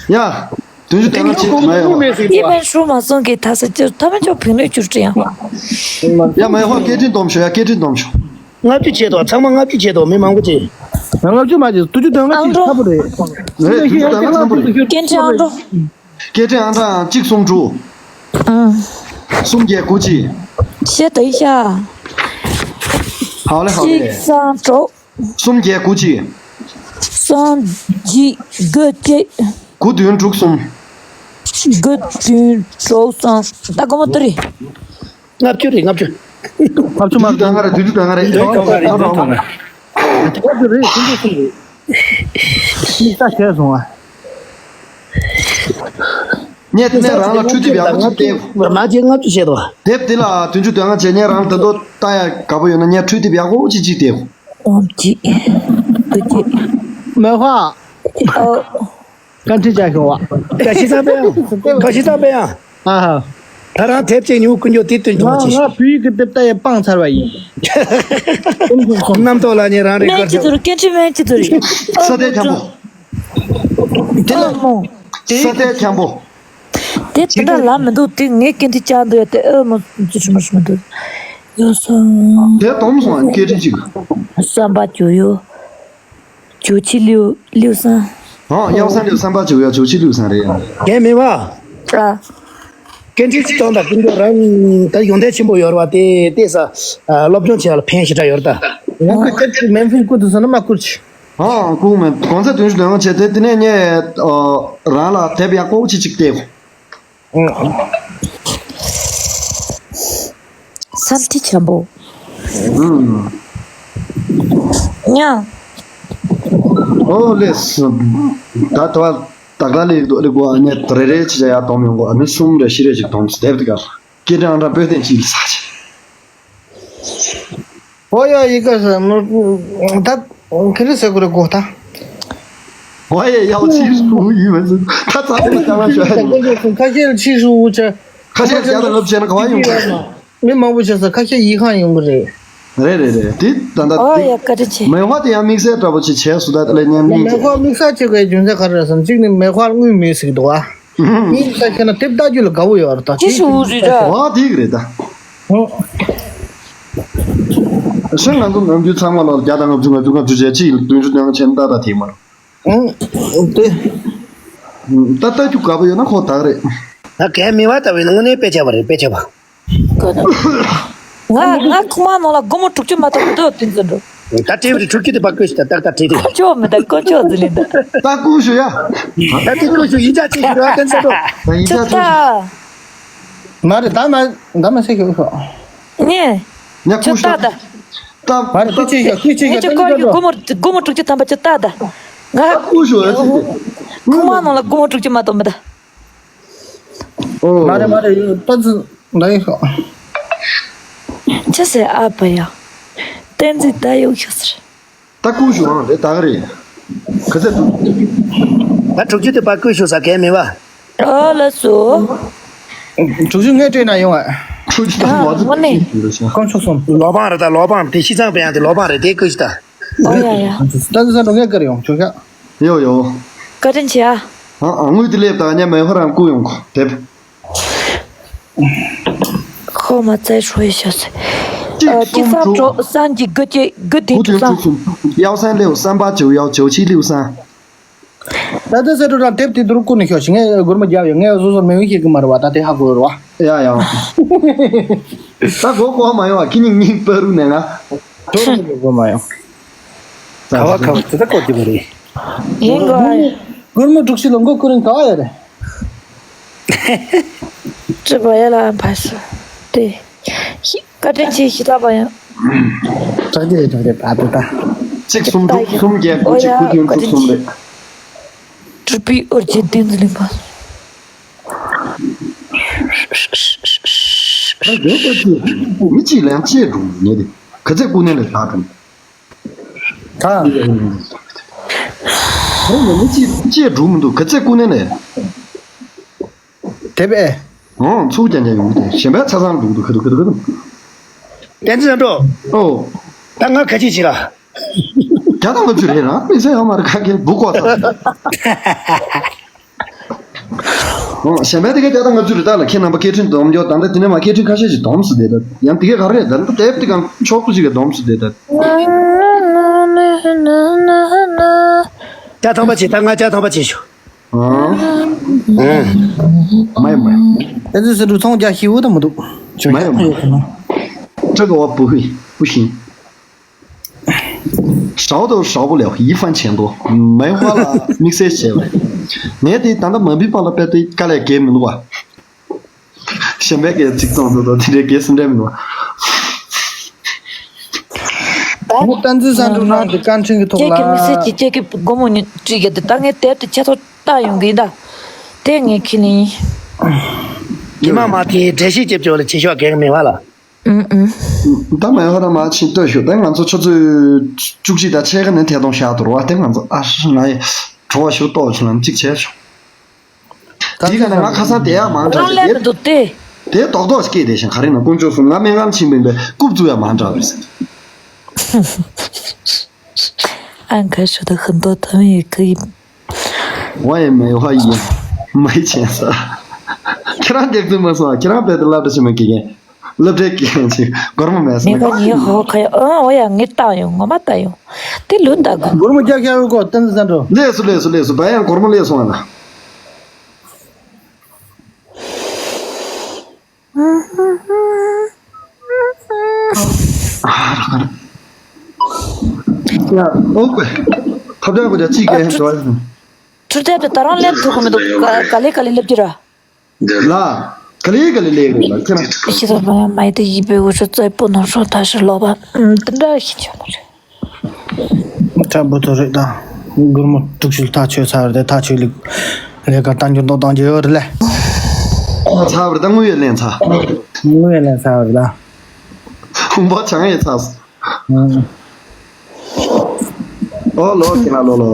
ཡ། བདུན་ཅུ་དོན་ལྔ་བྱས་མ་ཡོང་བ། ཨི་བན་ཧྲུ་མ་སོང་གི་ཐ་ས་ཅིར་ཐ་མ་ཅོ་ཕིང་ནུས་ཅུར་ཅི་ཡང་། ཡ་མ་ཡོང་བ་སྐད་འཕྲིན་སྡོམ་ཤོག་ཡ་སྐད་འཕྲིན་སྡོམ་ཤོག་ལྔ་བཅུ་བྱས་དོ། ཚང་མ་ལྔ་བཅུ་བྱས་དོ། མི་མང་པོ་བྱས། ལྔ་བཅུ་མ་བྱས། བདུན་ཅུ་དོན་ལྔ་ཅིག་ཁག་པོ་རེད། རེད། བདུན་ཅུ་དོན་ལྔ་ཁག་པོ་རེད། སྐད་འཕྲིན་ཨང་གྲངས། སྐད་འཕྲིན་ཨང་གྲངས་གཅིག་གསུམ་དྲུག་ཨང་། གསུམ་བརྒྱད་དགུ་གཅིག་ཤེས་ད་ཡི་ཤ། ཧའོ་ལེ་ཧའོ་ལེ། གཅིག་གསུམ་དྲུག་གསུམ་བརྒྱད་དགུ་གཅིག་གསུམ་གཅིག་དགུ་གཅིག་དགུ་བདུན་དྲུག་གསུམ། དགུ་བདུན་དྲུག་གསུམ། ད་སྒོར་མོ་དུ་རེད། ལྔ་བཅུ་རེད། ལྔ་བཅུ། ལྔ་བཅུ་མ་རེད། བདུན་ཅུ་དོན་ལྔ་རེད། བདུན་ཅུ་དོན་ལྔ་རེད། ལྔ་བཅུ་རེད། བདུན་ཅུ་གསུམ་རེད། ཤི་ས་བྱས་སོང་ཨ། ངས་དེ་ནས་རང་ལ་འཕྲུལ་དེབ་ཡག་པོ་ཅིག་སྟེར། མ་བྱས་ལྔ་བཅུ་བྱས་དོ། དེབ་དེ་ལ་བདུན་ཅུ་དོན་ལྔ་བྱས། ངས་རང་ད་དུང་ལྟ་ཡ་དགའ་པོ་ཡོད་ན་ངས་འཕྲུལ་དེབ་ཡག་པོ་ཅིག་ཅིག་སྟེར། ཨོམ་ཅིག་དུ་ཅིག་མེ་ཧྭ། ཨོ། བཀའ་འདྲི་བྱ་ཤོག་བ། བཀའ་ཤི་ཚང་པས་ཡང་། བཀའ་ཤི་ཚང་པས་ཡང་། ཨ་ཧ། ད་རང་དེབ་ཅིག་ཉོ་ཀུན་འགྱོ་དེ་སྟོན་ང་ཐུབ་པ་ང་ཅིག་བོད་ཡིག་གི་དེབ་ལྟ་ཡ་སྤང་ཚར་བ་ཡིན། རྣམ་རྟོག་ལ་ཉེ་རང་རེ་སྨན་སྐར་ཅི་ཚོ་ཚོར་སྐད་འཕྲིན་སྨན་ཅི་ཚོ་རེད། ས་ཐལ་འཁྱམ་པོ། དེ་ཨ་མོ། ས་ཐལ་འཁྱམ་པོ། དེ་དེ་འདྲ་ལ་མི་འདུག་དེ་ངའི་སྐད་འཕྲིན་བཅག་འདུག་ཡ་དེ་ཨ་མོ་ཅི་ཆུ་མ་ཆུ་མ་འདུག་ཡོད་སོང་། དེ་དོམ་སོང་སྐད་འཕྲིན་ཅིག་བསམ་པ་ཅོ་ཡོད། ཇོ་ཆི་ལིའུ་ལིའུ་སང་། ཨང་། གཡའ་བཟང་ལིའུ་བསམ་པ་ཅིག་ཡོད། ཇོ་ཆི་ལིའུ་སང་རེད་ཡ། རྒན་མེད་པ། ཨ། སྐད་འཕྲིན་གྱི་སྟོན་དང་ཀུན་སྤྱོད་རང་ད་ཡོན་ཏན་ཆེན་པོ་ཡོད་རེད་བ། དེ་དེ་ས་སློབ་སྦྱོང་བྱེད་ཡ་ལ་ཕན་ཞེ་དྲག་ཡོད་རེད་ད། ང་ཚོ་སྐད་འཕྲིན་མེད་མཁན་བསྐུར་དུ་སོང་ན་མ་བསྐུར་ཅི། ཨང་། བསྐུར་མེད། གོང་ཚད་བདུན་ཅུ་དོན་ལྔ་བྱས་ཏེ་དེ་ནས་ངས་རང་ལ་དེབ་ཡག་པོ་ཅིག་ཅིག་སྟེར། བསམ་ཐི་ཆེན་པོ། ཨུམ། ཉ། ཨོ་ལེས། ད་ལྟ་བ་ད་ག་ལེགས་འདུག་ལེགས་གོ་ཨ་ནེ་རེ་རེ་ཅི་བྱ་ཡ་དོམ་ཡོང་གོ་ཨ་ནེ་གསུམ་རེ་བཞི་རེ་ཅིག་དོམ་སྟེབ་དེ་ག་སྐད་འཕྲིན་ཨང་གྲངས་པོད་ཐེངས་གཅིག་ལ་ས་ཆེ། ཨོ་ཡ་ཡི་ག་ས་མོ་ད་ཁེ་རེ་ཟེར་གོ་རེ་གོ་ད། ཨོ་ཡ་ཡའོ་ཆི་ཧྲུའུ་ཡི་མ་ཟིན་ད་ཚ་པོ་ལ་ཀྱང་ལ་ཤོད་ཧ་ཡོང་། ཁ་ཤས་ཆི་ཧྲུའུ་ཆ། ཁ་ཤས་བརྒྱ་དང་ལྔ་བཅུ་ན་ག་བ་ཡོང་གི། མི་མང་པོ་ཆ་ས་ཁ་ཤས་ཡི་ཁང་ཡོང་གི་རེད། རེད་རེད་རེད། དེ་ད་ད་ཨོ་དེ་ཡ་བཀའ་དྲིན་ཆེ། མེ་ཧྭ་དེ་ཡང་དམིགས་བསལ་འདྲ་པོ་ཅིག་བྱས་སུ་ད་ལས་ཉམས་མེ་མེད་ཀྱི། ཧྭ་དམིགས་བསལ་བྱེད་དགོས་རྒྱུ་མཚན་ག་རེ་རེད་ཟེར་ན་གཅིག་ནི་མེ་ཧྭ་དངུལ་མེད་ཟེར་གི་འདུག་ཨ། མི་ས་ཁྱེད་ན་དེབ་ལྟ་རྒྱུ་ལ་དགའ་བོ་ཡོད་རེད་ད། ཅི་ཞུ་རེད་ད། ཨོ་དེ་གི་རེད་ད། ཨོ། ཤིང་ང་ཚོ་ནམ་རྒྱུན་ཚང་མ་ལ་བརྒྱ་དང་ལྔ་བཅུ་ང་བཅུ་ང་བཅུ་བྱས་ཅི་ཡིན་བདུན་ཅུ་དོན་ལྔ་བྱས་ན་ད་ད་དེ་མ་རེད། ཨོ། དེ། ད་ལྟ་རྒྱུ་དགའ་པོ་ཡོད་ན་ཁོ་ད་ག་རེད། ད་གལ་མེད་པ་ལྟ་བུའི་དངོས་གནས་དཔེ་ཆ་བ་རེད་དཔེ་ཆ་བ། ང་ང་ཁུག་མ་ནང་ལ་སྒོར་མོ་དྲུག་ཅུ་མ་གཏོགས་མི་འདུག་དེ་ཚོ་འགྲོ། ད་ཁྲིད་རེད་དྲུག་ཅུ་དེ་པ་བཀོད་ཤི་ད་ཏག་ཏག་ཁྲིད་རེད། དཀོན་མཆོག་མི་ད་དཀོན་མཆོག་ཟི་ལིན་ད། ད་ཀུ་ཞུ་ཡ། ད་དེ་ཀུ་ཞུ་ཡིན་ཅག་ཅིག་ཞུ་ར་ཀན་ས་འགྲོ། ད་ཡིན་ཅག་ཅིག་ཞུ། མ་རེད་ད་མ་ད་མ་སེ་ཞུ་ཤོག་ངས། ཉ་ཀུ་ཞུ་ད། ད། མ་རེད་དེ་ཅིག་ཞུ་དེ་ཅིག་ཞུ་ངས་ཅིག་དེ་སྐོར་ཅིག་གི་སྒོར་མོ་སྒོར་མོ་དྲུག་ཅུ་ཐམ་པ་ཅིག་ད་ད། ང་ཀུ་ཞུ་ཡ་ཅིག་དེ། ཁུག་མ་ནང་ལ་སྒོར་མོ་དྲུག་ཅུ་མ་གཏོགས་མི་ད། ཨོ། མ་རེད་མ་རེད་ཡོད་ཏོ་ཙི་ལ་ཡོད་ཤོག་ཅི་ཟེར་ཨ་ཕ་ཡ། བསྟན་འཛིན་ད་ཡོད་ཤོག་ཟེར། ད་ཀུ་ཞུ་ཨང་དེ་ད་ག་རེད། ག་ཚད་འདུག་ད་དྲུག་ཅུ་དེ་པ་ཀུ་ཞུ་ས་གས་མེད་པ། ཨོ་ལ་སོ། དྲུག་ཅུ་ངས་སྤྲད་ན་ཡོང་ཨ། དྲུག་ཅུ་དང་ཨ་དངོས་གནས། དཀོན་མཆོག་གསུམ། ལོ་པང་རེད་ད་ལོ་པང་དེ་ཤི་ཚང་པ་ཡང་དེ་ལོ་པང་རེད་དེ་ཀུ་ཞུ་ད། ཨོ་ཡ་ཡ། ད་འདི་ས་འགྲོ་ངས་ཀར་ཡོང་ཆོག་ཤག་ཡོ་ཡོ། བཀའ་དྲིན་ཆེ་ཨ། ཨ་ཨ་དངུལ་དེ་སླེབས་དང་ཉ་མེ་ཧོ་རང་བསྐུར་ཡོང་གོ་དེབ། ཁོ་མ་བཙལ་ཧྲོ་ཡི་ཤ་སེ། གཅིག་གཅིག་གསུམ་སང་དྲུག་གྲོགས་སང་གི་དགུ་གཅིག་དགུ་དེ་དགུ་དྲུག་དྲུག་སང་། གསུམ། ཡའོ་སན་ལེའུ་བསམ་པ་བྱེའུ་ཡའོ་བྱེའུ་ཆི་ལེའུ་སང་། ད་ལྟ་སེ་འགྲོ་རང་དེབ་དེ་དུར་བསྐུར་ནས་ཤོག་ཞིག་ངས་སྒོར་མོ་བརྒྱབ་ཡོད་ངས་སོ་སོར་མེ་ཧོ་ཤེས་གི་མ་རེད་བ་ད་དེ་ཧ་གོ་རེད་བ། ཡ་ཡ། ད་གོ་གོ་མ་ཡོང་བ་ཁྱི་ཉིན་གཉིས་པ་རུ་ནས་ང་། ཐོར་མི་དགོས་མ་ཡོང་། ག་བ་ག་བ་དེ་ད་ཀོ་དེ་མ་རེད། ཡིན་གོ། སྒོར་མོ་དྲུག་ཅུ་ལ་མགོ་ཀུ་རིང་ག་བ་ཡ་རེད། ཅི་བ་ཡ་ལ་ཕ་སུ། དེ། བཀའ་དྲིན་ཆེ་ཞི་ལ་བ་ཡ། དྲག་རྒྱས་དྲག་རྒྱས་ད་ད་ད། གཅིག་གསུམ་དྲུག་གསུམ་བརྒྱད་དགུ་གཅིག་དགུ་བདུན་དྲུག་གསུམ་རེད། སྤྲུལ་པའི་ཨོ་རྒྱན་བསྟན་འཛིན་གླིང་པ། ད་རྒྱལ་པོ་ཅེས་མི་གཅིག་ལན་ཅེས་འགྲོ་ངེས་ཏེ། ག་ཚད་ཀུན་ནས་ལས་ལྷག་འགྲོ། ད། ཁོང་ནས་མི་གཅིག་ཅེས་འགྲོ་མི་འདུག་ག་ཚད་ཀུན་ནས་ལས། དེ་བས། འོང་ཚུགས་ཀྱང་ཀྱང་ཡོང་སྟེ་གཞན་པའི་ཆ་ཚང་འདུག་འདུག་ག་འདུག་ག་འདུག་ག་འདུག་བསྟན་འཛིན་ལྷ་འགྲོ། ཨོ། ད་ང་ག་ཅི་བྱེད་ལ། བརྒྱ་དང་ལྔ་བཅུ་རེད་རང་དམིགས་བསལ་ཡོད་མ་རེད་ཁ་སྐད་འབུ་ཀོ་ཚ། ཨོ་གཞན་པའི་དེ་ག་བརྒྱ་དང་ལྔ་བཅུ་རེད་ད་ལ་ཁྱེད་རྣམ་པ་སྐད་འཕྲིན་སྡོམ་རྒྱོ་ད་ལྟ་དེ་ནས་མ་སྐད་འཕྲིན་ཁ་ཤས་ཤིག་སྡོམ་སུ་བསྡད་ད་ཡང་དེ་ག་ག་རེད་ད་ལྟ་དེབ་དེ་གང་ཕྱོགས་པོ་ཅིག་གི་སྡོམ་སུ་བསྡད་ད། བརྒྱ་ཐམ་པ་བྱེད་ད་ང་བརྒྱ་ཐམ་པ་བྱེད་ཞུ། ཨ། མ་ཡིན་མ་ཡིན། ཨེ་ཙི་སི་རུ་ཚོང་རྒྱག་ཤི་བོ་དང་མི་འདུག་མ་ཡིན་མ་ཡིན། ཁྲག་གི་བ་བུ་ཧི་བུ་ཤིང་། ཞའོ་དོ་ཞའོ་བུ་ལེའོ་ཡི་ཧྥན་ཆེན་པོ་མའི་ཧྭ་ལ་དམིགས་བསལ་བྱས་པ་རེད། ངས་དེ་ད་ལྟ་མ་བི་པ་ལ་དཔེ་དེ་དཀའ་ལས་བརྒལ་མི་འདུག་བ། གཞན་པའི་སྐད་ཅིག་ཙམ་དུ་དང་དེ་འདྲའི་སྐད་སུ་འདྲ་མི་འདུག་བ། ད་མོ་བསྟན་འཛིན་ས་འབྲུ་རང་གི་བཀའ་འཕྲིན་གྱི་ཐོག་ཁྱེད་ཀྱི་མི་སེར་ལ་གྱི་ཁྱེད་ཀྱི་སྒོ་མོ་ཉིད་བྲིས་ཀྱི་འདི་ད་ངས་དེབ་དེ་ཁྱེད་ཚོ་ལྟ་ཡོང་གི་ཡིན་ད། དེ་ངས་ཁྱེད་ལ་ཡིན། དེ་མ་མ་དེའི་འགྲེལ་བཤད་ཅེབ་ཅོག་ལ་བྱེད་ཤོག་གེགས་མེད་བ་ལ། ཨུམ་ཨུམ། ད་མེད་ཧོ་ད་མ་ཕྱིན་ལྟོས་ཤོག་ད་ང་ཚོ་ཆུ་ཚོད་བཅུ་གཅིག་དང་ཕྱེད་ཀ་ནས་ཐད་གཏོང་བཞག་འདུག་བ་དེ་ང་ཚོ་ཨ་ཧྲི་ང་ཡི་བྲོ་བ་ཞུ་ཏོག་ཆུ་ལམ་གཅིག་བྱས་ཤོག་དེའི་ཀ་ནས་ང་ཁ་སང་དེ་ཡག་མང་དྲགས་རང་ཀླད་མི་འདུག་སྟེ། དེ་རྡོག་རྡོག་སྐྱེས་དེ་བཞིན་ག་རེ་ན་དཀོན་མཆོག་གསུམ་ང་སྨན་ཁང་ཕྱིན་པའི་པའི་རྐུབ་བཙུགས་ཡག་མང་དྲགས་རེད་ཟེར། ཨ་ཁ་ཤོ་ད་ཧན་ཏོ་ཐ་མི་ཡི་ཁ་ཡི། ཝ་ཡི་མེ་ཝ་ཡི་མ་ཡི་ཆེན་ས། ཁྱེད་རང་དེབ་ཚུན་མ་སོང་ཁྱེད་རང་དཔེ་དེ་སློབ་གྲྭ་ཆེན་མོ་དགེ་རྒན་སློབ་གྲྭའི་དགེ་རྒན་ཆེ་སྒོར་མོ་མེད་སོང་། མེ་ཁ་ཉི་ཧོ་ཁ་ཡ་ཨ་ཝ་ཡ་ངས་བཏང་ཡོང་ངོ་མ་བཏང་ཡོང་དེ་ལོས་བཏང་གོ། སྒོར་མོ་རྒྱག་ཤར་གོ་བསྟན་འཛིན་ས་འགྲོ། ལས་སུ་ལས་སུ་ལས་སུ་བ་ཡང་སྒོར་མོ་ལས་སོང་ཨ་ན། ཡ་ཨོ་ཀེ། ཐབས་ཆག་གོ་ཅག་ཅིག་གས་ཧེ་འགྲོ་ཡ། ཁྲུ་ཐེབས་དེ་ད་རང་སླེབས་ཐུབ་གི་མི་འདུག་ག་ལེ་ག་ལེ་སླེབས་ཀྱི་ར། ལ། ག་ལེ་ག་ལེ་ལེ་གི་ལ་ཁྱེད་རང་། ཤི་ཐོབ་པ་ཡང་མ་ཡི་དེ་ཡིད་པའི་འུ་ཚོ་རྩེ་པོ་ནང་སྲོག་ཐ་ཤི་ལོག་པ་དེ་འདྲ་ཤི་ཆོག་ནི་རེད། དྲག་པོ་ཐོ་རེད་ད། སྒོར་མོ་དྲུག་ཅུ་ཐག་ཆོད་ཚར་རེད་ཐག་ཆོད་ལིག་ལས་ཀ་བཏང་རྒྱུ་མདོག་བཏང་རྒྱུ་ཡོད་རེད་ལེ། ཨོ་ཚར་བ་རེད་ད་དངུལ་ཡོད་ལེན་ཚར། དངུལ་ཡོད་ལེན་ཚར་བ་རེད་ད། ཧུམ་པ་ཆང་ཡོད་ཚར། ཨོ་ལོ་ཁྱེད་ལ་ལོ་ལོ་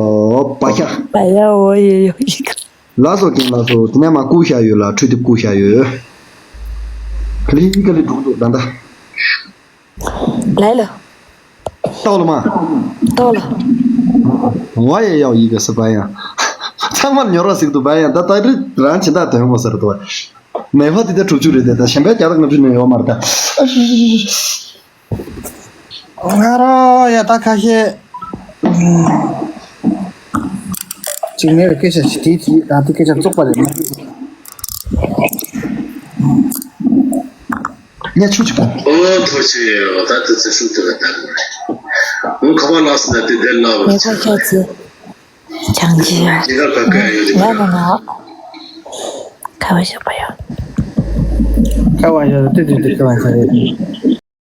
པ་ཤ། པ་ཡ་འོ་ཡེ་ཡོ་ཡི་ཁ། ལགས་སོ་རྒན་ལགས་སོ་དེ་ནས་མ་བསྐུར་བཞག་ཡོད་ལ་འཕྲུལ་དེབ་བསྐུར་བཞག་ཡོད། ག་ལེ་ག་ལེ་འགྲོ་འདུག་ད་ལྟ། ལའི་ལ། ཏོག་ལ་མ། ཏོག་ལ། ཝ་ཡ་ཡའོ་ཡི་ག་ས་བ་ཡང་། ཚང་མར་ཉོ་ར་ཟིག་ཏུ་བ་ཡང་ད་ད་རི་རང་ཆེ་ད་དོན་མོ་ཟེར་དུ་བ། མེ་ཕ་དེ་ད་དྲུག་ཅུ་རེད་དེ་ད་གཞན་པའི་རྒྱ་ལ་ལྔ་བཅུ་ནས་ཡོད་མ་རེད་ད། ང་རོ་ཡ་ད་ཁ་ཤས། ཅིག་ངའི་སྐད་ཆ་ཞིག་དྲིས་དྲིས་ད་དེ་སྐད་ཆ་བཙོག་པ་རེད་མ། ངས་ཆུ་ཅིག་པོ། ཨོ་ཐོར་ཆེ་ཡོད་ད་དེ་ཚེ་སྲུང་དུ་ལ་ད་དགོས་རེད། ངོ་ཁ་པར་ལགས་སུ་ན་དེ་དེར་ལ་བ་ངས་ཁ་ཤས་ཅིག་བྱང་ཆི་ཡ། ཇི་ལྟར་བཀའ་བཀའ་ཡོད་ན་ན་ན། ཁ་བ་ཞོག་པ་ཡོད། ཁ་བ་ཞོག་ཏི་ཏི་ཏི་ཁ་བ་ཞོག་རེད།